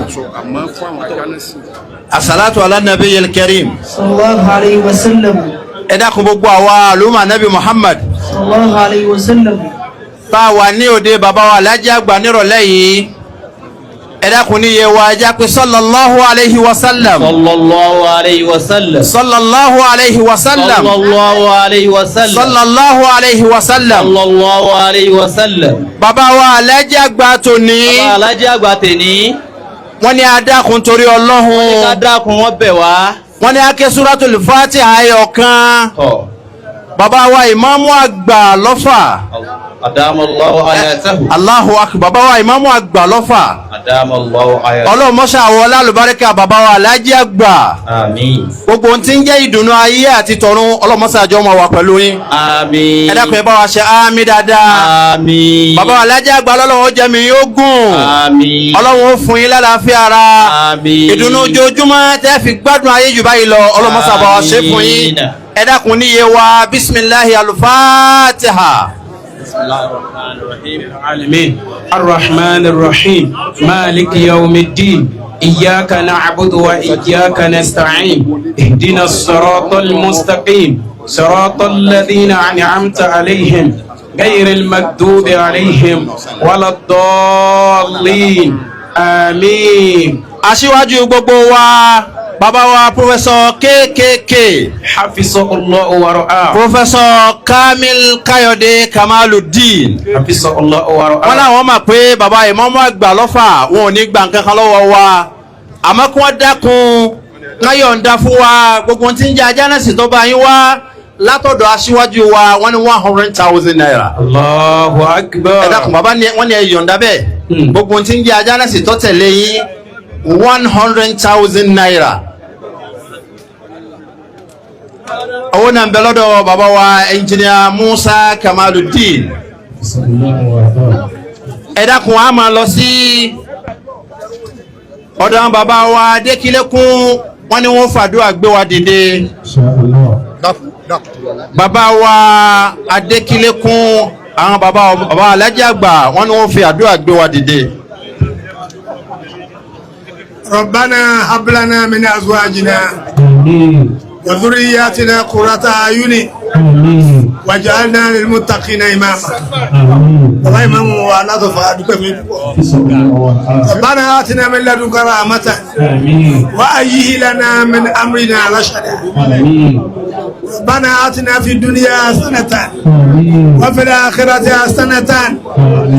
So àmọ́ fún àwọn ajánẹ́sì Asalatu ala nabiyil karim. Sallallahu alayhi wa sallam. Ẹ dákun gbogbo àwa àlùmọ̀ nabi Muhammad. Sallallahu alayhi wa sallam. Tá a wà ní òde bàbá wa Alhaji Àgbà nírọ̀lẹ́ yìí. Ẹ dákun ní iye wa ẹja pé sallallahu alayhi wa sallam. Sallallahu alayhi wa sallam. Sallallahu alayhi wa sallam. Sallallahu alayhi wa sallam. Sallallahu alayhi wa sallam. Sallallahu alayhi wa sallam. Bàbá wa Alhaji Àgbà tòní. Bàbá Alhaji Àgbà tèní. Wọ́n ní a dákun torí Wọ́n ní ká Ọlọ́hun. dákun wọ́n bẹ̀ wá. Wọ́n ní a ké Suratul Fatiha ayọ̀ kan. Tọ́. Bàbá wa ìmáàmù àgbà lọ́fà. Adamallahu hayatahu. Allahu akbar. Bàbá wa ìmáàmù àgbà lọ́fà. Adamallahu hayatahu. Ọlọ́mọṣà wọ lálùbáríkà bàbá wa Alhaji Àgbà. Àmín. Gbogbo ohun tí ń jẹ́ ìdùnnú ayé àti tọ̀run ọlọ́mọṣà àjọ máa wà pẹ̀lú yín. Àmín. Ẹ dákun ẹ bá wa ṣe àmín dáadáa. Àmín. Bàbá wa Alhaji Àgbà lọ́lọ́run ó jẹ́ mi yóò gùn. Àmín. Ọlọ́run ó fún yín lálàáfíà ara. Àmín. Ìdùnnú ojoojúmọ́ tẹ́ fi gbádùn ayé jù báyìí lọ ọlọ́mọṣà bá wa ṣe fún yín. Àmín. Ẹ dákun níye wa bisimilahi alufatiha. العالمين الرحمن الرحيم مالك يوم الدين إياك نعبد وإياك نستعين اهدنا الصراط المستقيم صراط الذين أنعمت عليهم غير المغضوب عليهم ولا الضالين آمين. Aṣíwájú gbogbo wa bàbá wa Professor KKK. حفظه الله ورعاه. Professor Kamil Kayode Kamaludin. حفظه الله ورعاه. Wọ́n láwọn mọ̀ pé bàbá ìmáàmù àgbà lọ́fà wọn ò ní gba nǹkan kan lọ́wọ́ wa àmọ́ kí wọ́n dákun káyọ̀ǹda fún wa gbogbo ohun tí ń jẹ́ ajá náà sì tó bá yín wá látọ̀dọ̀ aṣíwájú wa wọ́n ní 100,000 naira. Allahu akbar. Ẹ dákun bàbá ni wọ́n ní ẹ yọ̀ǹda bẹ́ẹ̀ gbogbo ohun tí ń jẹ́ ajá náà sì tó tẹ̀lé yín 100,000 naira. Owó náà ń bẹ lọ́dọ̀ bàbá wa ẹnjìnìà Musa Kamaludin. Ẹ dákun a máa lọ sí ọ̀dọ̀ àwọn bàbá wa Adékílékún wọ́n ní wọ́n fàdúrà gbé wa dìde. Bàbá wa Adékílékún àwọn bàbá bàbá Alhaji Àgbà wọ́n ní wọ́n fi àdúrà gbé wa dìde. ربنا هب لنا من أزواجنا وذرياتنا قرة أعين واجعلنا للمتقين إماما. Bàbá ìmáàmù wa látọ̀fà adúpẹ́ mi púpọ̀. ربنا آتنا من لدنك رحمة وهيئ لنا من أمرنا رشدا. ربنا آتنا في الدنيا حسنة وفي الآخرة حسنة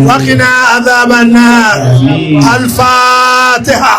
وقنا عذاب النار. الفاتحة.